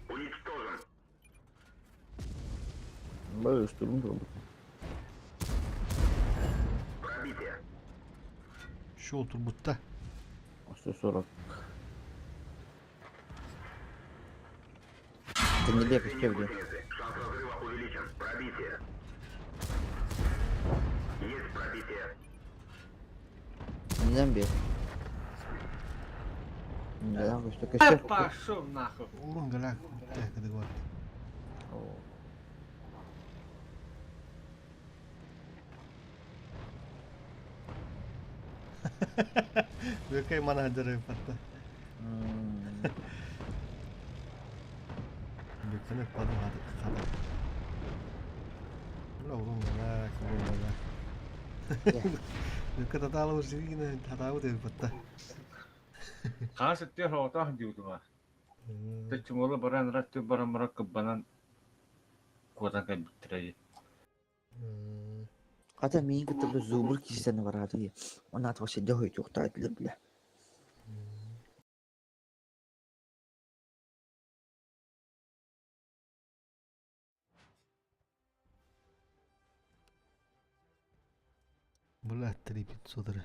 Уничтожен. Бля, штурм турбут. Пробитие. Шел турбутта. 140. Это не лепишь, где? Шанс разрыва увеличен. Пробитие. Есть пробитие. Не замби. Да, вы что, костер? Пошел нахуй. Урун галак. Так, это вот. Какая мана дыры патта. Бүккені падым хады қады. Бля, урун галак, урун галак. Бүккі таталы урсигина татабы деп патта. Хаас өттүөр оҕотоох диутума. Тэччүҥолу баран ратты баран баран кыббанан куотан кэлбиттэрэ. Хата миин кытта бу зубр киһисэни барааты. Онно атыга сирдэ хойтуохтаатылар бля. Бля, 3500 эрэ.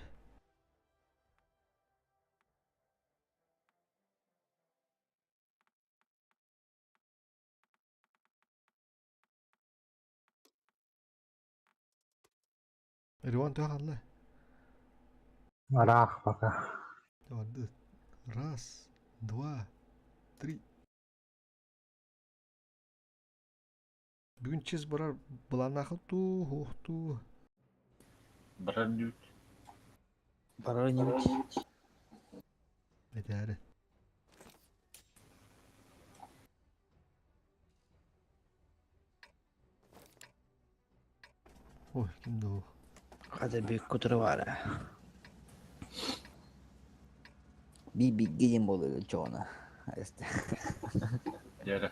Риван төһө хаалла? Ыраах пока. Давай, Раз, два, три. Бүгүн чиз барар былааннаахыт дуу, суох дуу? Барар дүүт. Барар нибудь. Этээри. Ой, ким да ол? Хата бик кутура баара. Би биггиин буолуо чоона. Este. Дьэрэ.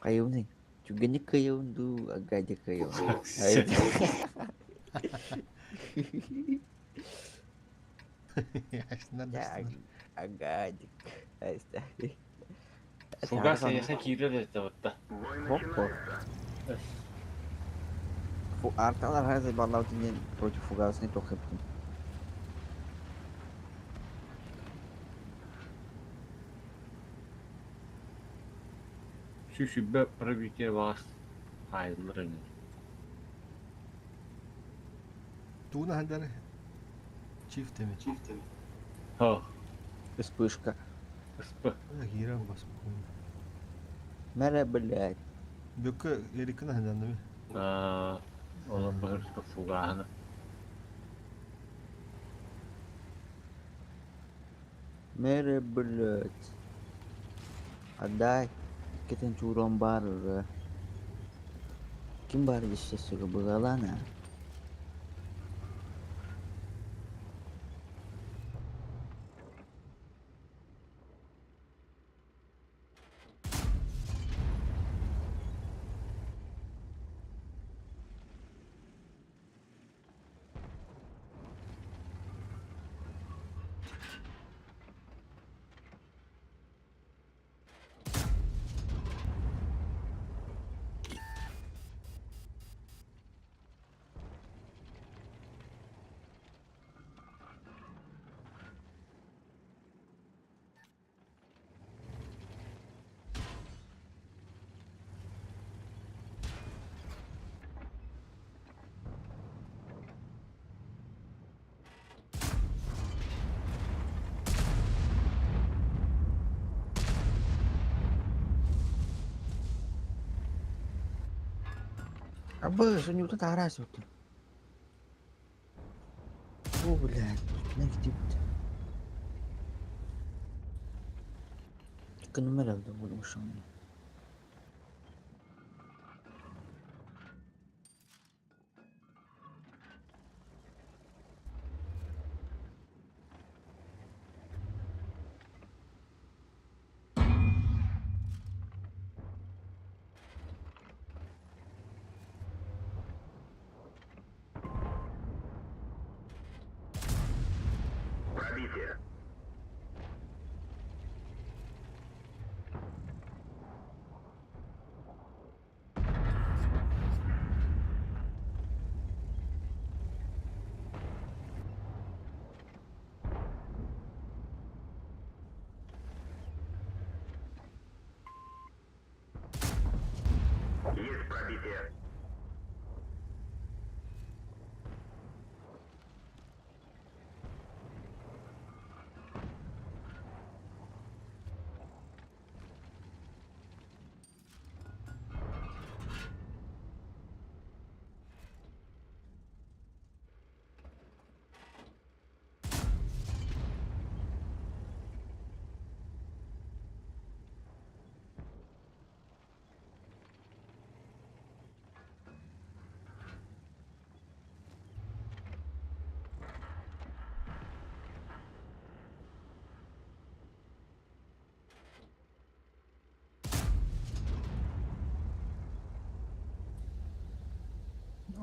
Кайыуный. Түгэни кыйыун дуу, агайди кыйыун. Астынар, астынар. Агадик. Este. Фугас эйэхэ киирэр этэ батта. Бой Хоппо. начинается. Фу, арталар хазы баллаутин против фугасны тохыптым. Сүүсүбэ пробитие баҕас хаайыллар ини. Тууна хандары? Чиф теме. Хо, Вспышка. СП. Киирэн бас. Мэрэ, блядь. Бүккө эриккин ханданны. Аа, онон быһырска фугаһына. Мэрэ, блядь. Отдай. Кетен чурон бар. Ким бар естественно, быгалана. Абы, что не вот это арась вот. О, блядь, на где. Гынма эрэ буолуохсуҥ. Пробитие. Есть пробитие.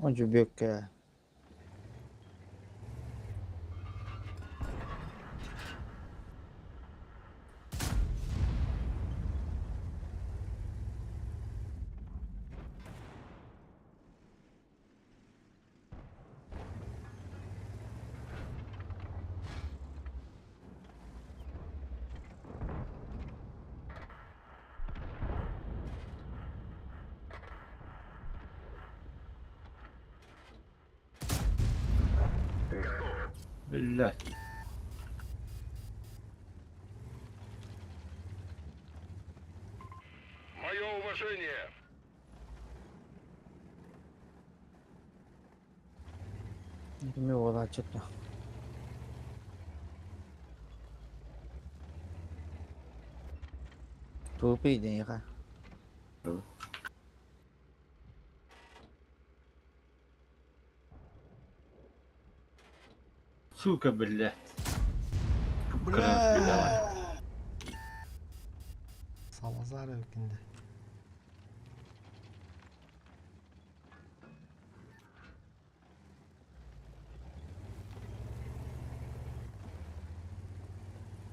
Одьүбүөккэ Биллэ. Мое уважение! Кими буолааччыта. Тупый диэхэ. Сука, блядь. Бля! Салазар эбиккин дии.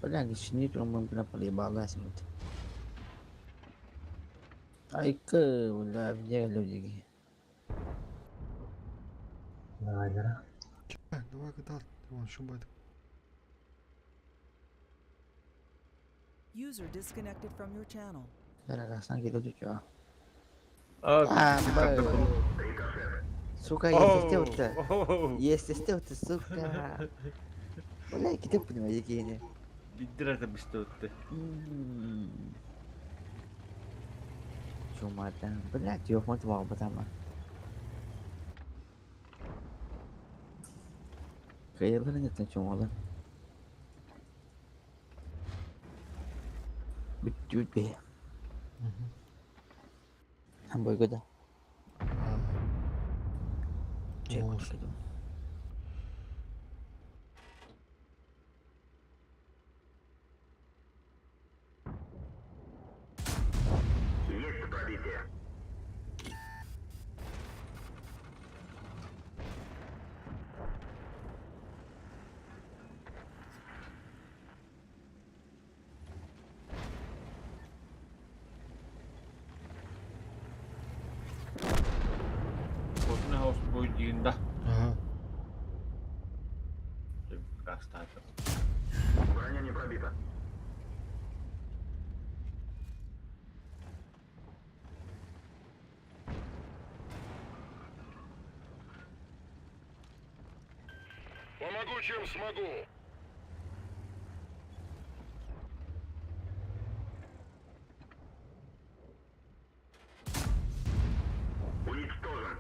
Бля, кичини туруммун бля проебалась мут. Айка, бля, где люди? Давай, да. Давай кытаат. Иван, шубайдык. User disconnected from your channel. Дорогасан кило А, А, б. Сука, есть вот Оу, Есть вот сука. Бля, китеп понимаю, какие Биддер это быстро. Чумадан, блядь, ёбаный баҕабытама. Кыайалларын еттен чумалар. Бүттүүт бэйэ. Хамбойгода. Оос. Есть пробитие. Хотун хаус бойдиин да. Ага. Растаата. Броня не пробита. Помогу, чем смогу. Уничтожен.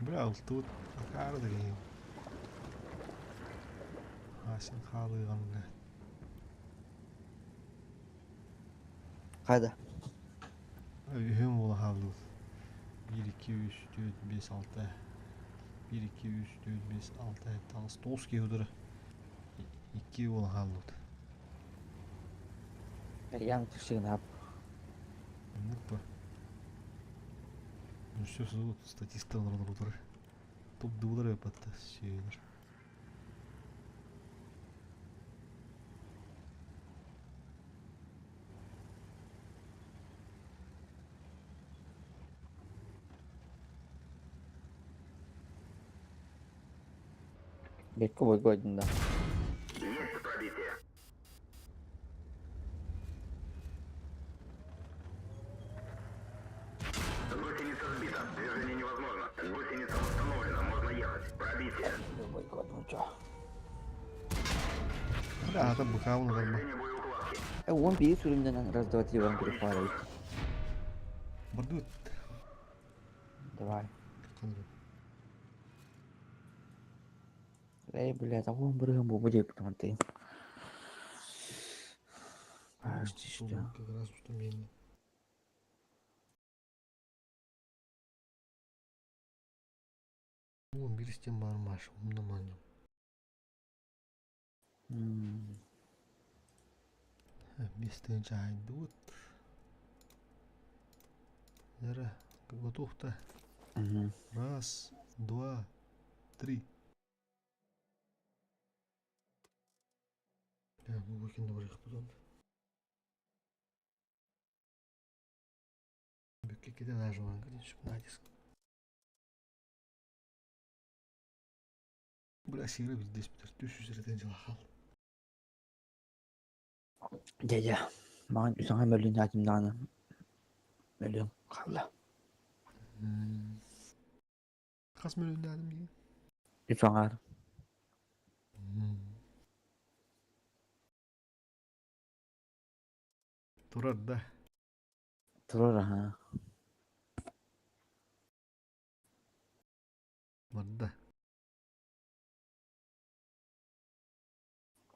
Бля, алтыбыт акаары да киһи. Асин хаалыыган бля. Хайда? Үһүн буола хааллыбыт. 1, 2, 3, 4, 5, 6. 1, 2, 3, 4, 5, 6, 7, 8, 9 киһи удара. 2 буола хааллыбыт. Ян түсігін Оннук ба. Ну все, статистар олорор. Топ-дуулар эпатта сүйелер. Бекке бойго да. Есть пробитие. Гусеница сбита. Движение невозможно. Гусеница восстановлена. Можно ехать. Пробитие. Бойго чо. Бля, ата бухавын олорбо. Повреждение боеукладки. 11 сүрүмден раз, два, три, вам перехватывает. Бардыбыт. Давай. Эй, блядь, а вон брыгам будет потом ты. Подожди, что? Как раз что менее. Уон биристен бар маш, умнаман. Бестен жайдыбыт. Зара, готов-то. Раз, два, три. Бля, бу выкину барыхпытын. Бүкке кетен ажыман кеден натиск. Бля, сигара биздес битер. Түс жүзерден жылахал. Дядя, маған үсіңе мөлін атымданы. Мөлін қалды. Қас мөлін адым деген? Үсіңар. Турар да. Турар, аха. Барда.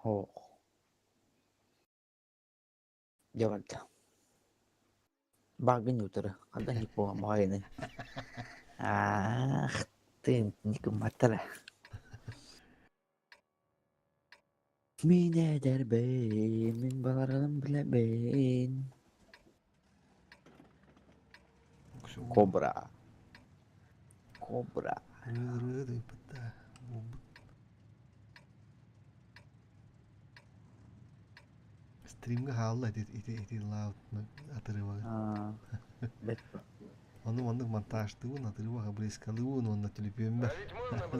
Ох. Жабарда. Багын утыры. Қандан ник болған бағайны. Ах, ты, ник матара. Мин әдәрбен, мин баларым биләбен. Кобра. Кобра. Стримге хаалла ити ити ити лаут атырыва. Бет. Оны маннык монтажтыбын атырыва обрезкалыбын онна түлүпүөммөр.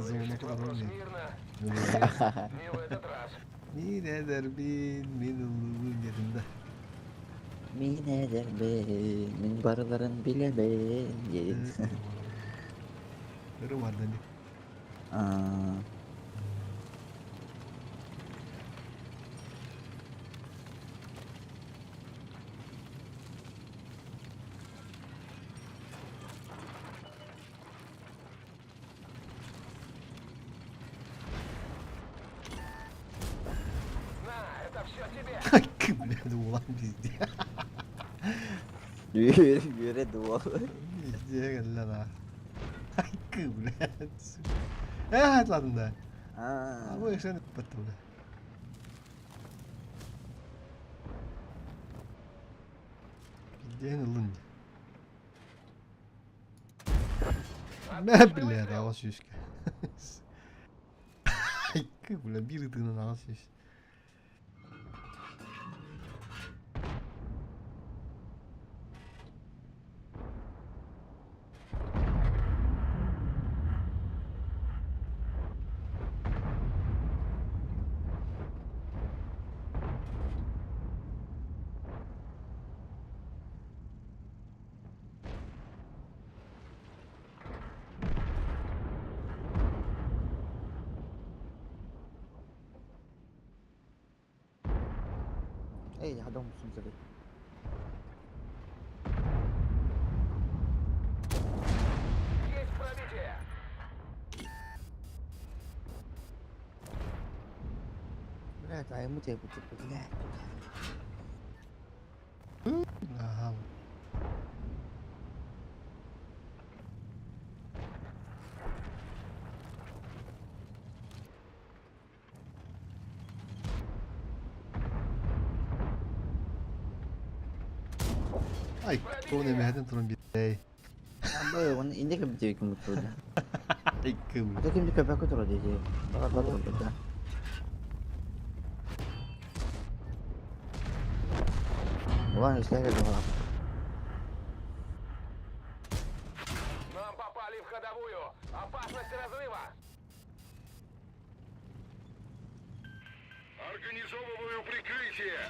Зону курарым Мин эдербин, мин ыллыбын дедим да. Мин әдәрбен, мин барыларын биләбен дедим. Ыры бар да. Бля, улан везде. Yürü duvar. Везде кэллэ да. Айкы, блядь. Э, айтладым да. А бу эшен бітті, бля. Пизден ылын. Мә, бля, ағас сүйіске. Айкы, бля, бир ытыгынан ағас сүйіс. Эй, адам musun tabii. Таймы тебе, блядь. Ага. Ай, кто не мehedin турun bir. Абы, он инде кем тебе кем турда. Ай, кым. А то ким көпөкө тура деди. Бага бага да. Ulan işler geldi bana. Нам попали в ходовую! Опасность разрыва! Организовываю прикрытие!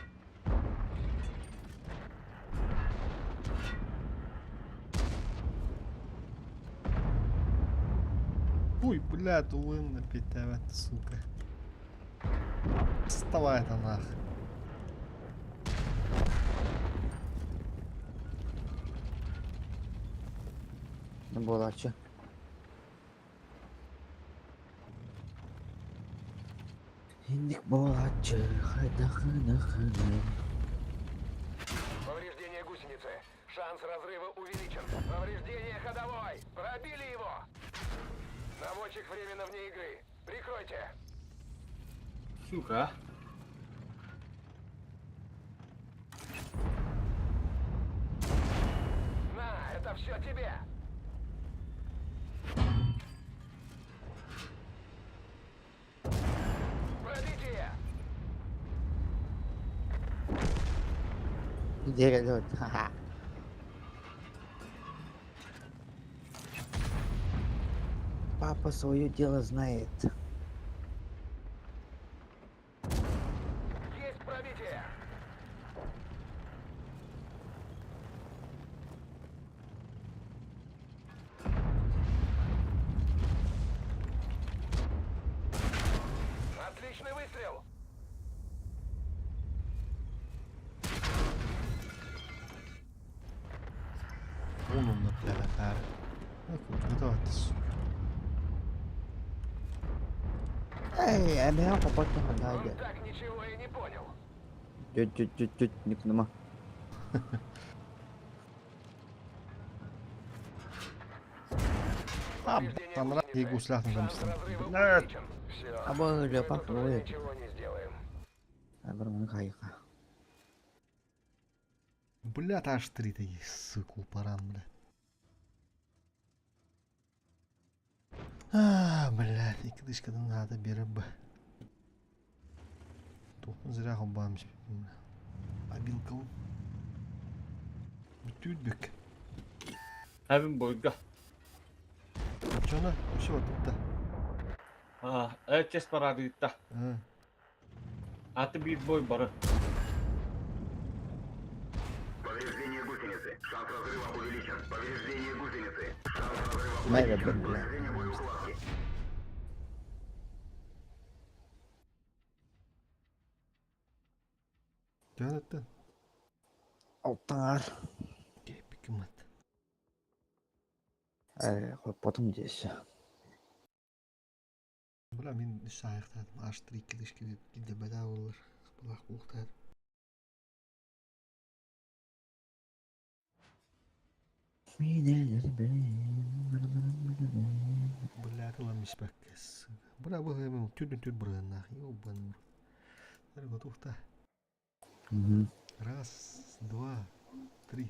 Ой, бля, тулын опять, сука. Вставай это нах. Ne буолааччы. Инник буолааччы, хайдахына хына. Повреждение гусеницы. Шанс разрыва увеличен. Повреждение ходовой. Пробили его. Наводчик временно вне игры. Прикройте. Сука. На, это все тебе. Пробитие. Диэ ха-ха. Папа свое дело знает. Есть пробитие. Отличный выстрел. Он он бля, Куда ты, сука? Эй, а меня попать не Он хватает. так ничего и не понял. Чуть-чуть-чуть, не кнума. А, Повреждение там гусеницы. и гуслях на Шанс разрыва Бля, увеличен. Всё. А бо Мы бля, тут папа, уже ой. ничего не сделаем. А бір мың қайыққа. бля, аж три таких, сука, упаран, бля. А, бля, икидышкадан надо беріп. Тут зря хобамс, бля. Обилка. Бүтүт Хабин бойга. Чё на? Все, тут да. А, честь парадыта. А, Аты бир бой бары. Повреждение гусеницы. Шанс разрыва увеличен. Повреждение гусеницы. Шанс разрыва Майра, увеличен. бля. Повреждение боеукладки. Чё это? Алтар. Кепик мат. Потом здесь. Бля, мин шайықтадым. Аж три кидышки киде бәдә олар. Булақ булықтар. Бля, тылам испәк. Бля, бұл эми түрдін түр бұрын нах. Ёбан. Готов-то. Мгм. Раз, два, три.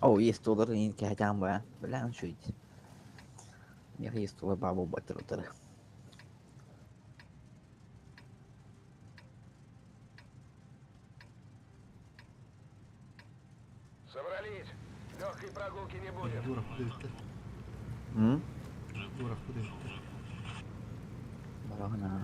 О, есть доллар, и кәтән бу. Белән шуйт. Я есть доллар бабу батыр утыр. Собрались. Легкой прогулки не будет. Дурак эбиттэр. М? Дурак эбиттэр. Бараҕына.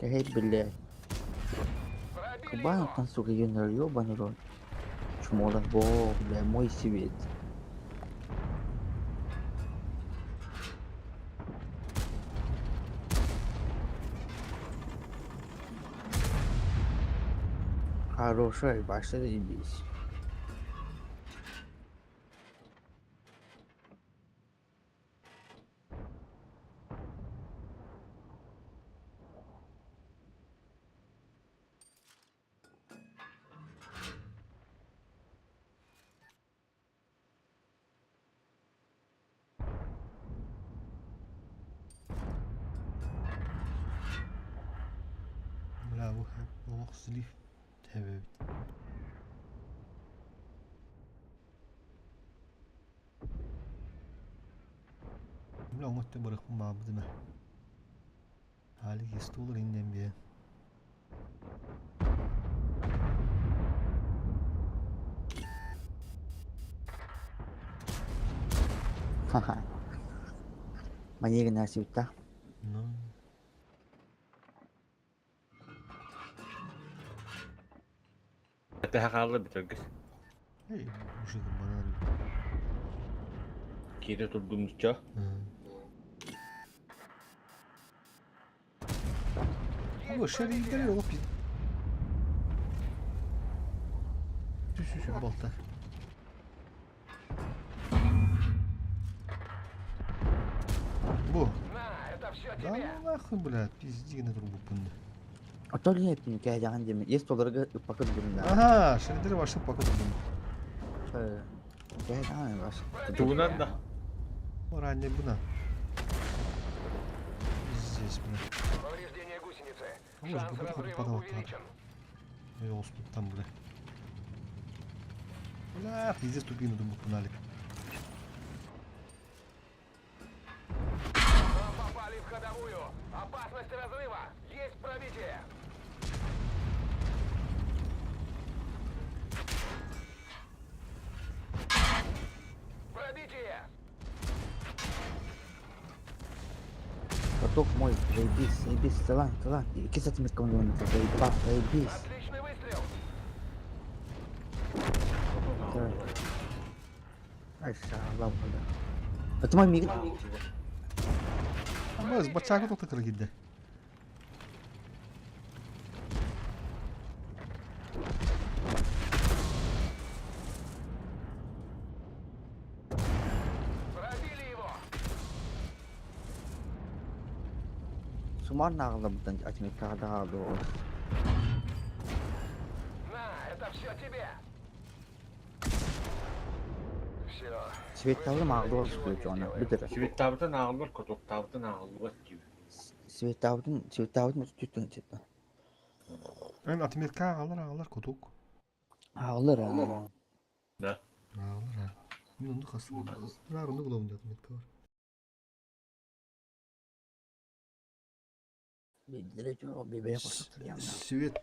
Кэһэй биллэ. Пробили Кабан его. там, сука, юнор, ёбаный рот. Чмо да бог, бля, мой свет. Хорошая, башня заебись. Бля, бу олох слив эбит. Бля, оҥотто барыхпын баабытым ээ. Али стол инден биэ. Ха-ха. Маньяк насибта. Ну, Тэһэ хаалла бүтэргис. эй, уже банан. Киирэ турдум ничего. Бу шерилдери олох пиз... Түс балта. Бу. На, это все Да тебе. ну нахуй, блядь, пизди на трубу пынды. А то ли это не кэһэдэҕин диэмин. Есть толорга ыппакка турдум да. Ага, шерилдери вообще пока турдум. Кэһэдэҕин бас. Тугунан да. Ранее бына. Здесь, бля. Повреждение гусеницы. А может, Шанс какой-то разрыва подал увеличен. Я успел там, бля. Бля, пиздец тупину думал, пинали. Нам попали в ходовую. Опасность разрыва. Есть пробитие. Пробитие. Поток мой, заебись, заебись, талант, талант. Икки сантиметр заебал, заебись. Отличный выстрел. Айша, бля. Это мой миг. Ama бачака тоқта кіргенде. Пробили его. Сумарно ағылабытан отметкаға до. На, это все тебе. Все. Светталым ағылы сөйлөж оны. Бүтір. Светтабытын ағылар, котоктабытын ағылбат дип. Светтабытын, светтабытын түттүн четті. Эн отметка ағалар ағалар кутук. Ағылыр. Да. Ағалар а. Мен онды қасы. Нар онды булабын отметка бар. Билдире жоо бебе қосып Свет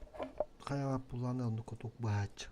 қаяп буланы онды кутук бач.